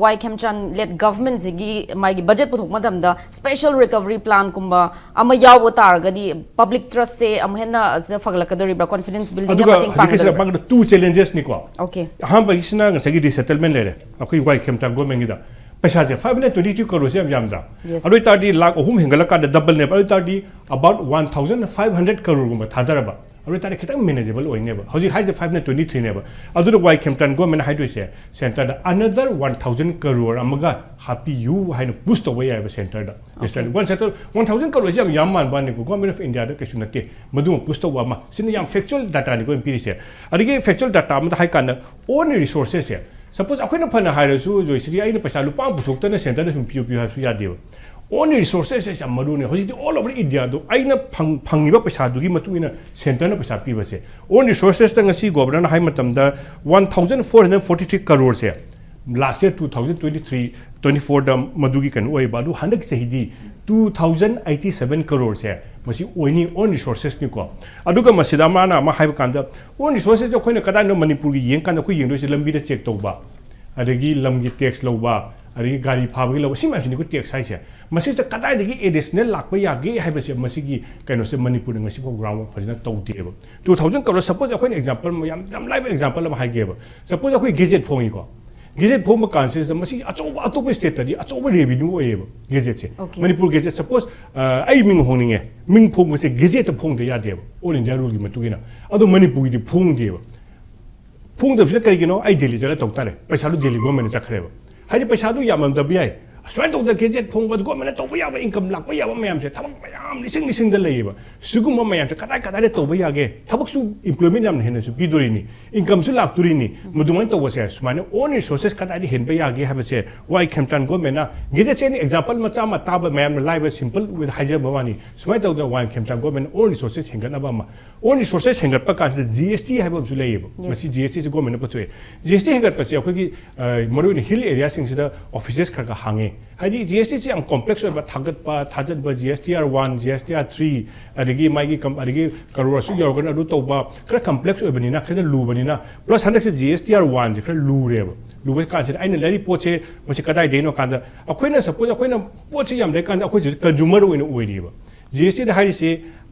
Y ꯈꯦꯝꯆꯥꯟ led Governmentꯁꯤꯒꯤ ꯃꯥꯒꯤ budget ꯄꯨꯊꯣꯛꯄ ꯃꯇꯝꯗ special recovery planꯀꯨꯝꯕ ꯑꯃ ꯌꯥꯎꯕ ꯇꯥꯔꯒꯗꯤ public trustꯁꯦ ꯑꯃꯨꯛ ꯍꯦꯟꯅ ꯑꯁꯤꯗ ꯐꯒꯠꯂꯛꯀꯗꯧꯔꯤꯕ꯭ꯔꯥ, confidence buildingꯗ ꯑꯗꯨꯒ ꯃꯇꯦꯡ ꯍꯧꯖꯤꯛꯀꯤꯁꯤꯗ ꯄꯥꯡꯒꯗꯧꯔꯤꯕ꯭ꯔꯥ? ꯃꯥꯒꯤ two challengesꯅꯤꯀꯣ꯫ Okay. ꯑꯍꯥꯟꯕꯒꯤꯁꯤꯅ ꯉꯁꯥꯏꯒꯤ resettlement ꯂꯩꯔꯦ ꯑꯩꯈꯣꯏ Y ꯈꯦꯝꯆꯥꯟ Governmentꯒꯤꯗ꯫ ꯄꯩꯁꯥꯁꯦ five hundred twenty two crore ꯌꯥꯝ ꯌꯥꯝꯗ꯭ꯔꯥ? Yes. ꯑꯗꯨ ꯑꯣꯏꯇꯥꯔꯗꯤ ꯂꯥꯈ ꯑꯍꯨꯝ ꯍꯦꯟꯒꯠꯂꯀꯥꯟꯗ doubleꯅꯦꯕ꯫ ꯑꯗꯨ ꯑꯣꯏꯇꯥꯔꯗꯤ about one thousand five hundred crore ꯊꯥꯗꯔꯕ꯫ ꯑꯗꯨ ꯑꯣꯏꯇꯥꯔꯗꯤ ꯈꯤꯇꯪ manageable ꯑꯣꯏꯅꯦꯕ꯫ ꯍꯧꯖꯤꯛ ꯍꯥꯏꯁꯦ five hundred twenty threeꯅꯦꯕ꯫ ꯑꯗꯨꯅ Y ꯈꯦꯝꯆꯥꯟ Governmentꯅ ꯍꯥꯏꯗꯣꯏꯁꯦ centreꯗ another one thousand crore ꯑꯃꯒ ꯍꯥꯞꯄꯤꯌꯨ ꯍꯥꯏꯅ push ꯇꯧꯕ ꯌꯥꯏꯑꯕ centreꯗ꯫ One thousand crore ꯍꯥꯏꯁꯦ ꯌꯥꯝ ꯌꯥꯝ ꯃꯥꯟꯕ ꯋꯥꯅꯤꯀꯣ, Government of Indiaꯗ ꯀꯩꯁꯨ ꯅꯠꯇꯦ꯫ ꯃꯗꯨꯃ push ꯇꯧꯕ ꯑꯃ꯫ ꯁꯤꯅ ꯌꯥꯝ factual dataꯅꯤꯀꯣ ꯑꯩꯅ ꯄꯤꯔꯤꯁꯦ꯫ ꯑꯗꯒꯤ factual data ꯑꯃꯗ ꯍꯥꯏ ꯀꯥꯟꯗ own resourcesꯁꯦ, suppose ꯑꯩꯈꯣꯏꯅ ꯐꯅ ꯍꯥꯏꯔꯁꯨ ꯖꯣꯏꯁ꯭ꯔꯤ ꯑꯩꯅ ꯄꯩꯁꯥ ꯂꯨꯄꯥ ꯑꯃ ꯄꯨꯊꯣꯛꯇꯅ centreꯗ ꯁꯨꯝ ꯄꯤꯌꯨ ꯄꯤꯌꯨ ꯍꯥꯏꯕꯁꯨ ꯌꯥꯗꯦꯕ꯫ Own resourcesꯁꯦ ꯌꯥꯝ ꯃꯔꯨꯅꯦ꯫ ꯍꯧꯖꯤꯛꯇꯤ all over Indiaꯗꯣ ꯑꯩꯅ ꯐꯪ-, ꯐꯪꯉꯤꯕ ꯄꯩꯁꯥꯗꯨꯒꯤ ꯃꯇꯨꯡ ꯏꯟꯅ centreꯅ ꯄꯩꯁꯥ ꯄꯤꯕꯁꯦ꯫ Own resourcesꯇ ꯉꯁꯤ Governorꯅ ꯍꯥꯏ ꯃꯇꯝꯗ one thousand four hundred forty three croreꯁꯦ Last year two thousand twenty three twenty fourꯗ ꯃꯗꯨꯒꯤ ꯀꯩꯅꯣ ꯑꯣꯏꯕ, ꯑꯗꯨ ꯍꯟꯗꯛ ꯆꯍꯤꯗꯤ two thousand eighty seven crore ꯁꯦ ꯃꯁꯤ ꯑꯣꯏꯅꯤ, own resources ꯅꯤꯀꯣ꯫ ꯑꯗꯨꯒ ꯃꯁꯤꯗ ꯃꯥꯅ ꯑꯃ ꯍꯥꯏꯕ ꯀꯥꯟꯗ, own resources ꯑꯩꯈꯣꯏꯅ ꯀꯗꯥꯏꯅꯣ ꯃꯅꯤꯄꯨꯔꯒꯤ ꯌꯦꯡꯀꯥꯟꯗ ꯑꯩꯈꯣꯏ ꯌꯦꯡꯗꯣꯏꯁꯦ ꯂꯝꯕꯤꯗ check ꯇꯧꯕ, ꯑꯗꯒꯤ ꯂꯝꯒꯤ tax ꯂꯧꯕ, ꯑꯗꯒꯤ ꯒꯥꯔꯤ ꯐꯥꯕꯒꯤ ꯂꯧꯕ, ꯁꯤ ꯃꯌꯥꯝꯁꯤꯅꯤꯀꯣ tax ꯍꯥꯏꯁꯦ꯫ ꯃꯁꯤꯗ ꯀꯗꯥꯏꯗꯒꯤ additional ꯂꯥꯛꯄ ꯌꯥꯒꯦ ꯍꯥꯏꯕꯁꯦ ꯃꯁꯤꯒꯤ ꯀꯩꯅꯣꯁꯦ ꯃꯅꯤꯄꯨꯔꯗ ꯉꯁꯤꯐꯥꯎ ground work ꯐꯖꯅ ꯇꯧꯗꯦꯕ꯫ Two thousand crore, suppose ꯑꯩꯈꯣꯏꯅ example ꯑꯃ, ꯌꯥꯝ, ꯌꯥꯝ ꯂꯥꯏꯕ example ꯑꯃ ꯍꯥꯏꯒꯦꯕ꯫ Suppose ꯑꯩꯈꯣꯏ gazette ꯐꯣꯡꯉꯤꯀꯣ, gazette ꯐꯣꯡꯕ ꯀꯥꯟꯁꯤꯗ ꯃꯁꯤ ꯑꯆꯧꯕ, ꯑꯇꯣꯞꯄ stateꯇꯗꯤ ꯑꯆꯧꯕ revenue ꯑꯣꯏꯌꯦꯕ gazetteꯁꯦ꯫ Okay. ꯃꯅꯤꯄꯨꯔ gazette, suppose ꯑ, ꯑꯩ ꯃꯤꯡ ꯍꯣꯡꯅꯤꯡꯉꯦ, ꯃꯤꯡ ꯐꯣꯡꯕꯁꯦ gazetteꯇ ꯐꯣꯡꯗ ꯌꯥꯗꯦꯕ, all India ruleꯒꯤ ꯃꯇꯨꯡ ꯏꯟꯅ꯫ ꯑꯗꯣ ꯃꯅꯤꯄꯨꯔꯒꯤꯗꯤ ꯐꯣꯡꯗꯦꯕ꯫ ꯐꯣꯡꯗꯕꯁꯤꯅ ꯀꯩꯒꯤꯅꯣ? ꯑꯩ ꯗꯦꯜꯂꯤ ꯆꯠꯂ ꯇꯧ ꯇꯥꯔꯦ, ꯄꯩꯁꯥꯗꯨ ꯗꯦꯜꯂꯤ governmentꯅ ꯆꯠꯈ꯭ꯔꯦꯕ꯫ ꯍꯥꯏꯗꯤ ꯄꯩꯁꯥꯗꯨ ꯌꯥꯝꯃꯝꯗꯕ ꯌꯥꯏ, ꯁꯨꯃꯥꯏꯅ ꯇꯧꯗꯅ gazette ꯐꯣꯡꯕ, governmentꯅ ꯇꯧꯕ ꯌꯥꯕ, income ꯂꯥꯛꯄ ꯌꯥꯕ ꯃꯌꯥꯝꯁꯦ, ꯊꯕꯛ ꯃꯌꯥꯝ ꯂꯤꯁꯤꯡ ꯂꯤꯁꯤꯡꯗ ꯂꯩꯌꯦꯕ꯫ ꯁꯤꯒꯨꯝꯕ ꯃꯌꯥꯝꯁꯦ ꯀꯗꯥꯏ ꯀꯗꯥꯏꯗ ꯇꯧꯕ ꯌꯥꯒꯦ? ꯊꯕꯛꯁꯨ employment ꯌꯥꯝꯅ ꯍꯦꯟꯅꯁꯨ ꯄꯤꯗꯣꯔꯤꯅꯤ, incomeꯁꯨ ꯂꯥꯛꯇꯣꯔꯤꯅꯤ꯫ ꯃꯗꯨꯃꯥꯏꯅ ꯇꯧꯕꯁꯦ, ꯁꯨꯃꯥꯏꯅ own resources ꯀꯗꯥꯏꯗ ꯍꯦꯟꯕ ꯌꯥꯒꯦ ꯍꯥꯏꯕꯁꯦ ꯋꯥꯏ ꯈꯦꯝꯆꯥꯟ governmentꯅ, gazetteꯁꯦ ꯑꯩꯅ example ꯃꯆꯥ ꯑꯃ ꯇꯥꯕ ꯃꯌꯥꯝꯅ ꯂꯥꯏꯕ simple way ꯍꯥꯏꯖꯕ ꯋꯥꯅꯤ꯫ ꯁꯨꯃꯥꯏꯅ ꯇꯧꯗꯅ ꯋꯥꯏ ꯈꯦꯝꯆꯥꯟ governmentꯅ own resources ꯍꯦꯟꯒꯠꯅꯕ ꯑꯃ, own resources ꯍꯦꯟꯒꯠꯄ ꯀꯥꯟꯁꯤꯗ GST ꯍꯥꯏꯕ ꯑꯃꯁꯨ ꯂꯩꯌꯦꯕ꯫ Yes. ꯃꯁꯤ GSTꯁꯤ governmentꯅ ꯄꯨꯊꯣꯛꯑꯦ꯫ GST ꯍꯦꯟꯒꯠꯄꯁꯦ ꯑꯩꯈꯣꯏꯒꯤ, ꯑ, ꯃꯔꯨꯑꯣꯏꯅ hill areaꯁꯤꯡꯁꯤꯗ offices ꯈꯔ ꯈꯔ ꯍꯥꯡꯉꯦ꯫ ꯍꯥꯏꯗꯤ GSTꯁꯤ ꯌꯥꯝ complex ꯑꯣꯏꯕ, ꯊꯥꯒꯠꯄ, ꯊꯥꯖꯟꯕ, GSTR one, GSTR three, ꯑꯗꯒꯤ ꯃꯥꯒꯤ ꯀꯝ-, ꯑꯗꯒꯤ crore ꯑꯁꯨꯛ ꯌꯧꯔꯒꯅ ꯑꯗꯨ ꯇꯧꯕ, ꯈꯔ complex ꯑꯣꯏꯕꯅꯤꯅ, ꯈꯔ ꯂꯨꯕꯅꯤꯅ, plus ꯍꯟꯗꯛꯁꯦ GSTR oneꯁꯦ ꯈꯔ ꯂꯨꯔꯦꯕ꯫ ꯂꯨꯕ ꯀꯥꯟꯁꯤꯗ ꯑꯩꯅ ꯂꯩꯔꯤ ꯄꯣꯠꯁꯦ, ꯃꯁꯤ ꯀꯗꯥꯏꯗꯩꯅꯣ ꯀꯥꯟꯗ, ꯑꯩꯈꯣꯏꯅ suppose ꯑꯩꯈꯣꯏꯅ ꯄꯣꯠꯁꯦ ꯌꯥꯝ ꯂꯩ ꯀꯥꯟꯗ ꯑꯩꯈꯣꯏꯁꯦ consumer ꯑꯣꯏꯅ ꯑꯣꯏꯔꯤꯕ꯫ GSTꯗ ꯍꯥꯏꯔꯤꯁꯦ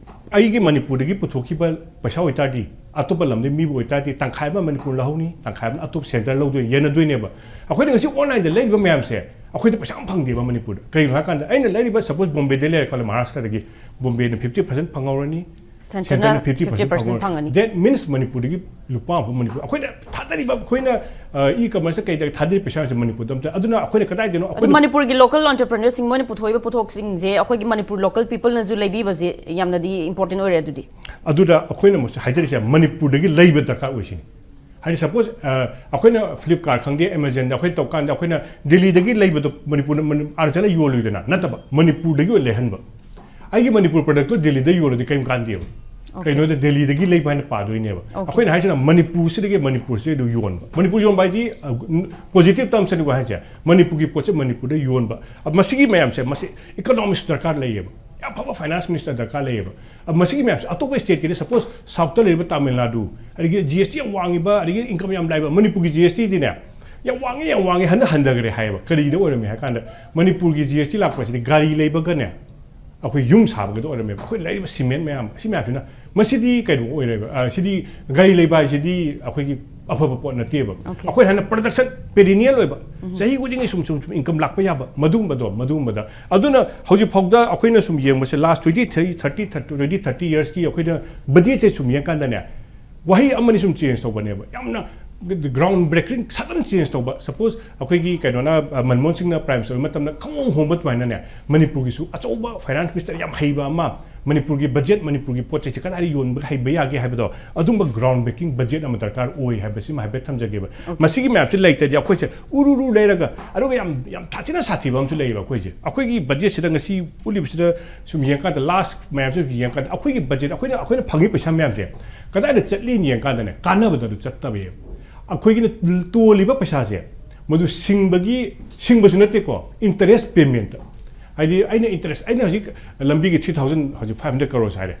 ꯑꯩꯒꯤ ꯃꯅꯤꯄꯨꯔꯗꯒꯤ ꯄꯨꯊꯣꯛꯈꯤꯕ ꯄꯩꯁꯥ ꯑꯣꯏꯇꯥꯔꯗꯤ, ꯑꯇꯣꯞꯄ ꯂꯝꯗꯒꯤ ꯃꯤꯕꯨ ꯑꯣꯏꯇꯥꯔꯗꯤ, ꯇꯪꯈꯥꯏ ꯑꯃ ꯃꯅꯤꯄꯨꯔ ꯂꯧꯍꯧꯅꯤ, ꯇꯪꯈꯥꯏ ꯑꯃꯅ ꯑꯇꯣꯞꯄ centre ꯂꯧꯗꯣꯏꯅꯤ, ꯌꯦꯟꯅꯗꯣꯏꯅꯦꯕ꯫ ꯑꯩꯈꯣꯏꯅ ꯉꯁꯤ onlineꯗ ꯂꯩꯔꯤꯕ ꯃꯌꯥꯝꯁꯦ ꯑꯩꯈꯣꯏꯗ ꯄꯩꯁꯥ ꯑꯃ ꯐꯪꯗꯦꯕ ꯃꯅꯤꯄꯨꯔꯗ꯫ ꯀꯩꯒꯤꯅꯣ ꯍꯥꯏꯀꯥꯟꯗ ꯑꯩꯅ ꯂꯩꯔꯤꯕ, suppose ꯕꯣꯝꯕꯦꯗ ꯂꯩꯔꯦ ꯈꯜꯂꯣ, ꯃꯍꯥꯔꯥꯁꯇ꯭ꯔꯗꯒꯤ, ꯕꯣꯝꯕꯦꯅ fifty percent ꯐꯪꯍꯧꯔꯅꯤ, Centreꯅ fifty percent ꯐꯪꯍꯧꯔꯅꯤ꯫ ꯐꯪꯉꯅꯤ꯫ That means ꯃꯅꯤꯄꯨꯔꯗꯒꯤ ꯂꯨꯄꯥ ꯑꯃꯐꯥꯎ ꯃꯅꯤꯄꯨꯔ, ꯑꯩꯈꯣꯏꯅ ꯊꯥꯗꯔꯤꯕ, ꯑꯩꯈꯣꯏꯅ, ꯑ, e-commerce ꯀꯩꯗ ꯊꯥꯗꯔꯤ ꯄꯩꯁꯥꯁꯦ ꯃꯅꯤꯄꯨꯔꯗ ꯑꯝꯇ, ꯑꯗꯨꯅ ꯑꯩꯈꯣꯏꯅ ꯀꯗꯥꯏꯗꯅꯣ ꯑꯗꯨ ꯑꯩꯈꯣꯏꯅ ꯃꯅꯤꯄꯨꯔꯒꯤ local entrepreneurꯁꯤꯡ ꯃꯣꯏꯅ ꯄꯨꯊꯣꯛꯏꯕ ꯄꯣꯠꯊꯣꯛꯁꯤꯡꯁꯦ ꯑꯩꯈꯣꯏꯒꯤ ꯃꯅꯤꯄꯨꯔ local peopleꯅꯁꯨ ꯂꯩꯕꯤꯕꯁꯦ ꯌꯥꯝꯅꯗꯤ important ꯑꯣꯏꯔꯦ ꯑꯗꯨꯗꯤ꯫ ꯑꯗꯨꯗ ꯑꯩꯈꯣꯏꯅ ꯑꯃꯨꯛ ꯍꯥꯏꯖꯔꯤꯁꯦ ꯃꯅꯤꯄꯨꯔꯗꯒꯤ ꯂꯩꯕ ꯗꯔꯀꯥꯔ ꯑꯣꯏꯁꯤꯅꯤ꯫ ꯍꯥꯏꯗꯤ suppose, ꯑ, ꯑꯩꯈꯣꯏꯅ Flipkart ꯈꯪꯗꯦ, Amazonꯗ ꯑꯩꯈꯣꯏꯅ ꯇꯧꯀꯥꯟꯗ ꯑꯩꯈꯣꯏꯅ ꯗꯦꯜꯂꯤꯗꯒꯤ ꯂꯩꯕꯗꯣ ꯃꯅꯤꯄꯨꯔꯗ, ꯃꯅꯤ-, ꯑꯥꯗ ꯆꯠꯂ ꯌꯣꯜꯂꯣꯏꯗꯅ, ꯅꯠꯇꯕ ꯃꯅꯤꯄꯨꯔꯗꯒꯤ ꯑꯣꯏꯅ ꯂꯩꯍꯟꯕ꯫ ꯑꯩꯒꯤ ꯃꯅꯤꯄꯨꯔ productꯇꯣ ꯗꯦꯜꯂꯤꯗ ꯌꯣꯜꯂꯗꯤ ꯀꯔꯤꯝ ꯀꯥꯟꯗꯦꯕ꯫ ꯀꯩꯅꯣꯗ ꯗꯦꯜꯂꯤꯗꯒꯤ ꯂꯩꯕ ꯍꯥꯏꯅ ꯄꯥꯗꯣꯏꯅꯦꯕ꯫ ꯑꯩꯈꯣꯏꯅ ꯍꯥꯏꯁꯤꯅ ꯃꯅꯤꯄꯨꯔꯁꯤꯗꯒꯤ ꯃꯅꯤꯄꯨꯔꯁꯤꯗ ꯌꯣꯟꯕ, ꯃꯅꯤꯄꯨꯔ ꯌꯣꯟꯕ ꯍꯥꯏꯗꯤ ꯄꯣꯖꯤꯇꯤꯕ ꯇꯥꯔꯝꯁꯅꯤꯀꯣ ꯍꯥꯏꯁꯦ, ꯃꯅꯤꯄꯨꯔꯒꯤ ꯄꯣꯠꯁꯦ ꯃꯅꯤꯄꯨꯔꯗ ꯌꯣꯟꯕ꯫ ꯑ, ꯃꯁꯤꯒꯤ ꯃꯌꯥꯝꯁꯦ, ꯃꯁꯤ ꯏꯀꯣꯅꯣꯃꯤꯁ ꯗꯔꯀꯥꯔ ꯂꯩꯌꯦꯕ, ꯌꯥꯝ ꯐꯕ ꯐꯥꯏꯅꯥꯟꯁ ꯃꯤꯅꯤꯁꯇꯔ ꯗꯔꯀꯥꯔ ꯂꯩꯌꯦꯕ꯫ ꯑ, ꯃꯁꯤꯒꯤ ꯃꯌꯥꯝꯁꯦ ꯑꯇꯣꯞꯄ ꯁ꯭ꯇꯦꯠꯀꯤꯗꯤ, ꯁꯄꯣꯁ ꯁꯥꯎꯠꯇ ꯂꯩꯔꯤꯕ ꯇꯥꯃꯤꯜ ꯅꯥꯗꯨ, ꯑꯗꯒꯤ ꯖꯤ ꯑꯦꯁ ꯇꯤ ꯌꯥꯝ ꯋꯥꯡꯉꯤꯕ, ꯑꯗꯒꯤ ꯏꯟꯀꯝ ꯌꯥꯝ ꯂꯥꯛꯏꯕ, ꯃꯅꯤꯄꯨꯔꯒꯤ ꯖꯤ ꯑꯦꯁ ꯇꯤꯗꯤꯅꯦ ꯌꯥꯝ ꯋꯥꯡꯉꯦ, ꯌꯥꯝ ꯋꯥꯡꯉꯦ, ꯍꯟꯗ ꯍꯟꯊꯈ꯭ꯔꯦ ꯍꯥꯏꯌꯦꯕ꯫ ꯀꯔꯤꯗ ꯑꯣꯏꯔꯝꯃꯤ ꯍꯥꯏ ꯀꯥꯟꯗ, ꯃꯅꯤꯄꯨꯔꯒꯤ ꯖꯤ ꯑꯦꯁ ꯇꯤ ꯂꯥꯛꯄꯁꯤꯗꯤ ꯒꯥꯔꯤ ꯂꯩꯕꯒꯅꯦ, ꯑꯩꯈꯣꯏ ꯌꯨꯝ ꯁꯥꯕꯒꯗ ꯑꯣꯏꯔꯝꯃꯦꯕ꯫ ꯑꯩꯈꯣꯏ ꯂꯩꯔꯤꯕ ꯁꯤꯃꯦꯟ ꯃꯌꯥꯝ, ꯁꯤ ꯃꯌꯥꯝꯁꯤꯅ, ꯃꯁꯤꯗꯤ ꯀꯩꯅꯣ ꯑꯣꯏꯔꯦꯕ, ꯑ, ꯁꯤꯗꯤ ꯒꯥꯔꯤ ꯂꯩꯕ ꯍꯥꯏꯁꯤꯗꯤ ꯑꯩꯈꯣꯏꯒꯤ ꯑꯐꯕ ꯄꯣꯠ ꯅꯠꯇꯦꯕ꯫ ꯑꯩꯈꯣꯏ ꯍꯥꯏꯅ ꯄ꯭ꯔꯗꯛꯁꯟ ꯄꯦꯔꯤꯅꯤꯌꯦꯜ ꯑꯣꯏꯕ, ꯆꯍꯤ ꯈꯨꯗꯤꯡꯒꯤ ꯁꯨꯝ, ꯁꯨꯝ, ꯁꯨꯝ ꯏꯟꯀꯝ ꯂꯥꯛꯄ ꯌꯥꯕ, ꯃꯗꯨꯒꯨꯝꯕꯗꯣ, ꯃꯗꯨꯒꯨꯝꯕꯗ꯫ ꯑꯗꯨꯅ ꯍꯧꯖꯤꯛ ꯐꯥꯎꯗ ꯑꯩꯈꯣꯏꯅ ꯁꯨꯝ ꯌꯦꯡꯕꯁꯦ, last twenty, thirty, thirty, twenty, thirty ꯌꯔꯁꯀꯤ ꯑꯩꯈꯣꯏꯅ ꯕꯖꯦꯠꯁꯦ ꯁꯨꯝ ꯌꯦꯡꯀꯥꯟꯗꯅꯦ, ꯋꯥꯍꯩ ꯑꯃꯅꯤ ꯁꯨꯝ ꯆꯦꯟꯖ ꯇꯧꯕꯅꯦꯕ, ꯌꯥꯝꯅ ꯒ꯭ꯔꯥꯎꯟ ꯕ꯭ꯔꯦꯀꯤꯡ ꯁꯗꯟ ꯆꯦꯟꯖ ꯇꯧꯕ꯫ ꯁꯄꯣꯁ ꯑꯩꯈꯣꯏꯒꯤ ꯀꯩꯅꯣꯅ, ꯑ, ꯃꯟꯃꯣꯍꯟ ꯁꯤꯡꯅ ꯄ꯭ꯔꯥꯏꯝ ꯃꯤꯅꯤꯁꯇꯔ ꯑꯣꯏꯕ ꯃꯇꯝꯗ ꯈꯪꯍꯣꯡ ꯍꯣꯡꯕ ꯑꯗꯨꯃꯥꯏꯅꯅꯦ, ꯃꯅꯤꯄꯨꯔꯒꯤꯁꯨ ꯑꯆꯧꯕ ꯐꯥꯏꯅꯥꯟꯁ ꯃꯤꯅꯤꯁꯇꯔ ꯌꯥꯝ ꯍꯩꯕ ꯑꯃ, ꯃꯅꯤꯄꯨꯔꯒꯤ ꯕꯖꯦꯠ, ꯃꯅꯤꯄꯨꯔꯒꯤ ꯄꯣꯠ ꯆꯩꯁꯦ ꯀꯗꯥꯏꯗ ꯌꯣꯟꯕ ꯍꯩꯕ ꯌꯥꯒꯦ ꯍꯥꯏꯕꯗꯣ, ꯑꯗꯨꯝꯕ ꯒ꯭ꯔꯥꯎꯟ ꯕ꯭ꯔꯦꯀꯤꯡ ꯕꯖꯦꯠ ꯑꯃ ꯗꯔꯀꯥꯔ ꯑꯣꯏ ꯍꯥꯏꯕꯁꯤꯃ ꯍꯥꯏꯐꯦꯠ ꯊꯝꯖꯒꯦꯕ꯫ ꯃꯁꯤꯒꯤ ꯃꯌꯥꯝꯁꯤ ꯂꯩꯇ꯭ꯔꯗꯤ ꯑꯩꯈꯣꯏꯁꯦ ꯎꯔꯨ ꯎꯔꯨ ꯂꯩꯔꯒ, ꯑꯗꯨꯒ ꯌꯥꯝ, ꯌꯥꯝ ꯊꯥꯊꯤꯅ ꯁꯥꯊꯤꯕ ꯑꯃꯁꯨ ꯂꯩꯌꯦꯕ ꯑꯩꯈꯣꯏꯁꯦ꯫ ꯑꯩꯈꯣꯏꯒꯤ ꯕꯖꯦꯠꯁꯤꯗ ꯉꯁꯤ ꯎꯠꯂꯤꯕꯁꯤꯗ ꯁꯨꯝ ꯌꯦꯡꯀꯥꯟꯗ, ꯂꯥꯁ ꯃꯌꯥꯝꯁꯦ ꯌꯦꯡꯀꯥꯟꯗ, ꯑꯩꯈꯣꯏꯒꯤ ꯕꯖꯦꯠ, ꯑꯩꯈꯣꯏꯅ, ꯑꯩꯈꯣꯏꯅ ꯐꯪꯉꯤ ꯄꯩꯁꯥ ꯃꯌꯥꯝꯁꯦ ꯀꯗꯥꯏꯗ ꯆꯠꯂꯤꯅ ꯌꯦꯡꯀꯥꯟꯗꯅꯦ, ꯀꯥꯟꯅꯕꯗ ꯑꯗꯨ ꯆꯠꯇꯕ꯫ ꯑꯩꯈꯣꯏꯒꯤꯅ ꯇꯣꯜꯂꯤꯕ ꯄꯩꯁꯥꯁꯦ, ꯃꯗꯨ ꯁꯤꯡꯕꯒꯤ, ꯁꯤꯡꯕꯁꯨ ꯅꯠꯇꯦꯀꯣ, ꯏꯟꯇꯔꯦꯁ ꯄꯦꯃꯦꯟꯠ꯫ ꯍꯥꯏꯗꯤ ꯑꯩꯅ ꯏꯟꯇꯔꯦꯁ, ꯑꯩꯅ ꯍꯧꯖꯤꯛ ꯂꯝꯕꯤꯒꯤ ꯊ꯭ꯔꯤ ꯊꯥꯎꯖꯟ, ꯍꯧꯖꯤꯛ ꯐꯥꯏꯚ ꯍꯟꯗ꯭ꯔꯦꯠ ꯀꯔꯣꯔ ꯍꯥꯏꯔꯦ,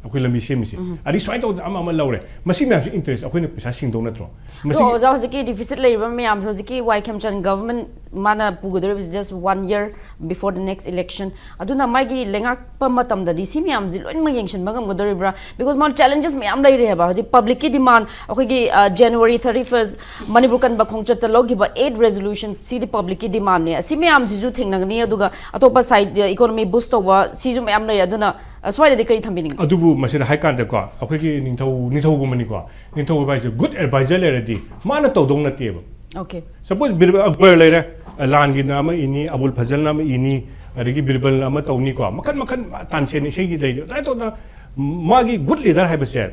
ꯑꯩꯈꯣꯏ ꯂꯝꯕꯤ ꯁꯦꯝꯃꯤꯁꯦ꯫ ꯑꯗꯩ ꯁꯨꯃꯥꯏꯅ ꯇꯧꯗꯅ ꯑꯃ ꯑꯃ ꯂꯧꯔꯦ, ꯃꯁꯤ ꯃꯌꯥꯝꯁꯦ ꯏꯟꯇꯔꯦꯁ ꯑꯩꯈꯣꯏꯅ ꯄꯩꯁꯥ ꯁꯤꯡꯗꯧ ꯅꯠꯇ꯭ꯔꯣ? ꯑꯗꯣ ꯃꯁꯤꯒꯤ ꯑꯣꯖꯥ, ꯍꯧꯖꯤꯛꯀꯤ ꯗꯤꯐꯤꯁꯤꯠ ꯂꯩꯔꯤꯕ ꯃꯌꯥꯝꯁꯦ, ꯍꯧꯖꯤꯛꯀꯤ ꯋꯥꯏ ꯈꯦꯝꯆꯟ ꯒꯚꯔꯟꯃꯦꯟꯠ ꯃꯥꯅ ꯄꯨꯒꯗꯧꯔꯤꯕꯁꯤ just one year before the next election, ꯑꯗꯨꯅ ꯃꯥꯒꯤ ꯂꯩꯉꯥꯛꯄ ꯃꯇꯝꯗꯗꯤ ꯁꯤ ꯃꯌꯥꯝꯁꯤ ꯂꯣꯏꯅꯃꯛ ꯌꯦꯡꯁꯤꯟꯕ ꯉꯝꯒꯗꯧꯔꯤꯕ꯭ꯔꯥ? Because ꯃꯥꯅ ꯆꯦꯂꯦꯟꯖꯦꯁ ꯃꯌꯥꯝ ꯂꯩꯔꯤ ꯍꯥꯏꯕ, ꯍꯧꯖꯤꯛ ꯄꯕ꯭ꯂꯤꯛꯀꯤ ꯗꯤꯃꯥꯟ, ꯑꯩꯈꯣꯏꯒꯤ, ꯑ, January thirty first ꯃꯅꯤꯄꯨꯔ ꯀꯟꯕ ꯈꯣꯡꯆꯠꯇ ꯂꯧꯈꯤꯕ ꯑꯩꯠ ꯔꯦꯖꯣꯂꯨꯁꯟ, ꯁꯤꯗꯤ ꯄꯕ꯭ꯂꯤꯛꯀꯤ ꯗꯤꯃꯥꯟꯅꯦ꯫ ꯑꯁꯤ ꯃꯌꯥꯝꯁꯤꯁꯨ ꯊꯦꯡꯅꯒꯅꯤ, ꯑꯗꯨꯒ ꯑꯇꯣꯞꯄ ꯁꯥꯏꯠ, ꯏꯀꯣꯅꯣꯃꯤ ꯕꯨꯁ ꯇꯧꯕ, ꯁꯤꯁꯨ ꯃꯌꯥꯝ ꯂꯩꯔꯦ꯫ ꯑꯗꯨꯅ, ꯑ, ꯁ꯭ꯋꯥꯏꯗꯗꯤ ꯀꯔꯤ ꯊꯝꯕꯤꯅꯤꯡꯉꯤ? ꯑꯗꯨꯕꯨ ꯃꯁꯤꯗ ꯍꯥꯏ ꯀꯥꯟꯗꯀꯣ, ꯑꯩꯈꯣꯏꯒꯤ ꯅꯤꯡꯊꯧ, ꯅꯤꯡꯊꯧꯒꯨꯝꯕꯅꯤꯀꯣ, ꯅꯤꯡꯊꯧ ꯍꯥꯏꯕ ꯍꯥꯏꯁꯦ ꯒꯨꯗ ꯑꯦꯗꯚꯥꯏꯖꯔ ꯂꯩꯔꯗꯤ ꯃꯥꯅ ꯇꯧꯗꯧ ꯅꯠꯇꯦꯕ꯫ ꯑꯣꯀꯦ꯫ ꯁꯄꯣꯁ ꯕꯤꯔꯕꯜ ꯑꯛꯕꯔ ꯂꯩꯔꯦ, ꯂꯥꯟꯒꯤꯅ ꯑꯃ ꯏꯅꯤ, ꯑꯕꯨꯜ ꯐꯖꯜꯅ ꯑꯃ ꯏꯅꯤ, ꯑꯗꯒꯤ ꯕꯤꯔꯕꯜꯅ ꯑꯃ ꯇꯧꯅꯤꯀꯣ, ꯃꯈꯟ ꯃꯈꯟ, ꯇꯥꯟꯁꯦꯟ ꯏꯁꯩꯒꯤ ꯂꯩꯔꯤ꯫ ꯑꯗꯨꯃꯥꯏꯅ ꯇꯧꯗꯅ ꯃꯥꯒꯤ ꯒꯨꯗ ꯂꯤꯗꯔ ꯍꯥꯏꯕꯁꯦ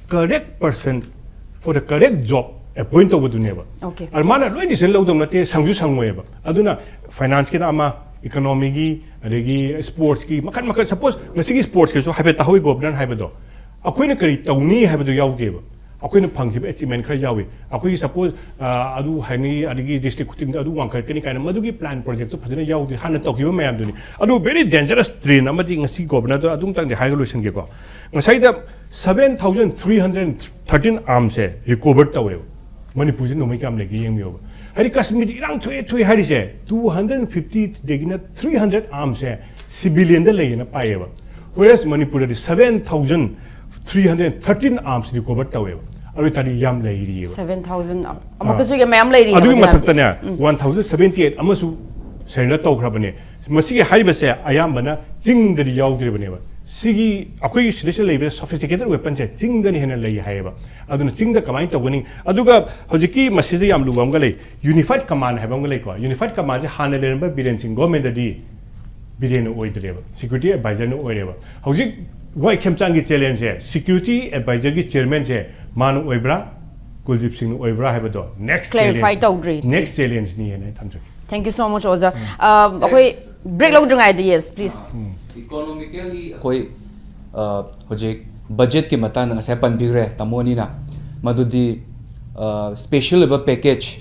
correct person for the correct job appoint ꯇꯧꯕꯗꯨꯅꯦꯕ꯫ ꯑꯣꯀꯦ꯫ ꯑꯗꯨ ꯃꯥꯅ ꯂꯣꯏ ꯗꯤꯁꯤꯖꯟ ꯂꯧꯗꯧ ꯅꯠꯇꯦ, ꯁꯪꯁꯨ ꯁꯪꯉꯣꯏꯕ꯫ ꯑꯗꯨꯅ ꯐꯥꯏꯅꯥꯟꯁꯀꯤꯅ ꯑꯃ, ꯏꯀꯣꯅꯣꯃꯤꯒꯤ, ꯑꯗꯒꯤ ꯁ꯭ꯄꯣꯔꯠꯁꯀꯤ, ꯃꯈꯟ ꯃꯈꯟ꯫ ꯁꯄꯣꯁ ꯉꯁꯤꯒꯤ ꯁ꯭ꯄꯣꯔꯠꯁꯀꯤꯁꯨ ꯍꯥꯏꯐꯦꯠ ꯇꯥꯍꯧꯏ ꯒꯣꯕꯔꯅꯔ ꯍꯥꯏꯕꯗꯣ, ꯑꯩꯈꯣꯏꯅ ꯀꯔꯤ ꯇꯧꯅꯤ ꯍꯥꯏꯕꯗꯨ ꯌꯥꯎꯗꯦꯕ꯫ ꯑꯩꯈꯣꯏꯅ ꯐꯪꯈꯤꯕ ꯑꯦꯆꯤꯞꯃꯦꯟ ꯈꯔ ꯌꯥꯎꯏ꯫ ꯑꯩꯈꯣꯏꯒꯤ ꯁꯄꯣꯁ ꯑꯗꯨ ꯍꯥꯏꯅꯤ, ꯑꯗꯒꯤ ꯗꯤꯁꯇ꯭ꯔꯤꯛ ꯈꯨꯗꯤꯡꯗ ꯑꯗꯨ ꯋꯥꯡꯈꯠꯀꯅꯤ ꯀꯥꯏꯅ ꯃꯗꯨꯒꯤ ꯄ꯭ꯂꯥꯟ ꯄ꯭ꯔꯣꯖꯦꯛꯇꯣ ꯐꯖꯅ ꯌꯥꯎꯗꯦ꯫ ꯍꯥꯟꯅ ꯇꯧꯈꯤꯕ ꯃꯌꯥꯝꯗꯨꯅꯤ꯫ ꯑꯗꯨ ꯕꯦꯔꯤ ꯗꯦꯟꯖꯔꯁ ꯇ꯭ꯔꯦꯟ ꯑꯃꯗꯤ ꯉꯁꯤ ꯒꯣꯕꯔꯅꯔꯗ ꯑꯗꯨꯝꯇꯪꯗꯤ ꯍꯥꯏꯔꯒ ꯂꯣꯏꯁꯤꯟꯒꯦꯀꯣ꯫ ꯉꯁꯥꯏꯗ seven thousand three hundred thirteen ꯑꯥꯔꯝꯁꯦ ꯔꯤꯀꯣꯚꯔ ꯇꯧꯋꯦꯕ꯫ ꯃꯅꯤꯄꯨꯔꯁꯤ ꯅꯣꯡꯃꯩ ꯀꯌꯥꯝ ꯂꯩꯒꯦ ꯌꯦꯡꯕꯤꯌꯣꯕ꯫ ꯍꯥꯏꯗꯤ ꯀꯥꯁꯃꯤꯔꯗꯤ ꯏꯔꯥꯡ ꯊꯣꯛꯑꯦ ꯊꯣꯛꯑꯦ ꯍꯥꯏꯔꯤꯁꯦ, ꯇꯨ ꯍꯟꯗ꯭ꯔꯦꯠ ꯐꯤꯐꯇꯤꯗꯒꯤꯅ ꯊ꯭ꯔꯤ ꯍꯟꯗ꯭ꯔꯦꯠ ꯑꯥꯔꯝꯁꯦ ꯁꯤꯚꯤꯂꯤꯌꯟꯗ ꯂꯩꯌꯦꯅ ꯄꯥꯏꯌꯦꯕ꯫ ꯋꯦꯔꯦꯁ ꯃꯅꯤꯄꯨꯔꯗꯗꯤ seven thousand three hundred thirteen arms recover ꯇꯧꯋꯦꯕ꯫ ꯑꯗꯨ ꯑꯣꯏ ꯇꯥꯔꯗꯤ ꯌꯥꯝ ꯂꯩꯔꯤꯑꯕ꯫ ꯁꯕꯦꯟ ꯊꯥꯎꯖꯟ ꯑꯃꯨꯛꯀꯁꯨ ꯃꯌꯥꯝ ꯂꯩꯔꯤ ꯑꯗꯨꯒꯤ ꯍꯧꯖꯤꯛ꯫ ꯃꯊꯛꯇꯅꯦ, ꯋꯥꯟ ꯊꯥꯎꯖꯟ ꯁꯕꯦꯟꯇꯤ ꯑꯩꯠ ꯑꯃꯁꯨ ꯁꯔꯦꯟꯗꯔ ꯇꯧꯈ꯭ꯔꯕꯅꯦ꯫ ꯃꯁꯤꯒꯤ ꯍꯥꯏꯔꯤꯕꯁꯦ ꯑꯌꯥꯝꯕꯅ ꯆꯤꯡꯗꯗꯤ ꯌꯥꯎꯗ꯭ꯔꯤꯕꯅꯦꯕ꯫ ꯁꯤꯒꯤ ꯑꯩꯈꯣꯏꯒꯤ ꯁꯤꯗꯩꯁꯤꯗ ꯂꯩꯕ ꯁꯣꯐꯤꯁꯇꯤꯀꯦꯇꯦꯠ ꯋꯦꯄꯟꯁꯦ ꯆꯤꯡꯗꯅ ꯍꯦꯟꯅ ꯂꯩ ꯍꯥꯏꯌꯦꯕ꯫ ꯑꯗꯨꯅ ꯆꯤꯡꯗ ꯀꯃꯥꯏꯅ ꯇꯧꯒꯅꯤ? ꯑꯗꯨꯒ ꯍꯧꯖꯤꯛꯀꯤ ꯃꯁꯤꯗ ꯌꯥꯝ ꯂꯨꯕ ꯑꯃꯒ ꯂꯩ, ꯌꯨꯅꯤꯐꯥꯏꯠ ꯀꯃꯥꯟ ꯍꯥꯏꯕ ꯑꯃꯒ ꯂꯩꯀꯣ꯫ ꯌꯨꯅꯤꯐꯥꯏꯠ ꯀꯃꯥꯟꯁꯦ ꯍꯥꯟꯅ ꯂꯩꯔꯝꯕ ꯕꯤꯔꯦꯟ ꯁꯤꯡ ꯒꯣꯔꯃꯦꯟꯗꯗꯤ ꯕꯤꯔꯦꯟꯅ ꯑꯣꯏꯗ꯭ꯔꯦꯕ, ꯁꯦꯀ꯭ꯌꯨꯔꯤꯇꯤ ꯑꯦꯗꯚꯥꯏꯖꯔꯅ ꯑꯣꯏꯔꯦꯕ꯫ ꯍꯧꯖꯤꯛ ꯋꯥꯏ ꯈꯦꯝꯆꯥꯡꯒꯤ ꯆꯦꯂꯦꯟꯖꯁꯦ ꯁꯦꯀ꯭ꯌꯨꯔꯤꯇꯤ ꯑꯦꯗꯚꯥꯏꯖꯔꯒꯤ ꯆꯤꯌꯔꯃꯦꯟꯁꯦ ꯃꯥꯅ ꯑꯣꯏꯕ꯭ꯔꯥ, ꯀꯨꯜꯗꯤꯞ ꯁꯤꯡꯅ ꯑꯣꯏꯕ꯭ꯔꯥ ꯍꯥꯏꯕꯗꯣ ꯅꯦꯛꯁ Clarify ꯇꯧꯗ꯭ꯔꯤ꯫ ꯅꯦꯛꯁ ꯆꯦꯂꯦꯟꯖꯅꯤ ꯍꯥꯏꯅ ꯑꯩ ꯊꯝꯖꯒꯦ꯫ Thank you so much, ꯑꯣꯖꯥ꯫ ꯑ, ꯑꯩꯈꯣꯏ ꯕ꯭ꯔꯦꯛ ꯂꯧꯗ꯭ꯔꯤꯉꯩꯗ, yes please꯫ ꯏꯀꯣꯅꯣꯃꯤꯀꯦꯜꯂꯤ ꯑꯩꯈꯣꯏ ꯑ, ꯍꯧꯖꯤꯛ ꯕꯖꯦꯠꯀꯤ ꯃꯇꯥꯡꯗ ꯉꯁꯥꯏ ꯄꯟꯕꯤꯈ꯭ꯔꯦ ꯇꯥꯃꯣ ꯑꯅꯤꯅ, ꯃꯗꯨꯗꯤ ꯁ꯭ꯄꯦꯁꯤꯌꯦꯜ ꯑꯣꯏꯕ ꯄꯦꯀꯦꯖ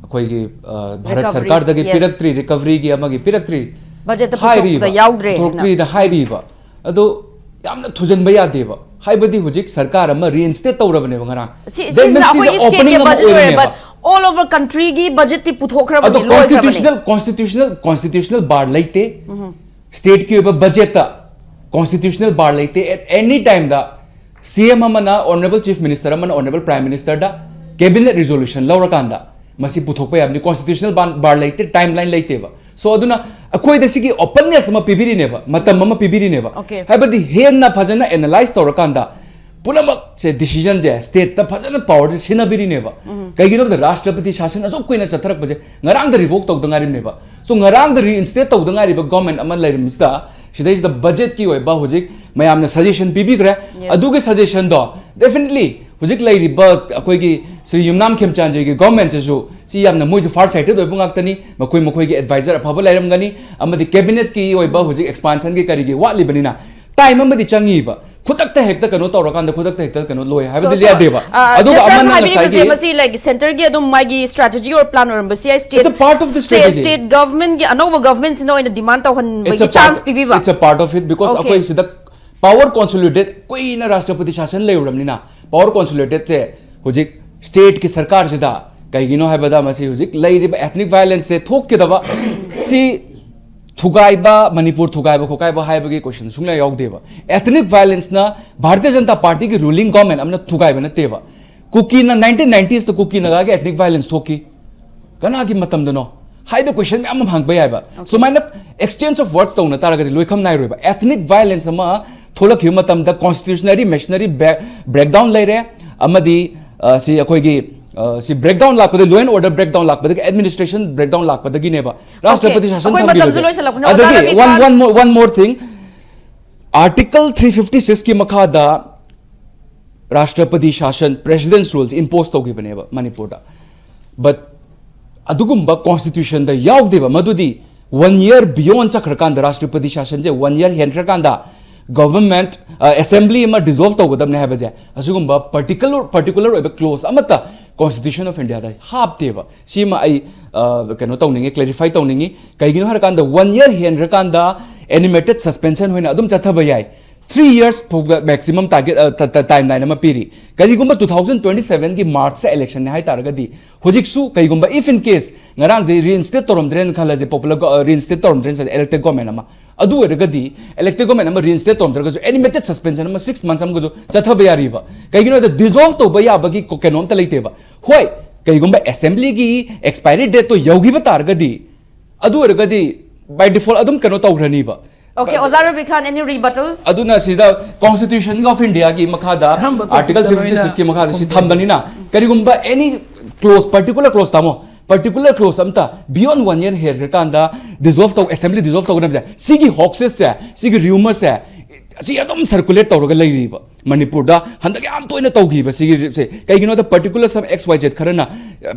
ꯑꯩꯈꯣꯏꯒꯤ ꯑ, ꯚꯥꯔꯠ Recovery, ꯁꯔꯀꯥꯔꯗꯒꯤ yes. ꯄꯤꯔꯛꯇ꯭ꯔꯤ, ꯔꯤꯀꯚꯔꯤꯒꯤ ꯑꯃꯒꯤ ꯄꯤꯔꯛꯇ꯭ꯔꯤ ꯕꯖꯦꯠꯇ ꯍꯥꯏꯔꯤꯕ, ꯄꯨꯊꯣꯛꯄꯗ ꯌꯥꯎꯗ꯭ꯔꯦ ꯍꯥꯏꯅ꯫ ꯄꯨꯊꯣꯛꯇ꯭ꯔꯤꯗ ꯍꯥꯏꯔꯤꯕ꯫ ꯑꯗꯣ ꯌꯥꯝꯅ ꯊꯨꯖꯟꯕ ꯌꯥꯗꯦꯕ, ꯍꯥꯏꯕꯗꯤ ꯍꯧꯖꯤꯛ ꯁꯔꯀꯥꯔ ꯑꯃ ꯔꯤꯏꯟꯁꯇꯦꯠ ꯇꯧꯔꯕꯅꯦꯕ ꯉꯔꯥꯡ꯫ ꯁꯤ- That ꯁꯤꯁꯤꯅ means ꯑꯩꯈꯣꯏ ꯁꯤꯁꯦ ꯁ꯭ꯇꯦꯠꯀꯤ opening ꯑꯃ ꯕꯖꯦꯠ ꯑꯣꯏꯔꯦ, ꯑꯣꯏꯔꯤꯅꯦꯕ꯫ but all over countryꯒꯤ ꯕꯖꯦꯠꯇꯤ ꯄꯨꯊꯣꯛꯈ꯭ꯔꯕꯅꯤ, ꯑꯗꯣ ꯂꯣꯏꯈ꯭ꯔꯕꯅꯤ꯫ ꯀꯣꯟꯁꯇꯤꯇ꯭ꯌꯨꯁꯅꯦꯜ ꯀꯣꯟꯁꯇꯤꯇ꯭ꯌꯨꯁꯅꯦꯜ ꯀꯣꯟꯁꯇꯤꯇ꯭ꯌꯨꯁꯅꯦꯜ ꯕꯥꯔ ꯂꯩꯇꯦ꯫ ꯁ꯭ꯇꯦꯠꯀꯤ ꯑꯣꯏꯕ ꯕꯖꯦꯠꯇ ꯀꯣꯟꯁꯇꯤꯇ꯭ꯌꯨꯁꯅꯦꯜ ꯕꯥꯔ ꯂꯩꯇꯦ꯫ At any timeꯗ ꯁꯤ ꯑꯦꯝ ꯑꯃꯅ, ꯑꯣꯅꯔꯦꯕꯜ ꯆꯤꯐ ꯃꯤꯅꯤꯁꯇꯔ ꯑꯃꯅ, ꯑꯣꯅꯔꯦꯕꯜ ꯄ꯭ꯔꯥꯏꯝ ꯃꯤꯅꯤꯁꯇꯔꯗ ꯀꯦꯕꯤꯅꯦꯠ ꯔꯤꯖꯣꯂꯨꯁꯟ ꯂꯧꯔꯀꯥꯟꯗ ꯃꯁꯤ ꯄꯨꯊꯣꯛꯄ ꯌꯥꯕꯅꯤ꯫ ꯀꯣꯟꯁꯇꯤꯇ꯭ꯌꯨꯁꯅꯦꯜ ꯕꯥꯔ ꯂꯩꯇꯦ, ꯇꯥꯏꯝ ꯂꯥꯏꯟ ꯂꯩꯇꯦꯕ꯫ ꯁꯣ ꯑꯗꯨꯅ ꯑꯩꯈꯣꯏꯗ ꯁꯤꯒꯤ ꯑꯣꯄꯟꯅꯦꯁ ꯑꯃ ꯄꯤꯕꯤꯔꯤꯅꯦꯕ, ꯃꯇꯝ ꯑꯃ ꯄꯤꯕꯤꯔꯤꯅꯦꯕ꯫ Okay. ꯍꯥꯏꯕꯗꯤ ꯍꯦꯟꯅ ꯐꯖꯅ ꯑꯦꯅꯥꯂꯥꯏꯁ ꯇꯧꯔꯀꯥꯟꯗ ꯄꯨꯝꯅꯃꯛꯁꯦ, ꯗꯤꯁꯤꯖꯟꯁꯦ ꯁ꯭ꯇꯦꯠꯇ ꯐꯖꯅ ꯄꯥꯋꯔꯁꯦ ꯁꯤꯟꯅꯕꯤꯔꯤꯅꯦꯕ꯫ ꯀꯩꯒꯤꯅꯣ ꯍꯥꯏꯕꯗ ꯔꯥꯁꯇ꯭ꯔꯄꯇꯤ ꯁꯥꯁꯟ ꯑꯁꯨꯛ ꯀꯨꯏꯅ ꯆꯠꯊꯔꯛꯄꯁꯦ ꯉꯔꯥꯡꯗ ꯔꯤꯚꯣꯛ ꯇꯧꯗ ꯉꯥꯏꯔꯤꯕꯅꯦꯕ꯫ ꯁꯣ ꯉꯔꯥꯡꯗ ꯔꯤꯏꯟꯁꯇꯦꯠ ꯇꯧꯗ ꯉꯥꯏꯔꯤꯕ ꯒꯣꯔꯃꯦꯟ ꯑꯃ ꯂꯩꯔꯝꯃꯤꯁꯤꯗ, ꯁꯤꯗꯩꯁꯤꯗ ꯕꯖꯦꯠꯀꯤ ꯑꯣꯏꯕ ꯍꯧꯖꯤꯛ ꯃꯌꯥꯝꯅ ꯁꯖꯦꯁꯟ ꯄꯤꯕꯤꯈ꯭ꯔꯦ꯫ Yes. ꯑꯗꯨꯒꯤ ꯁꯖꯦꯁꯟꯗꯣ definitely ꯍꯧꯖꯤꯛ ꯂꯩꯔꯤꯕ ꯑꯩꯈꯣꯏꯒꯤ ꯁ꯭ꯔꯤ ꯌꯨꯝꯅꯥꯝ ꯈꯦꯝꯆꯥꯟꯖꯤꯒꯤ ꯒꯣꯔꯃꯦꯟꯁꯤꯁꯨ ꯁꯤ ꯌꯥꯝꯅ, ꯃꯣꯏꯁꯨ ꯐꯥꯔ ꯁꯥꯏꯇꯦꯠ ꯑꯣꯏꯕ ꯉꯥꯛꯇꯅꯤ, ꯃꯈꯣꯏ ꯃꯈꯣꯏꯒꯤ ꯑꯦꯗꯚꯥꯏꯖꯔ ꯑꯐꯕ ꯂꯩꯔꯝꯒꯅꯤ, ꯑꯃꯗꯤ ꯀꯦꯕꯤꯅꯦꯠꯀꯤ ꯑꯣꯏꯕ ꯍꯧꯖꯤꯛ ꯑꯦꯛꯁꯄꯥꯟꯁꯟꯒꯤ ꯀꯔꯤꯒꯤ ꯋꯥꯠꯂꯤꯕꯅꯤꯅ ꯇꯥꯏꯝ ꯑꯃꯗꯤ ꯆꯪꯉꯤꯕ꯫ ꯈꯨꯗꯛꯇ ꯍꯦꯛꯇ ꯀꯩꯅꯣ ꯇꯧꯔꯀꯥꯟꯗ ꯈꯨꯗꯛꯇ ꯍꯦꯛꯇ ꯀꯩꯅꯣ ꯂꯣꯏ ꯍꯥꯏꯕꯗꯤ So, ꯌꯥꯗꯦꯕ꯫ ꯑ, ꯑꯗꯨꯒ just ꯑꯃꯅ ꯍꯥꯏꯕꯤꯔꯤꯕꯁꯦ ꯉꯁꯥꯏꯒꯤ ꯃꯁꯤ, like, centre ꯒꯤ ꯑꯗꯨꯝ ꯃꯥꯒꯤ strategy or plan ꯑꯣꯏꯔꯝꯕꯁꯨ ꯌꯥꯏ, state It's a part of the strategy. State government ꯒꯤ ꯑꯅꯧꯕ government ꯁꯤꯅ ꯑꯣꯏꯅ demand It's a ꯇꯧꯍꯟꯕꯒꯤ part- chance ꯄꯤꯕꯤꯕ? It's a part of it because Okay. ꯑꯩꯈꯣꯏ ꯁꯤꯗ power consolidate, ꯀꯨꯏꯅ ꯔꯥꯁꯇ꯭ꯔꯄꯇꯤ ꯁꯥꯁꯟ ꯂꯩꯔꯨꯔꯕꯅꯤꯅ power consolidate ꯁꯦ ꯍꯧꯖꯤꯛ state ꯀꯤ ꯁꯔꯀꯥꯔꯁꯤꯗ, ꯀꯩꯒꯤꯅꯣ ꯍꯥꯏꯕꯗ ꯃꯁꯤ ꯍꯧꯖꯤꯛ ꯂꯩꯔꯤꯕ ethnic violence ꯁꯦ ꯊꯣꯛꯀꯗꯕ ꯁꯤ ꯊꯨꯒꯥꯏꯕ, ꯃꯅꯤꯄꯨꯔ ꯊꯨꯒꯥꯏꯕ ꯈꯣꯠꯀꯥꯏꯕ ꯍꯥꯏꯕꯒꯤ question ꯁꯨꯡꯌꯥ ꯌꯥꯎꯗꯦꯕ꯫ Ethnic violence ꯅ ꯚꯥꯔꯇꯤꯌ ꯖꯅꯇꯥ ꯄꯥꯔꯇꯤꯒꯤ ruling government ꯑꯃꯅ ꯊꯨꯒꯥꯏꯕ ꯅꯠꯇꯦꯕ꯫ ꯀꯨꯀꯤꯅ nineteen nineties ꯇ ꯀꯨꯀꯤ ꯅꯥꯒꯥꯒꯤ ethnic violence ꯊꯣꯛꯈꯤ꯫ ꯀꯅꯥꯒꯤ ꯃꯇꯝꯗꯅꯣ ꯍꯥꯏꯕ question ꯃꯌꯥꯝ ꯑꯃ ꯍꯪꯕ ꯌꯥꯏꯕ꯫ ꯁꯨꯃꯥꯏꯅ exchange of words ꯇꯧꯅ ꯇꯥꯔꯒꯗꯤ ꯂꯣꯏꯈꯝ ꯅꯥꯏꯔꯣꯏꯕ꯫ Ethnic violence ꯑꯃ ꯊꯣꯛꯂꯛꯈꯤꯕ ꯃꯇꯝꯗ constitutionary machinery breakdown ꯂꯩꯔꯦ, ꯑꯃꯗꯤ ꯑ, ꯁꯤ ꯑꯩꯈꯣꯏꯒꯤ ꯑ, ꯁꯤ breakdown ꯂꯥꯛꯄꯗ, law and order breakdown ꯂꯥꯛꯄꯗꯒꯤ, administration breakdown ꯂꯥꯛꯄꯗꯒꯤꯅꯦꯕ ꯔꯥꯁꯇ꯭ꯔꯄꯇꯤ ꯁꯥꯁꯟ ꯑꯩꯈꯣꯏ ꯃꯇꯝꯁꯨ ꯊꯝꯈꯤꯕꯁꯦ꯫ ꯂꯣꯏꯁꯤꯜꯂꯛꯄꯅꯦ, ꯑꯣꯖꯥ ꯑꯗꯒꯤ ꯔꯕꯤꯀꯥꯟ꯫ One, one more, one more thing, Article three fifty six ꯀꯤ ꯃꯈꯥꯗ ꯔꯥꯁꯇ꯭ꯔꯄꯇꯤ ꯁꯥꯁꯟ, President's Rules impose ꯇꯧꯈꯤꯕꯅꯦꯕ ꯃꯅꯤꯄꯨꯔꯗ꯫ But ꯑꯗꯨꯒꯨꯝꯕ constitution ꯗ ꯌꯥꯎꯗꯦꯕ꯫ ꯃꯗꯨꯗꯤ one year beyond ꯆꯠꯈ꯭ꯔꯀꯥꯟꯗ, ꯔꯥꯁꯇ꯭ꯔꯄꯇꯤ ꯁꯥꯁꯟꯁꯦ one year ꯍꯦꯟꯈ꯭ꯔꯀꯥꯟꯗ government, ꯑ, assembly ꯑꯃ dissolve ꯇꯧꯒꯗꯕꯅꯦ ꯍꯥꯏꯕꯁꯦ, ꯑꯁꯤꯒꯨꯝꯕ particular, particular ꯑꯣꯏꯕ clause ꯑꯃꯠꯇ Constitution of India ꯗ ꯍꯥꯞꯇꯦꯕ꯫ ꯁꯤꯃ ꯑꯩ, ꯑ, ꯀꯩꯅꯣ ꯇꯧꯅꯤꯡꯉꯤ, clarify ꯇꯧꯅꯤꯡꯉꯤ꯫ ꯀꯩꯒꯤꯅꯣ ꯍꯥꯏꯔꯀꯥꯟꯗ, one year ꯍꯦꯟꯈ꯭ꯔꯀꯥꯟꯗ animated suspension ꯑꯣꯏꯅ ꯑꯗꯨꯝ ꯆꯠꯊꯕ ꯌꯥꯏ꯫ Three years ꯐꯥꯎꯕ maximum target, ꯑ, ꯇ-, ꯇ-, timeline ꯑꯃ ꯄꯤꯔꯤ꯫ ꯀꯔꯤꯒꯨꯝꯕ two thousand twenty seven ꯒꯤ March ꯁꯦ election ꯅꯦ ꯍꯥꯏ ꯇꯥꯔꯒꯗꯤ, ꯍꯧꯖꯤꯛꯁꯨ ꯀꯩꯒꯨꯝꯕ, if in case ꯉꯔꯥꯡꯁꯦ reinstate ꯇꯧꯔꯝꯗ꯭ꯔꯦꯅ ꯈꯜꯂꯁꯦ, popular go-, ꯑ, reinstate ꯇꯧꯔꯝꯗ꯭ꯔꯦꯅ ꯈꯜꯂꯁꯦ, elected government ꯑꯃ, ꯑꯗꯨ ꯑꯣꯏꯔꯒꯗꯤ elected government ꯑꯃ reinstate ꯇꯧꯔꯝꯗ꯭ꯔꯒꯁꯨ animated suspension ꯑꯃ six months ꯑꯃꯒꯁꯨ ꯆꯠꯊꯕ ꯌꯥꯔꯤꯕ꯫ ꯀꯩꯒꯤꯅꯣ ꯍꯥꯏꯕꯗ dissolve ꯇꯧꯕ ꯌꯥꯕꯒꯤ ꯀꯣ-, ꯀꯩꯅꯣ ꯑꯝꯇ ꯂꯩꯇꯦꯕ꯫ ꯍꯣꯏ, ꯀꯩꯒꯨꯝꯕ assembly ꯒꯤ expiry date ꯇꯣ ꯌꯧꯈꯤꯕ ꯇꯥꯔꯒꯗꯤ, ꯑꯗꯨ ꯑꯣꯏꯔꯒꯗꯤ by default ꯑꯗꯨꯝ ꯀꯩꯅꯣ ꯇꯧꯈ꯭ꯔꯅꯤꯕ꯫ Okay, ꯑꯣꯖꯥ ꯔꯕꯤꯀꯥꯟ, any rebuttal? ꯑꯗꯨꯅ ꯁꯤꯗ Constitution of India ꯒꯤ ꯃꯈꯥꯗ, ꯀꯔꯝꯕ Article topic three fifty six ꯀꯤ ꯇꯧꯔꯤꯅꯣ? ꯃꯈꯥꯗ ꯁꯤ ꯊꯝꯕꯅꯤꯅ, ꯀꯔꯤꯒꯨꯝꯕ any clause, particular clause, ꯇꯥꯃꯣ, particular clause ꯑꯝꯇ beyond one year ꯍꯦꯟꯈ꯭ꯔꯀꯥꯟꯗ dissolve ꯇꯧ, assembly dissolve ꯇꯧꯒꯗꯕꯁꯦ, ꯁꯤꯒꯤ hoaxes ꯁꯦ, ꯁꯤꯒꯤ rumors ꯁꯦ, ꯁꯤ ꯑꯗꯨꯝ circulate ꯇꯧꯔꯒ ꯂꯩꯔꯤꯕ꯫ ꯃꯅꯤꯄꯨꯔꯗ ꯍꯟꯗꯛ ꯌꯥꯝ ꯇꯣꯏꯅ ꯇꯧꯈꯤꯕ ꯁꯤꯒꯤꯁꯦ ꯀꯩꯒꯤꯅꯣꯗ, particular some X Y Z ꯈꯔꯅ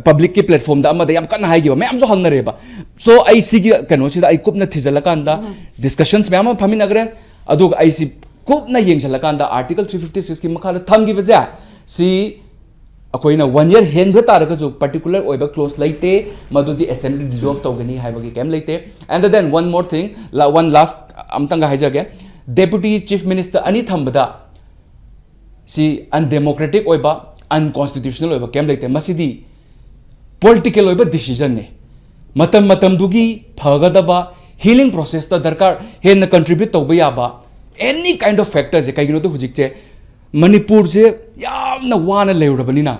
public ꯀꯤ platform ꯗ ꯑꯃꯗ ꯌꯥꯝ ꯀꯟꯅ ꯍꯥꯏꯈꯤꯕ ꯃꯌꯥꯝꯁꯨ ꯍꯪꯅꯔꯦꯕ꯫ So ꯑꯩ ꯁꯤꯒꯤ ꯀꯩꯅꯣꯁꯤꯗ ꯑꯩ ꯀꯨꯞꯅ ꯊꯤꯖꯤꯜꯂꯀꯥꯟꯗ discussions ꯃꯌꯥꯝ ꯑꯃ ꯐꯝꯃꯤꯟꯅꯈ꯭ꯔꯦ, ꯑꯗꯨꯒ ꯑꯩ ꯁꯤ ꯀꯨꯞꯅ ꯌꯦꯡꯁꯤꯜꯂꯀꯥꯟꯗ ꯑꯥꯔꯇꯤꯀꯜ ꯊ꯭ꯔꯤ ꯐꯤꯐꯇꯤ ꯁꯤꯛꯁꯀꯤ ꯃꯈꯥꯗ ꯊꯝꯈꯤꯕꯁꯦ, ꯁꯤ ꯑꯩꯈꯣꯏꯅ ꯋꯥꯟ ꯏꯌꯔ ꯍꯦꯟꯕ ꯇꯥꯔꯒꯁꯨ ꯄꯥꯔꯇꯤꯀꯨꯂꯔ ꯑꯣꯏꯕ ꯀ꯭ꯂꯣꯖ ꯂꯩꯇꯦ, ꯃꯗꯨꯗꯤ ꯑꯦꯁꯦꯝꯕ꯭ꯂꯤ ꯗꯤꯖꯣꯜꯕ ꯇꯧꯒꯅꯤ ꯍꯥꯏꯕꯒꯤ ꯀꯩꯝ ꯂꯩꯇꯦ꯫ And then one more thing, one last ꯑꯝꯇꯪꯒ ꯍꯥꯏꯖꯒꯦ, ꯗꯦꯄꯨꯇꯤ ꯆꯤꯐ ꯃꯤꯅꯤꯁꯇꯔ ꯑꯅꯤ ꯊꯝꯕꯗ ꯁꯤ ꯑꯟꯗꯦꯃꯣꯀ꯭ꯔꯦꯇꯤꯛ ꯑꯣꯏꯕ, ꯑꯟꯀꯣꯟꯁꯇꯤꯇ꯭ꯌꯨꯁꯅꯦꯜ ꯑꯣꯏꯕ ꯀꯩꯝ ꯂꯩꯇꯦ꯫ ꯃꯁꯤꯗꯤ ꯄꯣꯂꯤꯇꯤꯀꯦꯜ ꯑꯣꯏꯕ ꯗꯤꯁꯤꯖꯟꯅꯤ꯫ ꯃꯇꯝ ꯃꯇꯝꯗꯨꯒꯤ ꯐꯒꯗꯕ ꯍꯤꯂꯤꯡ ꯄ꯭ꯔꯣꯁꯦꯁꯇ ꯗꯔꯀꯥꯔ ꯍꯦꯟꯅ ꯀꯟꯇ꯭ꯔꯤꯕ꯭ꯌꯨꯠ ꯇꯧꯕ ꯌꯥꯕ, ꯑꯦꯅꯤ ꯀꯥꯏꯟ ꯑꯣꯐ ꯐꯦꯛꯇꯔꯁꯦ꯫ ꯀꯩꯒꯤꯅꯣꯗ ꯍꯧꯖꯤꯛꯁꯦ ꯃꯅꯤꯄꯨꯔꯁꯦ ꯌꯥꯝꯅ ꯋꯥꯅ ꯂꯩꯔꯨꯔꯕꯅꯤꯅ,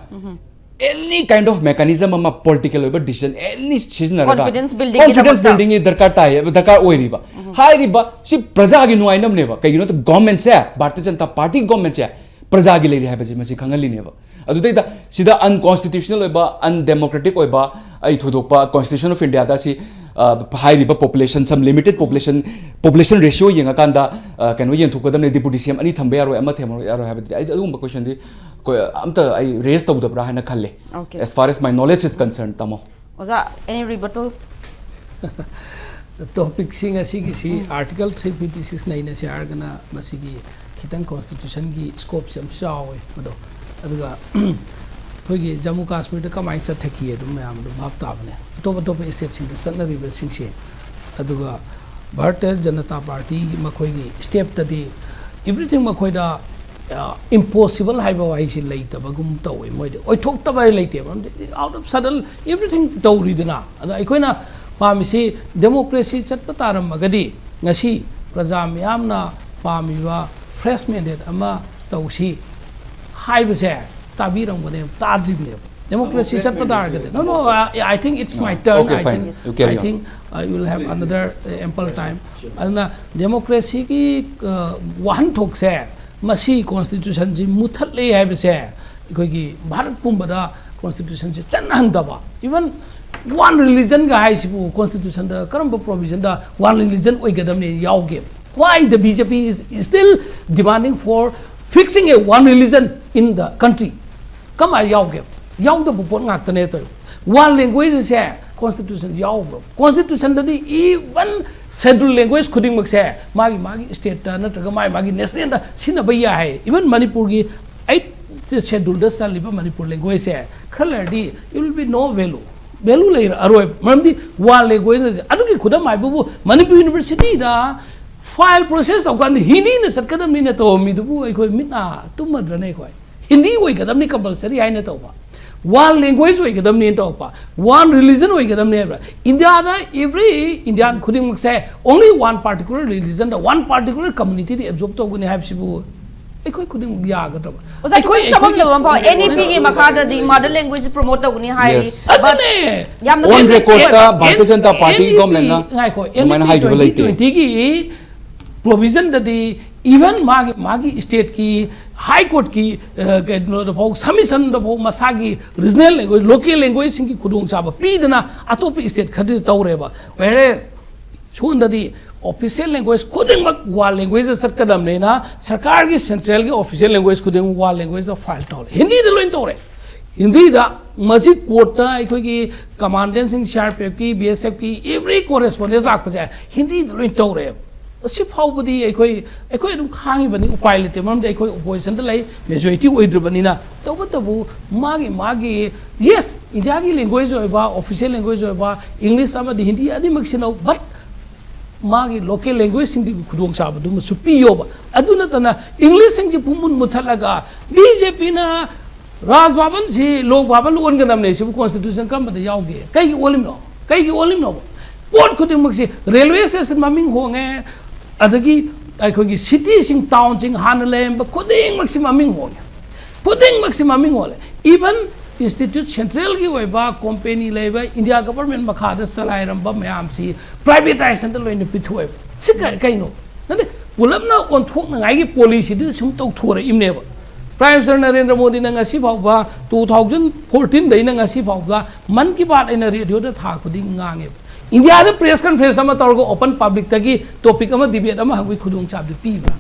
ꯑꯦꯅꯤ ꯀꯥꯏꯟ ꯑꯣꯐ ꯃꯦꯀꯥꯅꯤꯖꯝ ꯑꯃ, ꯄꯣꯂꯤꯇꯤꯀꯦꯜ ꯑꯣꯏꯕ ꯗꯤꯁꯤꯖꯟ ꯑꯦꯅꯤ ꯁꯤꯖꯤꯟꯅꯔꯒ, Confidence building ꯒꯤ ꯀꯣꯟꯐꯤꯗꯦꯟꯁ ꯗꯃꯛꯇ꯫ ꯕꯤꯜꯗꯤꯡꯒꯤ ꯗꯔꯀꯥꯔ ꯇꯥꯏꯌꯦꯕ, ꯗꯔꯀꯥꯔ ꯑꯣꯏꯔꯤꯕ꯫ ꯍꯥꯏꯔꯤꯕ ꯁꯤ ꯄ꯭ꯔꯖꯥꯒꯤ ꯅꯨꯡꯉꯥꯏꯅꯕꯅꯦꯕ꯫ ꯀꯩꯒꯤꯅꯣꯗ ꯒꯣꯔꯃꯦꯟꯁꯦ, ꯚꯥꯔꯇꯤꯌ ꯖꯅꯇꯥ ꯄꯥꯔꯇꯤ ꯒꯣꯔꯃꯦꯟꯁꯦ ꯄ꯭ꯔꯖꯥꯒꯤ ꯂꯩꯔꯤ ꯍꯥꯏꯕꯁꯦ ꯃꯁꯤ ꯈꯪꯍꯜꯂꯤꯅꯦꯕ꯫ ꯑꯗꯨꯗꯩꯗ ꯁꯤꯗ ꯑꯟꯀꯣꯟꯁꯇꯤꯇ꯭ꯌꯨꯁꯅꯦꯜ ꯑꯣꯏꯕ, ꯑꯟꯗꯦꯃꯣꯀ꯭ꯔꯦꯇꯤꯛ ꯑꯣꯏꯕ, ꯑꯩ ꯊꯣꯏꯗꯣꯛꯄ, ꯀꯣꯟꯁꯇꯤꯇ꯭ꯌꯨꯁꯟ ꯑꯣꯐ ꯏꯟꯗꯤꯌꯥꯗ ꯁꯤ, ꯑ, ꯍꯥꯏꯔꯤꯕ ꯄꯣꯄꯨꯂꯦꯁꯟ, ꯁꯝ ꯂꯤꯃꯤꯇꯦꯠ ꯄꯣꯄꯨꯂꯦꯁꯟ, ꯄꯣꯄꯨꯂꯦꯁꯟ ꯔꯦꯁꯤꯌꯣ ꯌꯦꯡꯉꯀꯥꯟꯗ, ꯑ, ꯀꯩꯅꯣ ꯌꯦꯡꯊꯣꯛꯀꯗꯕꯅꯦ, ꯗꯦꯄꯨꯇꯤ ꯁꯤ ꯑꯦꯝ ꯑꯅꯤ ꯊꯝꯕ ꯌꯥꯔꯣꯏ, ꯑꯃ ꯊꯝꯕ ꯌꯥꯔꯣꯏ ꯍꯥꯏꯕꯗꯤ ꯑꯩ ꯑꯗꯨꯒꯨꯝꯕ ꯀꯣꯏꯁꯟꯗꯤ ꯀꯣ-, ꯑꯝꯇ ꯑꯩ ꯔꯦꯁ ꯇꯧꯗꯕ꯭ꯔꯥ ꯍꯥꯏꯅ ꯈꯜꯂꯦ꯫ Okay. As far as my knowledge is concerned, ꯇꯥꯃꯣ꯫ ꯑꯣꯖꯥ, any rebuttal? ꯇꯣꯄꯤꯛꯁꯤꯡ ꯑꯁꯤꯒꯤꯁꯤ ꯑꯥꯔꯇꯤꯀꯜ ꯊ꯭ꯔꯤ ꯐꯤꯐꯇꯤ ꯁꯤꯛꯁ ꯅꯩꯅꯁꯤ ꯍꯥꯏꯔꯒꯅ ꯃꯁꯤꯒꯤ ꯈꯤꯇꯪ ꯀꯣꯟꯁꯇꯤꯇ꯭ꯌꯨꯁꯟꯒꯤ ꯁ꯭ꯀꯣꯞꯁꯦ ꯌꯥꯝ ꯆꯥꯎꯋꯦ꯫ ꯑꯗꯣ ꯑꯗꯨꯒ ꯑꯩꯈꯣꯏꯒꯤ ꯖꯝꯃꯨ ꯀꯥꯁꯃꯤꯔꯗ ꯀꯃꯥꯏꯅ ꯆꯠꯊꯈꯤ ꯑꯗꯨꯝ ꯃꯌꯥꯝ ꯑꯗꯨꯝ ꯚꯥꯞ ꯇꯥꯕꯅꯦ꯫ ꯑꯇꯣꯞ ꯑꯇꯣꯞꯄ ꯁ꯭ꯇꯦꯠꯁꯤꯡꯗ ꯆꯠꯅꯔꯤꯕꯁꯤꯡꯁꯦ, ꯑꯗꯨꯒ ꯚꯥꯔꯇꯤꯌ ꯖꯅꯇꯥ ꯄꯥꯔꯇꯤ ꯃꯈꯣꯏꯒꯤ ꯁ꯭ꯇꯦꯞꯇꯗꯤ ꯏꯕ꯭ꯔꯤꯊꯤꯡ ꯃꯈꯣꯏꯗ ꯏꯝꯄꯣꯁꯤꯕꯜ ꯍꯥꯏꯕ ꯋꯥꯍꯩꯁꯤ ꯂꯩꯇꯕꯒꯨꯝ ꯇꯧꯋꯤ꯫ ꯃꯣꯏꯗꯤ ꯑꯣꯏꯊꯣꯛꯇꯕ ꯍꯥꯏ ꯂꯩꯇꯦꯕ꯫ ꯑꯥꯎꯠ ꯑꯣꯐ ꯁꯗꯟ ꯏꯕ꯭ꯔꯤꯊꯤꯡ ꯇꯧꯔꯤꯗꯅ꯫ ꯑꯗꯣ ꯑꯩꯈꯣꯏꯅ ꯄꯥꯝꯃꯤꯁꯤ ꯗꯦꯃꯣꯀ꯭ꯔꯦꯁꯤ ꯆꯠꯄ ꯇꯥꯔꯝꯃꯒꯗꯤ ꯉꯁꯤ ꯄ꯭ꯔꯖꯥ ꯃꯤꯌꯥꯝꯅ ꯄꯥꯝꯃꯤꯕ ꯐ꯭ꯔꯦꯁ ꯃꯦꯟꯗꯦꯠ ꯑꯃ ꯇꯧꯁꯤ ꯍꯥꯏꯕꯁꯦ ꯇꯥꯕꯤꯔꯝꯒꯅꯦꯕ, ꯇꯥꯗ꯭ꯔꯤꯕꯅꯦꯕ꯫ ꯗꯦꯃꯣꯀ꯭ꯔꯦꯁꯤ ꯆꯠꯄ ꯇꯥꯔꯒꯗꯤ, no, no, I, I think it's my turn. Okay, I fine. think, You carry I on. think uh, you will have another uh, ample time. ꯑꯗꯨꯅ ꯗꯦꯃꯣꯀ꯭ꯔꯦꯁꯤꯒꯤ ꯋꯥꯍꯟꯊꯣꯛꯁꯦ, ꯃꯁꯤ ꯀꯣꯟꯁꯇꯤꯇ꯭ꯌꯨꯁꯟꯁꯤ ꯃꯨꯊꯠꯂꯦ ꯍꯥꯏꯕꯁꯦ, ꯑꯩꯈꯣꯏꯒꯤ ꯚꯥꯔꯠ ꯄꯨꯝꯕꯗ ꯀꯣꯟꯁꯇꯤꯇ꯭ꯌꯨꯁꯟꯁꯤ ꯆꯠꯅꯍꯟꯗꯕ, even one religionꯒ ꯍꯥꯏꯁꯤꯕꯨ ꯀꯣꯟꯁꯇꯤꯇ꯭ꯌꯨꯁꯟꯗ ꯀꯔꯝꯕ ꯄ꯭ꯔꯣꯚꯤꯖꯟꯗ one religion ꯑꯣꯏꯒꯗꯕꯅꯤ ꯌꯥꯎꯒꯦ? Why the B J P is still demanding for fixing a one religion in the country? ꯀꯃꯥꯏꯅ ꯌꯥꯎꯒꯦ? ꯌꯥꯎꯗꯕ ꯄꯣꯠ ꯉꯥꯛꯇꯅꯦ ꯇꯧꯔꯤꯕ꯫ One language ꯁꯦ Constitution ꯌꯥꯎꯕ꯭ꯔꯣ? Constitutionꯗꯗꯤ even schedule language ꯈꯨꯗꯤꯡꯃꯛꯁꯦ ꯃꯥꯒꯤ ꯃꯥꯒꯤ stateꯇ ꯅꯠꯇ꯭ꯔꯒ ꯃꯥꯒꯤ ꯃꯥꯒꯤ nationalꯗ ꯁꯤꯖꯤꯟꯅꯕ ꯌꯥꯏ ꯍꯥꯏ꯫ Even ꯃꯅꯤꯄꯨꯔꯒꯤ eight scheduleꯗ ꯆꯜꯂꯤꯕ ꯃꯅꯤꯄꯨꯔ languageꯁꯦ ꯈꯔ ꯂꯩꯔꯗꯤ it will be no value, value ꯂꯩꯔ ꯑꯔꯣꯏ꯫ ꯃꯔꯝꯗꯤ one language ꯑꯗꯨꯒꯤ ꯈꯨꯗꯝ ꯍꯥꯏꯕꯕꯨ ꯃꯅꯤꯄꯨꯔ universityꯗ file process ꯇꯧꯀꯥꯟꯗ ꯍꯤꯟꯗꯤꯅ ꯆꯠꯀꯗꯕꯅꯤꯅ ꯇꯧꯔꯝꯃꯤꯗꯨꯕꯨ ꯑꯩꯈꯣꯏ ꯃꯤꯠ ꯅꯥ ꯇꯨꯝꯃꯗ꯭ꯔꯅꯦ? ꯑꯩꯈꯣꯏ ꯍꯤꯟꯗꯤ ꯑꯣꯏꯒꯗꯕꯅꯤ compulsory ꯍꯥꯏꯅ ꯇꯧꯕ, one language ꯑꯣꯏꯒꯗꯕꯅꯤ ꯇꯧꯔꯛꯄ, one religion ꯑꯣꯏꯒꯗꯕꯅꯤ ꯍꯥꯏꯕ꯭ꯔꯥ? ꯏꯟꯗꯤꯌꯥꯗ every Indian ꯈꯨꯗꯤꯡꯃꯛꯁꯦ only one particular religionꯗ, one particular communityꯗ absorb ꯇꯧꯒꯅꯤ ꯍꯥꯏꯕꯁꯤꯕꯨ ꯑꯩꯈꯣꯏ ꯈꯨꯗꯤꯡꯃꯛ ꯌꯥꯒꯗ꯭ꯔꯕ? ꯑꯣꯖꯥ, ꯈꯤꯇꯪ ꯑꯩꯈꯣꯏ ꯆꯃꯝꯅꯕ ꯑꯃ ꯐꯥꯎ꯫ ꯑꯩꯈꯣꯏ NEPꯒꯤ ꯃꯈꯥꯗꯗꯤ mother language promote ꯇꯧꯒꯅꯤ ꯍꯥꯏꯔꯤ꯫ Yes. But ꯑꯗꯨꯅꯦ! ꯌꯥꯝꯅ On ꯊꯥꯖꯗꯦ꯫ recordꯇ ꯚꯥꯔꯇꯤꯌ ꯖꯅꯇꯥ ꯄꯥꯔꯇꯤ NEP governmentꯅ ꯉꯥꯏꯈꯣ, ꯑꯗꯨꯃꯥꯏꯅ NEP ꯍꯥꯏꯈꯤꯕ ꯂꯩꯇꯦ꯫ twenty twentyꯒꯤ provisionꯗꯗꯤ even ꯃꯥꯒꯤ ꯃꯥꯒꯤ stateꯀꯤ high courtꯀꯤ ꯀꯩꯅꯣꯗ ꯐꯥꯎ, submissionꯗ ꯐꯥꯎ ꯃꯁꯥꯒꯤ regional language, local languagelanguageꯁꯤꯡꯒꯤ ꯈꯨꯗꯣꯡꯆꯥꯕ ꯄꯤꯗꯅ ꯑꯇꯣꯞꯄ state ꯈꯔꯗꯤ ꯇꯧꯔꯦꯕ꯫ Whereas ꯁꯣꯝꯗꯗꯤ official language ꯈꯨꯗꯤꯡꯃꯛ one languageꯗ ꯆꯠꯀꯗꯕꯅꯤꯅ ꯁꯔꯀꯥꯔꯒꯤ centralꯒꯤ official language ꯈꯨꯗꯤꯡꯃꯛ one languageꯗ file ꯇꯧꯔꯦ, ꯍꯤꯟꯗꯤꯗ ꯂꯣꯏ ꯇꯧꯔꯦ꯫ ꯍꯤꯟꯗꯤꯗ ꯃꯁꯤ courtꯇ ꯑꯩꯈꯣꯏꯒꯤ commandantꯁꯤꯡ, CRPFꯀꯤ, BSFꯀꯤ every correspondence ꯂꯥꯛꯄꯁꯦ ꯍꯤꯟꯗꯤꯗ ꯂꯣꯏ ꯇꯧꯔꯦꯕ꯫ ꯑꯁꯤ ꯐꯥꯎꯕꯗꯤ ꯑꯩꯈꯣꯏ ꯑꯩꯈꯣꯏ ꯑꯗꯨꯝ ꯈꯥꯡꯉꯤꯕꯅꯤ, ꯎꯄꯥꯏ ꯂꯩꯇꯦ꯫ ꯃꯔꯝꯗꯤ ꯑꯩꯈꯣꯏ oppositionꯗ ꯂꯩ, majority ꯑꯣꯏꯗ꯭ꯔꯤꯕꯅꯤꯅ꯫ ꯇꯧꯕꯇꯕꯨ ꯃꯥꯒꯤ ꯃꯥꯒꯤ yes, ꯏꯟꯗꯤꯌꯥꯒꯤ language ꯑꯣꯏꯕ, official language ꯑꯣꯏꯕ English ꯑꯃꯗꯤ ꯍꯤꯟꯗꯤ ꯑꯅꯤꯃꯛ ꯁꯤꯖꯤꯟꯅꯧ, but ꯃꯥꯒꯤ local languageꯁꯤꯡꯗꯨꯒꯤ ꯈꯨꯗꯣꯡꯆꯥꯕꯗꯨꯃꯁꯨ ꯄꯤꯌꯣꯕ꯫ ꯑꯗꯨ ꯅꯠꯇꯅ Englishꯁꯤꯡꯁꯤ ꯄꯨꯡꯃꯨꯠ ꯃꯨꯠꯊꯠꯂꯒ BJPꯅ ꯔꯥꯖ ꯚꯕꯟꯁꯤ ꯂꯣꯛ ꯚꯕꯟ ꯑꯣꯟꯒꯗꯕꯅꯦ꯫ ꯁꯤꯕꯨ constitution ꯀꯔꯝꯕꯗ ꯌꯥꯎꯒꯦ? ꯀꯩꯒꯤ ꯑꯣꯜꯂꯤꯅꯣ? ꯀꯩꯒꯤ ꯑꯣꯜꯂꯤꯅꯣꯕ? Port ꯈꯨꯗꯤꯡꯃꯛꯁꯤ, railway station ꯃꯃꯤꯡ ꯍꯣꯡꯉꯦ, ꯑꯗꯒꯤ ꯑꯩꯈꯣꯏꯒꯤ cityꯁꯤꯡ, townꯁꯤꯡ, ꯍꯥꯟꯅ ꯂꯩꯔꯝꯕ ꯈꯨꯗꯤꯡꯃꯛꯁꯤ ꯃꯃꯤꯡ ꯍꯣꯡꯉꯦ꯫ ꯈꯨꯗꯤꯡꯃꯛꯁꯤ ꯃꯃꯤꯡ ꯑꯣꯜꯂꯦ꯫ Even institute centralꯒꯤ ꯑꯣꯏꯕ company ꯂꯩꯕ India government ꯃꯈꯥꯗ ꯆꯂꯥꯏꯔꯝꯕ ꯃꯌꯥꯝꯁꯤ privatizationꯗ ꯂꯣꯏꯅ ꯄꯤꯊꯣꯛꯑꯦꯕ꯫ ꯁꯤ ꯀ- ꯀꯩꯅꯣ? ꯅꯠꯇꯦ, ꯄꯨꯂꯞꯅ ꯑꯣꯟꯊꯣꯛꯅꯉꯥꯏꯒꯤ policyꯗꯤ ꯁꯨꯝ ꯇꯧꯊꯣꯔꯛꯏꯕꯅꯦꯕ꯫ Prime Minister ꯅꯔꯦꯟꯗ꯭ꯔ ꯃꯣꯗꯤꯅ ꯉꯁꯤ ꯐꯥꯎꯕ, two thousand fourteenꯗꯩꯅ ꯉꯁꯤ ꯐꯥꯎꯕ Mann Ki Baat ꯑꯩꯅ radioꯗ ꯊꯥ ꯈꯨꯗꯤꯡ ꯉꯥꯡꯉꯦꯕ꯫ ꯏꯟꯗꯤꯌꯥꯗ press conference ꯑꯃ ꯇꯧꯔꯒ open publicꯇꯒꯤ topic ꯑꯃ, debate ꯑꯃ ꯍꯪꯕꯒꯤ ꯈꯨꯗꯣꯡꯆꯥꯕꯗꯤ ꯄꯤꯕ꯭ꯔꯥ?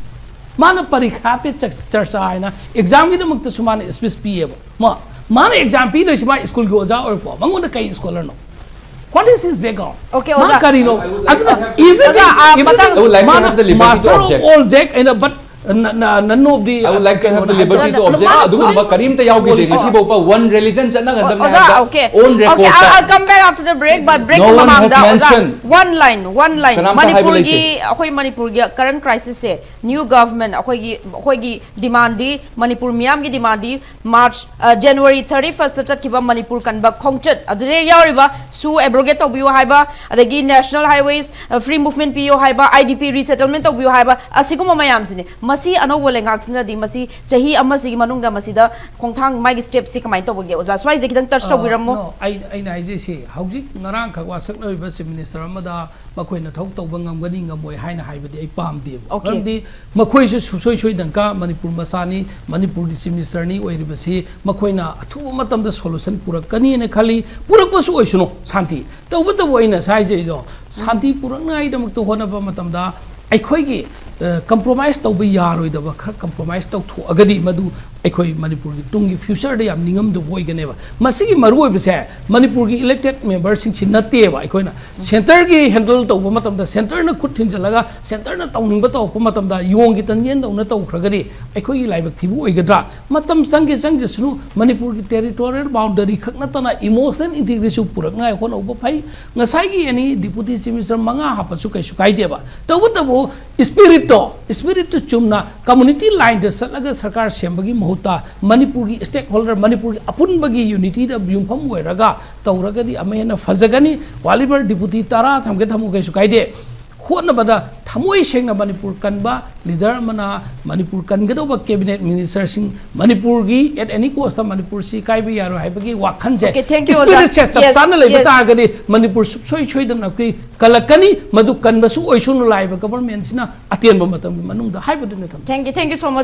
ꯃꯥꯅ ꯄꯔꯤꯈꯥ ꯄꯦ ꯆꯔꯆꯥ ꯍꯥꯏꯅ examꯒꯤꯗꯃꯛꯇꯁꯨ ꯃꯥꯅ speech ꯄꯤꯌꯦꯕ꯫ ꯃꯥ ꯃꯥꯅ exam ꯄꯤꯗꯣꯏꯁꯤ ꯃꯥ ꯁ꯭ꯀꯨꯜꯒꯤ ꯑꯣꯖꯥ ꯑꯣꯏꯔꯛꯄ, ꯃꯉꯣꯟꯗ ꯀꯩ scholarꯅꯣ? What is his background? Okay, ꯃꯥ ꯑꯣꯖꯥ. ꯀꯔꯤꯅꯣ? ꯑꯗꯨꯅ even ꯑꯣꯖꯥ, ꯑ, even ꯃꯇꯥꯡ- I would like to have the liberty master to of object. All Jack and but none of the I would like to have the liberty to object. ꯑꯗꯨꯒꯨꯝꯕ ꯀꯔꯤꯝꯇ ꯌꯥꯎꯈꯤꯗꯦ ꯉꯁꯤꯐꯥꯎꯕ. One religion ꯆꯠꯅ ꯉꯝꯗꯕ ꯑꯣꯖꯥ, ꯃꯌꯥꯝꯗ okay. On record. Okay, I'll, I'll come back after the break, but break No one has ꯃꯃꯥꯡꯗ ꯑꯣꯖꯥ, mentioned. One line, one line. ꯀꯅꯥꯝꯇ ꯍꯥꯏꯕ ꯃꯅꯤꯄꯨꯔꯒꯤ ꯂꯩꯇꯦ. ꯑꯩꯈꯣꯏ ꯃꯅꯤꯄꯨꯔꯒꯤ current crisis ꯁꯦ, new government ꯑꯩꯈꯣꯏꯒꯤ ꯑꯩꯈꯣꯏꯒꯤ demandꯗꯤ, ꯃꯅꯤꯄꯨꯔ ꯃꯤꯌꯥꯝꯒꯤ demandꯗꯤ March, January thirty first ꯆꯠꯈꯤꯕ ꯃꯅꯤꯄꯨꯔ ꯀꯟꯕ ꯈꯣꯡꯆꯠ ꯑꯗꯨꯗ ꯌꯥꯎꯔꯤꯕ ꯁꯨ abrogate ꯇꯧꯕꯤꯌꯨ ꯍꯥꯏꯕ, ꯑꯗꯒꯤ national highways free movement ꯄꯤꯌꯨ ꯍꯥꯏꯕ, IDP resettlement ꯇꯧꯕꯤꯌꯨ ꯍꯥꯏꯕ, ꯑꯁꯤꯒꯨꯝꯕ ꯃꯌꯥꯝꯁꯤꯅꯤ꯫ ꯃꯁꯤ ꯑꯅꯧꯕ ꯂꯩꯉꯥꯛꯁꯤꯅꯗꯤ ꯃꯁꯤ ꯆꯍꯤ ꯑꯃꯁꯤꯒꯤ ꯃꯅꯨꯡꯗ ꯃꯁꯤꯗ ꯈꯣꯡꯊꯥꯡ, ꯃꯥꯒꯤ stepꯁꯤ ꯀꯃꯥꯏꯅ ꯇꯧꯕꯒꯦ ꯑꯣꯖꯥ? ꯁ꯭ꯋꯥꯏꯁꯦ ꯈꯤꯇꯪ touch ꯇꯧꯕꯤꯔꯝꯃꯣ꯫ No, ꯑꯩ ꯑꯩꯅ ꯍꯥꯏꯖꯩꯁꯤ, ꯍꯧꯖꯤꯛ ꯉꯔꯥꯡꯈꯛ ꯋꯥꯁꯛꯅꯔꯤꯕ Chief Minister ꯑꯃꯗ ꯃꯈꯣꯏꯅ ꯊꯕꯛ ꯇꯧꯕ ꯉꯝꯒꯅꯤ ꯉꯝꯃꯣꯏ ꯍꯥꯏꯅ ꯍꯥꯏꯕꯗꯤ ꯑꯩ ꯄꯥꯝꯗꯦꯕ꯫ Okay. ꯃꯔꯝꯗꯤ ꯃꯈꯣꯏꯁꯨ ꯁꯨꯡꯁꯣꯏ ꯁꯣꯏꯗꯅꯀ ꯃꯅꯤꯄꯨꯔ ꯃꯆꯥꯅꯤ, ꯃꯅꯤꯄꯨꯔꯒꯤ Chief Ministerꯅꯤ ꯑꯣꯏꯔꯤꯕꯁꯤ, ꯃꯈꯣꯏꯅ ꯑꯊꯨꯕ ꯃꯇꯝꯗ solution ꯄꯨꯔꯛꯀꯅꯤꯅ ꯈꯜꯂꯤ꯫ ꯄꯨꯔꯛꯄꯁꯨ ꯑꯣꯏꯁꯅꯨ, ꯁꯥꯟꯇꯤ꯫ ꯇꯧꯕꯇꯕꯨ ꯑꯩꯅ ꯉꯁꯥꯏ ꯍꯥꯏꯖꯩꯗꯣ, ꯁꯥꯟꯇꯤ ꯄꯨꯔꯛꯅꯉꯥꯏꯗꯃꯛꯇ ꯍꯣꯠꯅꯕ ꯃꯇꯝꯗ ꯑꯩꯈꯣꯏꯒꯤ compromise ꯇꯧꯕ ꯌꯥꯔꯣꯏꯗꯕ ꯈꯔ compromise ꯇꯧꯊꯣꯛꯑꯒꯗꯤ ꯃꯗꯨ ꯑꯩꯈꯣꯏ ꯃꯅꯤꯄꯨꯔꯒꯤ ꯇꯨꯡꯒꯤ futureꯗ ꯌꯥꯝ ꯅꯤꯡꯉꯝꯗꯕ ꯑꯣꯏꯒꯅꯦꯕ꯫ ꯃꯁꯤꯒꯤ ꯃꯔꯨꯑꯣꯏꯕꯁꯦ ꯃꯅꯤꯄꯨꯔꯒꯤ elected memberꯁꯤꯡꯁꯤ ꯅꯠꯇꯦꯕ꯫ ꯑꯩꯈꯣꯏꯅ centreꯒꯤ handle ꯇꯧꯕ ꯃꯇꯝꯗ centreꯅ ꯈꯨꯠ ꯊꯤꯟꯖꯤꯜꯂꯒ centreꯅ ꯇꯧꯅꯤꯡꯕ ꯇꯧꯔꯛꯄ ꯃꯇꯝꯗ ꯌꯣꯡꯒꯤ ꯇꯟꯖꯦꯟꯗꯧꯅ ꯇꯧꯈ꯭ꯔꯒꯗꯤ ꯑꯩꯈꯣꯏꯒꯤ ꯂꯥꯏꯕꯛ ꯊꯤꯕ ꯑꯣꯏꯒꯗ꯭ꯔꯥ? ꯃꯇꯝ ꯆꯪꯒꯦ ꯆꯪꯖꯁꯅꯨ, ꯃꯅꯤꯄꯨꯔꯒꯤ territorial boundary ꯈꯛ ꯅꯠꯇꯅ emotional integrityꯁꯨ ꯄꯨꯔꯛꯅꯉꯥꯏ ꯍꯣꯠꯅꯧꯕ ꯐꯩ꯫ ꯉꯁꯥꯏꯒꯤ ꯑꯦꯅꯤ Deputy Chief Minister ꯃꯉꯥ ꯍꯥꯞꯄꯁꯨ ꯀꯩꯁꯨ ꯀꯥꯏꯗꯦꯕ꯫ ꯇꯧꯕꯇꯕꯨ spiritꯇꯣ, spiritꯇꯨ ꯆꯨꯝꯅ community lineꯗ ꯆꯠꯂꯒ ꯁꯔꯀꯥꯔ ꯁꯦꯝꯕꯒꯤ ꯃꯍꯨꯠꯇ ꯃꯅꯤꯄꯨꯔꯒꯤ stakeholder, ꯃꯅꯤꯄꯨꯔꯒꯤ ꯑꯄꯨꯟꯕꯒꯤ unityꯗ ꯌꯨꯝꯐꯝ ꯑꯣꯏꯔꯒ ꯇꯧꯔꯒꯗꯤ ꯑꯃ ꯍꯦꯟꯅ ꯐꯖꯒꯅꯤ꯫ Whatever Deputy ꯇꯔꯥ ꯊꯝꯒꯦ ꯊꯝꯃꯨ, ꯀꯩꯁꯨ ꯀꯥꯏꯗꯦ꯫ ꯍꯣꯠꯅꯕꯗ ꯊꯃꯣꯏ ꯁꯦꯡꯅ ꯃꯅꯤꯄꯨꯔ ꯀꯟꯕ leader ꯑꯃꯅ ꯃꯅꯤꯄꯨꯔ ꯀꯟꯒꯗꯧꯕ cabinet ministerꯁꯤꯡ, ꯃꯅꯤꯄꯨꯔꯒꯤ at any costꯇ ꯃꯅꯤꯄꯨꯔꯁꯤ ꯀꯥꯏꯕ ꯌꯥꯔꯣꯏ ꯍꯥꯏꯕꯒꯤ ꯋꯥꯈꯜꯁꯦ, Okay, thank you, ꯑꯣꯖꯥ꯫ spiritꯁꯦ ꯆꯞ Yes, ꯆꯥꯅ ꯂꯩꯕ yes. ꯇꯥꯔꯒꯗꯤ ꯃꯅꯤꯄꯨꯔ ꯁꯨꯡꯁꯣꯏ ꯁꯣꯏꯗꯅ ꯑꯩꯈꯣꯏ ꯀꯜꯂꯛꯀꯅꯤ꯫ ꯃꯗꯨ ꯀꯟꯕꯁꯨ ꯑꯣꯏꯁꯅꯨ ꯂꯥꯛꯏꯕ governmentꯁꯤꯅ ꯑꯇꯦꯟꯕ ꯃꯇꯝꯒꯤ ꯃꯅꯨꯡꯗ ꯍꯥꯏꯕꯗꯨꯅ ꯊꯝꯖꯩ꯫ Thank you, thank you so much.